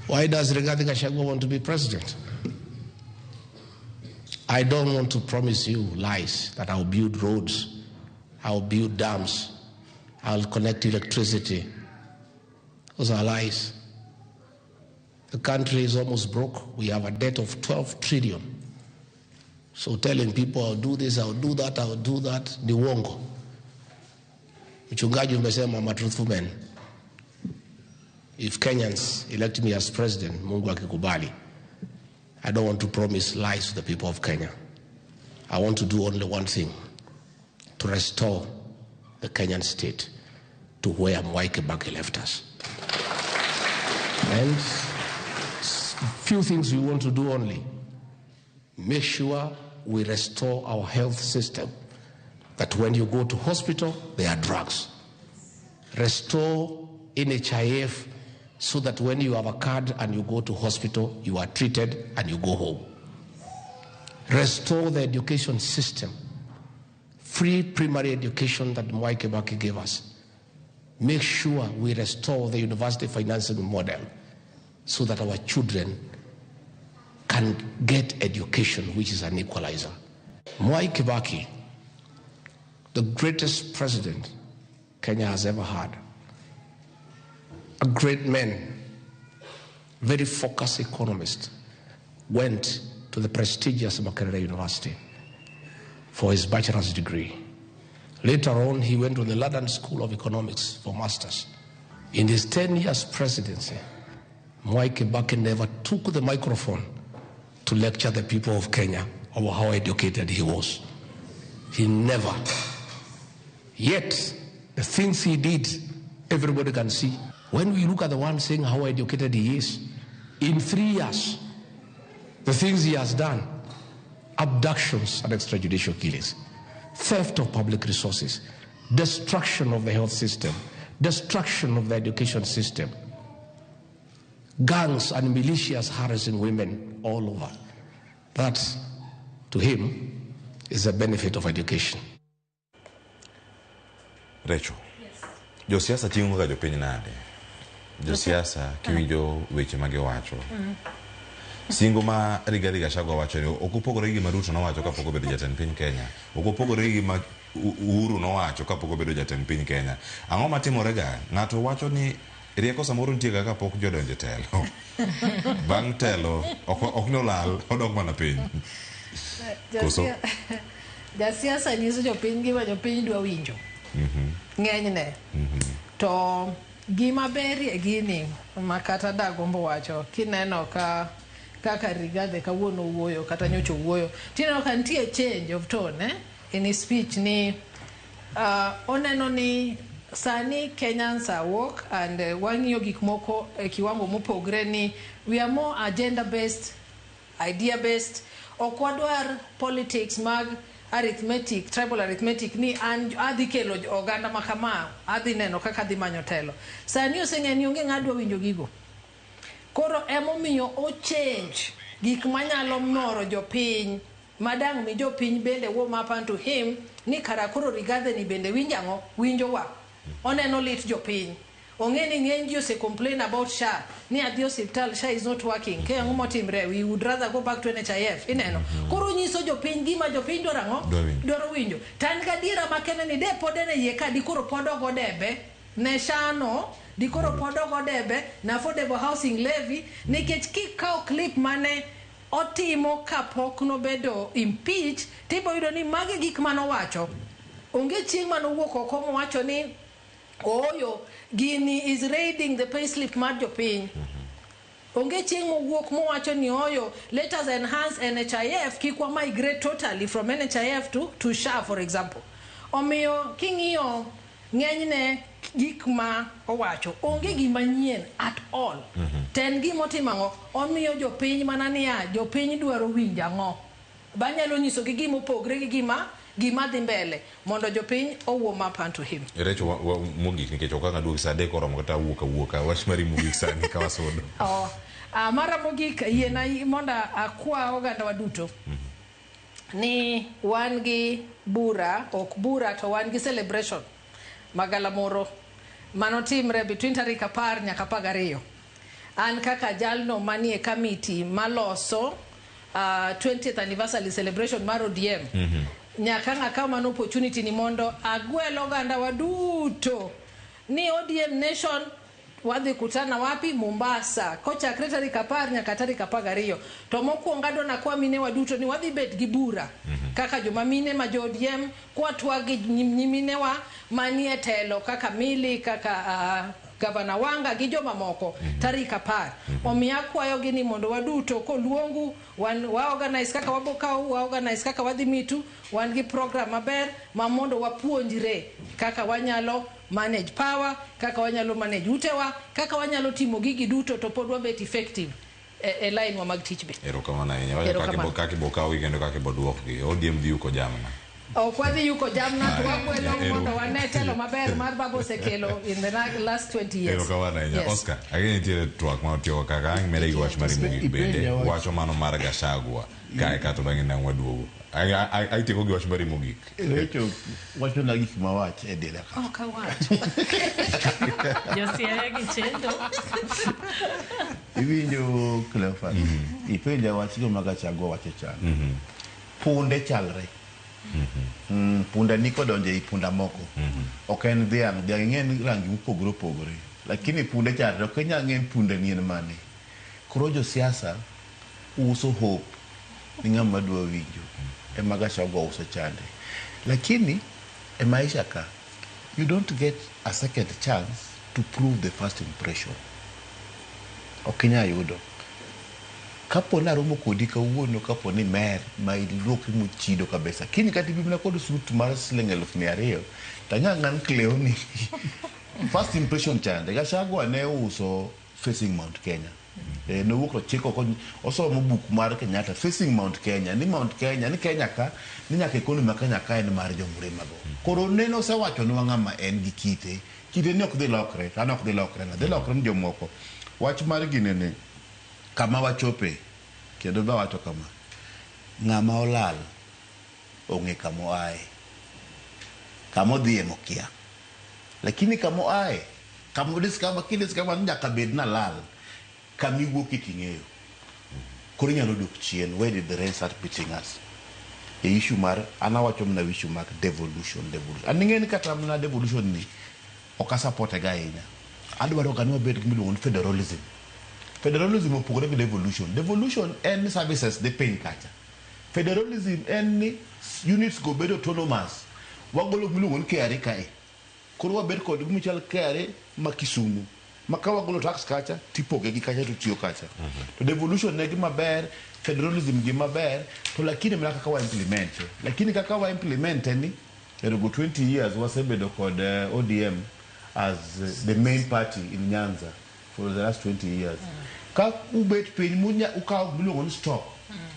Why does Rigathi Gachagua want to be president? I don't want to promise you lies that I'll build roads I'll build dams. I'll connect electricity. Those are lies. The country is almost broke. We have a debt of 12 trillion. So telling people I'll do this, I'll do that, I'll do that, ni uongo. Mchungaji umesema I'm a truthful man. If Kenyans elect me as president, Mungu akikubali, I don't want to promise lies to the people of Kenya. I want to do only one thing, to restore the Kenyan state to where Mwai Kibaki left us. And few things we want to do only. Make sure we restore our health system, that when you go to hospital, there are drugs. Restore NHIF so that when you have a card and you go to hospital, you are treated and you go home. Restore the education system. Free primary education that Mwai Kibaki gave us. Make sure we restore the university financing model so that our children can get education, which is an equalizer. Mwai Kibaki, the greatest president Kenya has ever had, a great man, very focused economist, went to the prestigious Makerere University for his bachelor's degree. Later on, he went to the London School of Economics for masters. In his 10 years presidency, Mwai Kibaki never took the microphone to lecture the people of Kenya over how educated he was. He never. Yet, the things he did, everybody can see. When we look at the one saying how educated he is, in 3 years, the things he has done, abductions and extrajudicial killings, theft of public resources, destruction of the health system, destruction of the education system, gangs and militias harassing women all over. That, to him, is the benefit of education. Rachel, josiasa ting'o ga jopiny nade? Josiasa kiwinjo weche magiwacho. Singo ma Rigathi Gachagua wacho ni ok opogore gi gima Ruto nowacho kapok obedo jatend piny Kenya. Ok opogore gi gima Uhuru nowacho kapok obedo jatend piny Kenya. Ang'o matimore ga? Ng'ato wacho ni rieko samoro nitie ga kapok jodonjo e telo. Bang' telo ok nolal, odok mana piny. Koso? Jasiasa nyiso jopiny gima jopiny dwa winjo. Ng'enyne. To gima berie gini ma kata dagombo wacho kineno ka kaka Rigathi kawuono wuoyo kata nyocha wuoyo tineno ka nitie change of tone in his speech ni oneno ni sani Kenyans are woke and wang'iyo gik moko e kiwango mopogre ni we are more agenda based, idea based. Ok wadwar politics mag arithmetic, tribal arithmetic ni an adhi kelo oganda ma kama, adhi neno kaka adhi manyo telo. Sani oseng'e ni onge ng'adwa winjo gigo. Koro emomiyo o change gik manyalo moro jopiny, madang' mi jopiny bende warm up unto him ni kara koro Rigathi ni bende winjo ang'o? Winjo wa. Oneno lit jopiny. Ong'e ni ng'eny ji ose complain about SHA, ni adhi osiptal, SHA is not working. Ke ang'o motimre? We would rather go back to NHIF. Ineno. Koro nyiso jopiny gima jopiny dwaro ang'o? Dwaro winjo. To an gadiera makende ni de pod en e yie ka dikoro pod ogo debe ne SHA no, dikoro pod ogo debe na affordable housing levy, nikech kikawo clip mane otimo kapok nobedo impeach, tibo yudo ni magi gik manowacho. Onge chieng' manowuok oko mowacho ni ooyo, gini is raiding the payslip mar jopiny. Onge chieng' mowuok mowacho ni oyo, let us enhance NHIF, kik wa migrate totally from NHIF to SHA, for example. Omiyo king'iyo ng'enyne gik ma owacho, onge gima nyien at all. To en gima otimo ang'o? Omiyo jopiny mana niya, jopiny dwaro winjo ang'o? Banyalo nyisogi gima opogre gi gima dhi mbele mondo jopiny owuo up unto him. Recho mogik nikech ok ang' aduogi sa 3 oromo kata awuok awuoka wach mari mogik sani ka wasudo. Mara mogik yiena mondo akwa oganda wa duto ni wan gi bura, ok bura to wan gi celebration magalamoro manotimre between tarik 10 nyaka 12. An kaka jalno manie kamiti maloso 20th anniversary celebration mar ODM. Nyaka ang' akaw mano opportunity ni mondo agwel oganda wa duto ni ODM Nation wadhi kutana wapi? Mombasa. Kochakre tarik 10 nyaka tarik 12. To mokwongo adwa nakwa mine wa duto ni wadhi bet gi bura kaka joma mine ma jo ODM kwatwa gi nyiminewa manie telo kaka Millie, kaka Gavana Wanga gi joma moko tarik 10. Omiyo akwayogi ni mondo waduto koluongu wan wa organize kaka wabokaw, wa organize kaka wadhi mitu, wan gi program maber ma mondo wapuonjre kaka wanyalo manage power, kaka wanyalo manage utewa, kaka wanyalo timo gigi duto to pod wabet effective e line wa mag tich be. Erokamano ahinya. Wacho Erokamano. kaka ibo kawgi kendo kaka ibo duokgi. ODM dhi yuko jamna. Ok wadhi yuko jamna to wagwelo Ero. mondo wane telo maber mar Baba osekelo in the last 20 years. Erokamano ahinya. Yes. Oscar, ageni nitiere twak ma otiyo kaka ang' mere gi wach mari mogik bende. Ipenja wach. Wacho mano mar Gachagua. Kae kato bang'e nang' waduogo. Aitieko gi wach mari mogik. Rachel wachona gik mawach e dera ka. Ok awach. Josiaya gi chendo. Iwinjo Cleophas, ipenja wach gima Gachagua wacho chande. Punde chalre. Punda ni kodonjo ei punda moko. Ok en dhiang', dhiang' ing'e ni rangi mopogore opogore. Lakini punde chalre, ok inyal ng'e ni punda ni en mane. Koro josiasa uso hope ni ng'ama dwa winjo. Ema Gachagua uso chande. Lakini e maisha ka, you don't get a second chance to prove the first impression. Ok inyal yudo. Kapo ni aromo kodi kawuono, kapo ni mer ma iluokri mochido kabisa, kiny kata ibi mana kod sut mar siling 200,000, tanya ng'an Cleo ni first impression chande. Gachagua ne uso Facing Mount Kenya. Nowuok to chiko osomo buk mar Kenyatta Facing Mount Kenya, ni Mount Kenya, ni Kenya ka, ni nyaka economy ma Kenya ka en mar jomurima go. Koro nene osewachonwa ng'ama en gi kite. Kite ni ok dhi lokre, to an ok dhi lokre na, dhi lokre ni jomoko. Wach mar ginene, kama wachope, kendo be awacho kama, ng'ama olal ong'e kama oaye, kama odhiye mokia. Lakini kama oaye, kama odiscover, kidiscover ni nyaka bed nalal, kama iwuokie ting'eyo. Koro inyalo dok chien, where did the rain start beating us? E issue mar, an awacho mana issue mar devolution, devolution. An ing'e ni kata mana devolution ni, ok asupporte ga ahinya. Adwaro ga ni wabed gi miluongo ni federalism. Federalism opogore gi devolution. Devolution en ni services dhi piny kacha. Federalism en ni units go bedo autonomous. Wagolo gimiluongo ni KRA kae. Koro wabed kod gimichal KRA ma Kisumu. Ma ka wagolo tax kacha, tipoge gi kacha to tiyo kacha. To devolution ne gima ber, federalism gima ber, to lakini mana kaka wa implement. Lakini kaka wa implement ni, erogo 20 years wasebedo kod ODM as the main party in Nyanza for the last 20 years. Ka ubet piny munya ukawo gimiluongo ni stock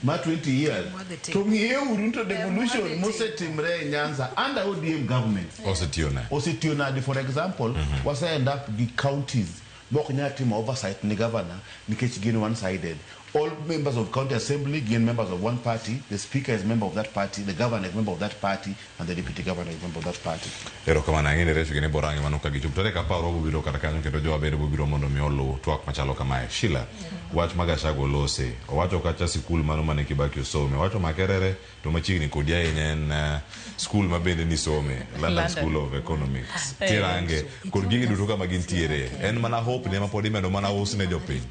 ma 20 years, to ng'iyeuru to devolution mosetimre e Nyanza under ODM government. Osetiyo nade? Osetiyo nade? For example, wase end up gi counties mok nyal timo oversight ni governor nikech gin one sided. All members of county assembly gin members of one party, the speaker is member of that party, the governor is member of that party, and the deputy governor is member of that party. Erokamano ahinya ne Rachel gi ne Borangi mano ka gichopo tarik 10 wabiro kata kanyo kendo jowa bende biro mondo mi oluw twak machalo kamae. Sheila, wach ma Gachagua olose, owacho kacha sikul mano mane Kibaki osome, owacho Makerere to machiegni kodi ahinya en skul ma bende nisome, London School of Economics. Kirange kod gigi duto kama gintiere, en mana hope ne ma pod imedo mana us ne jopiny.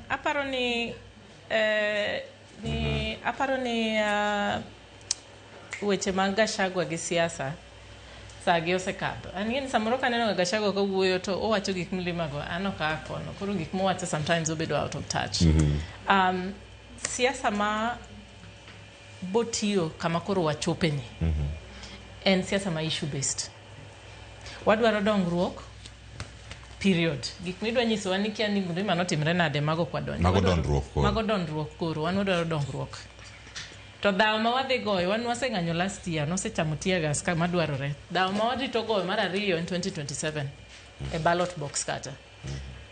Aparo ni aparo ni weche mag Gachagua gi siasa saa gi osekadho. An ng'eni samoro kaneno ga Gachagua kowuoyo to owacho gik milimago, an ok aa kono. Koro gik mowacho sometimes obedo out of touch. Siasa ma botiyo kama koro wachope ni en siasa ma issue based. Wadwaro dongruok period. Gik midwa nyisowa ni kia ni mlima notimre nade mago kwa donjo. Mago dongruok koro. Mago dongruok koro, wan wadwaro dongruok. To dhawo ma wadhi goyo, wan waseng'anyo last year, nosechamo tear gas ka madwarore. Dhawo ma wadhi to goyo mar ariyo in 2027 e ballot box kata.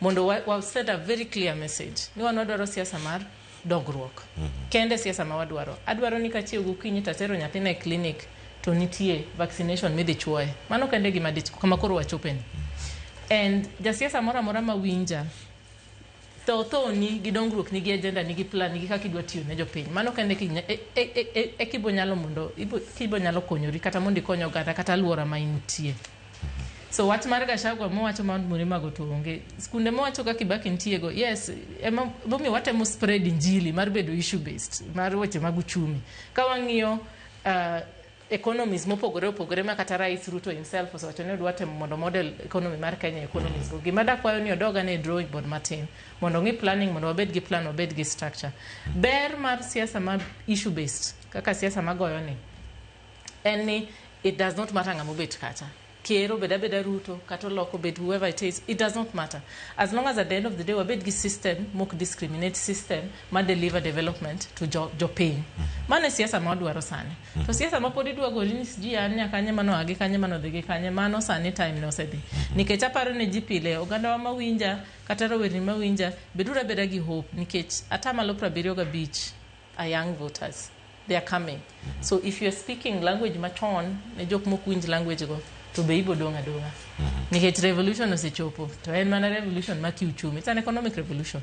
Mondo wa send a very clear message ni wan wadwaro siasa mar dongruok. Kende siasa ma wadwaro. Adwaro ni kachiew gokinyi tatero nyathina e clinic to nitie vaccination midhi chuoye. Mano kende gima dich kama koro wachopeni. And jasiasa moro amora ma winja, To thoni gi dongruok ni gi agenda ni gi plan ni gi kaka idwa tiyo ne jopiny. Mano kende e kibo nyalo mondo kibo nyalo konyori kata mondo ikony oganda kata alwora ma intie. So wach mar Gachagua mowacho Mount Murima go to onge. Skunde mowacho ka Kibaki nitie go, yes, ema momiyo watemo spread injili mar bedo issue based, mar weche mag uchumi. Ka wang'iyo economies mopogore opogore ma kata Rais Ruto himself osewacho ni odwa temo mondo model economy mar Kenya economies go. Gima dakwayo ni odoga ne drawing board matin mondo ong'i planning, mondo wabed gi plan, wabed gi structure. Ber mar siasa ma issue based kaka siasa magoyo ni en ni it does not matter ng'ama obet kacha. Ker obed abeda Ruto kata oloko obed whoever it is, it does not matter. As long as at the end of the day wabed gi system mok discriminate, system ma deliver development to jopiny. Mano e siasa ma wadwaro sani. To siasa ma pod idwa goli ni sijui an nya kanye mano agi kanye mano dhi gi kanye, mano sani time ne osedhi. Nikech aparo ne ji pile, ogandawa mawinja kata rowerni mawinja, beduru abeda gi hope nikech 75% are young voters. They are coming. So if you are speaking language machon ne jok mok winj language go, to be ibo dong' adong'a. Nikech revolution osechopo, to en mana revolution ma kiuchumi. It's an economic revolution.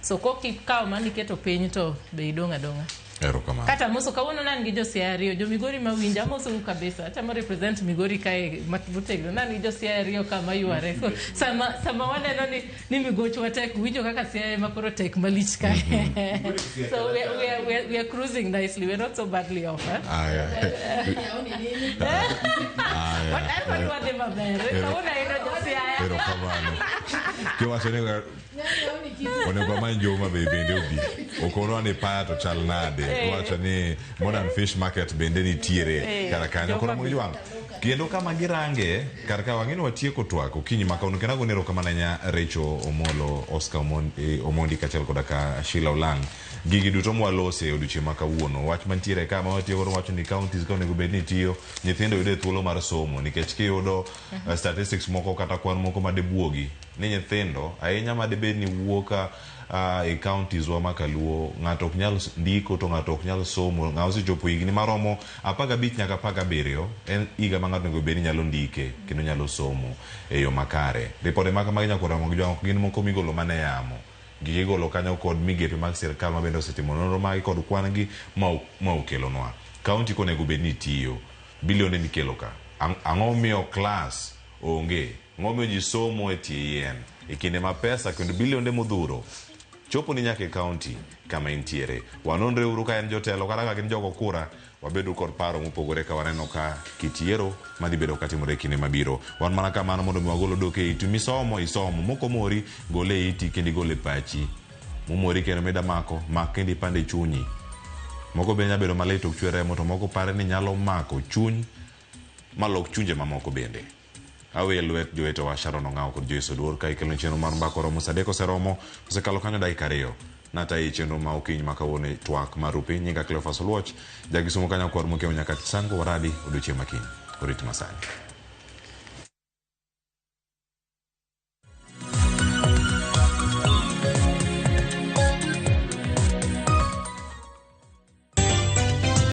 So kokikawo mano iketo piny to be idong' adong'a. Erokamano. Kata amoso kawuono nan gi Josiaya ariyo, jo Migori mawinja, amosou kabisa. Atemo represent Migori kae motegno. Nan gi Josiaya ariyo ka mayware. So sama waneno ni migochwa tek, winjo kaka Siaya ema koro tek malich kae. So we are cruising nicely. We are not so badly off. Eh? Aya. Wadhi wadhi maber. Kawuono ayudo Josiaya. Erokamano. Kiwacho ni onego amany jo Homa Bay bende obi. Okonwa ni paya to chal nade. Iwacho ni Modern Fish Market bende nitiere kar kanyo. Koro Mojwang', kendo kama girange kar ka wang'e ni watieko twak okinyi ma kawuono. Kendo agone erokamano ahinya Rachel Omolo, Oscar Omondi kaachiel koda ka Sheila Olang'. Gigi duto mwalose e odiochieng' ma kawuono. Wach mantiere ka ma watiyo godo wacho ni counties ka onego bed ni tiyo, nyithindo yudo thuolo mar somo nikech kiyudo statistics moko kata kwan moko madebuogi ni nyithindo ahinya madebed ni wuok e counties wa makaluo, ng'ato ok nyal ndiko to ng'ato ok nyal somo. Ng'ama osechopo higni maromo 15 nyaka 17 en higa ma ng'ato onego bed ni nyalo ndike kendo nyalo somo e yo makare. Ripode ma kamagi nyaka romo gi jowang' gin moko migolo mana e yamo. Gigi igolo kanyo kod migepe mag sirkal ma bende osetimo nonro magi kod kwan gi ma okelonwa. County konego bed ni tiyo, bilionde mikelo ka. Ang'o miyo class onge? Ang'o miyo ji somo e tie yien? E kinde ma pesa kendo bilionde modhuro chopo ni nyaka e county kama intiere. Wanonre uru ka en jotelo kata ka gin jogo kura, wabedo kod paro mopogore ka waneno ka kit yiero madhi bedo katimore e kinde mabiro. Wan mana kamano mondo mi wagol odok e itu misomo isomo, moko mori gole e iti kendo igole e pachi. Momori kendo mida mako, mak kendo ipande e chunyi. Moko be nyalo bedo malit ok chwer remo to moko pare ni nyalo mako chuny malok chunje mamoko bende. Awe lwet jowetewa Sharon Ong'awo kod Joyce Oduor ka ikelo chenro mar mbaka oromo saa 3 oseromo, osekalo kanyo dakika 2. Natayi chenro ma okinyi ma kawuono e twak mar Rupiny. Nyinga Cleophas Oluoch, jakisumo kanyo kwar mokiewo nyaka Sango Waradi odiochieng' makiny. Orit masani.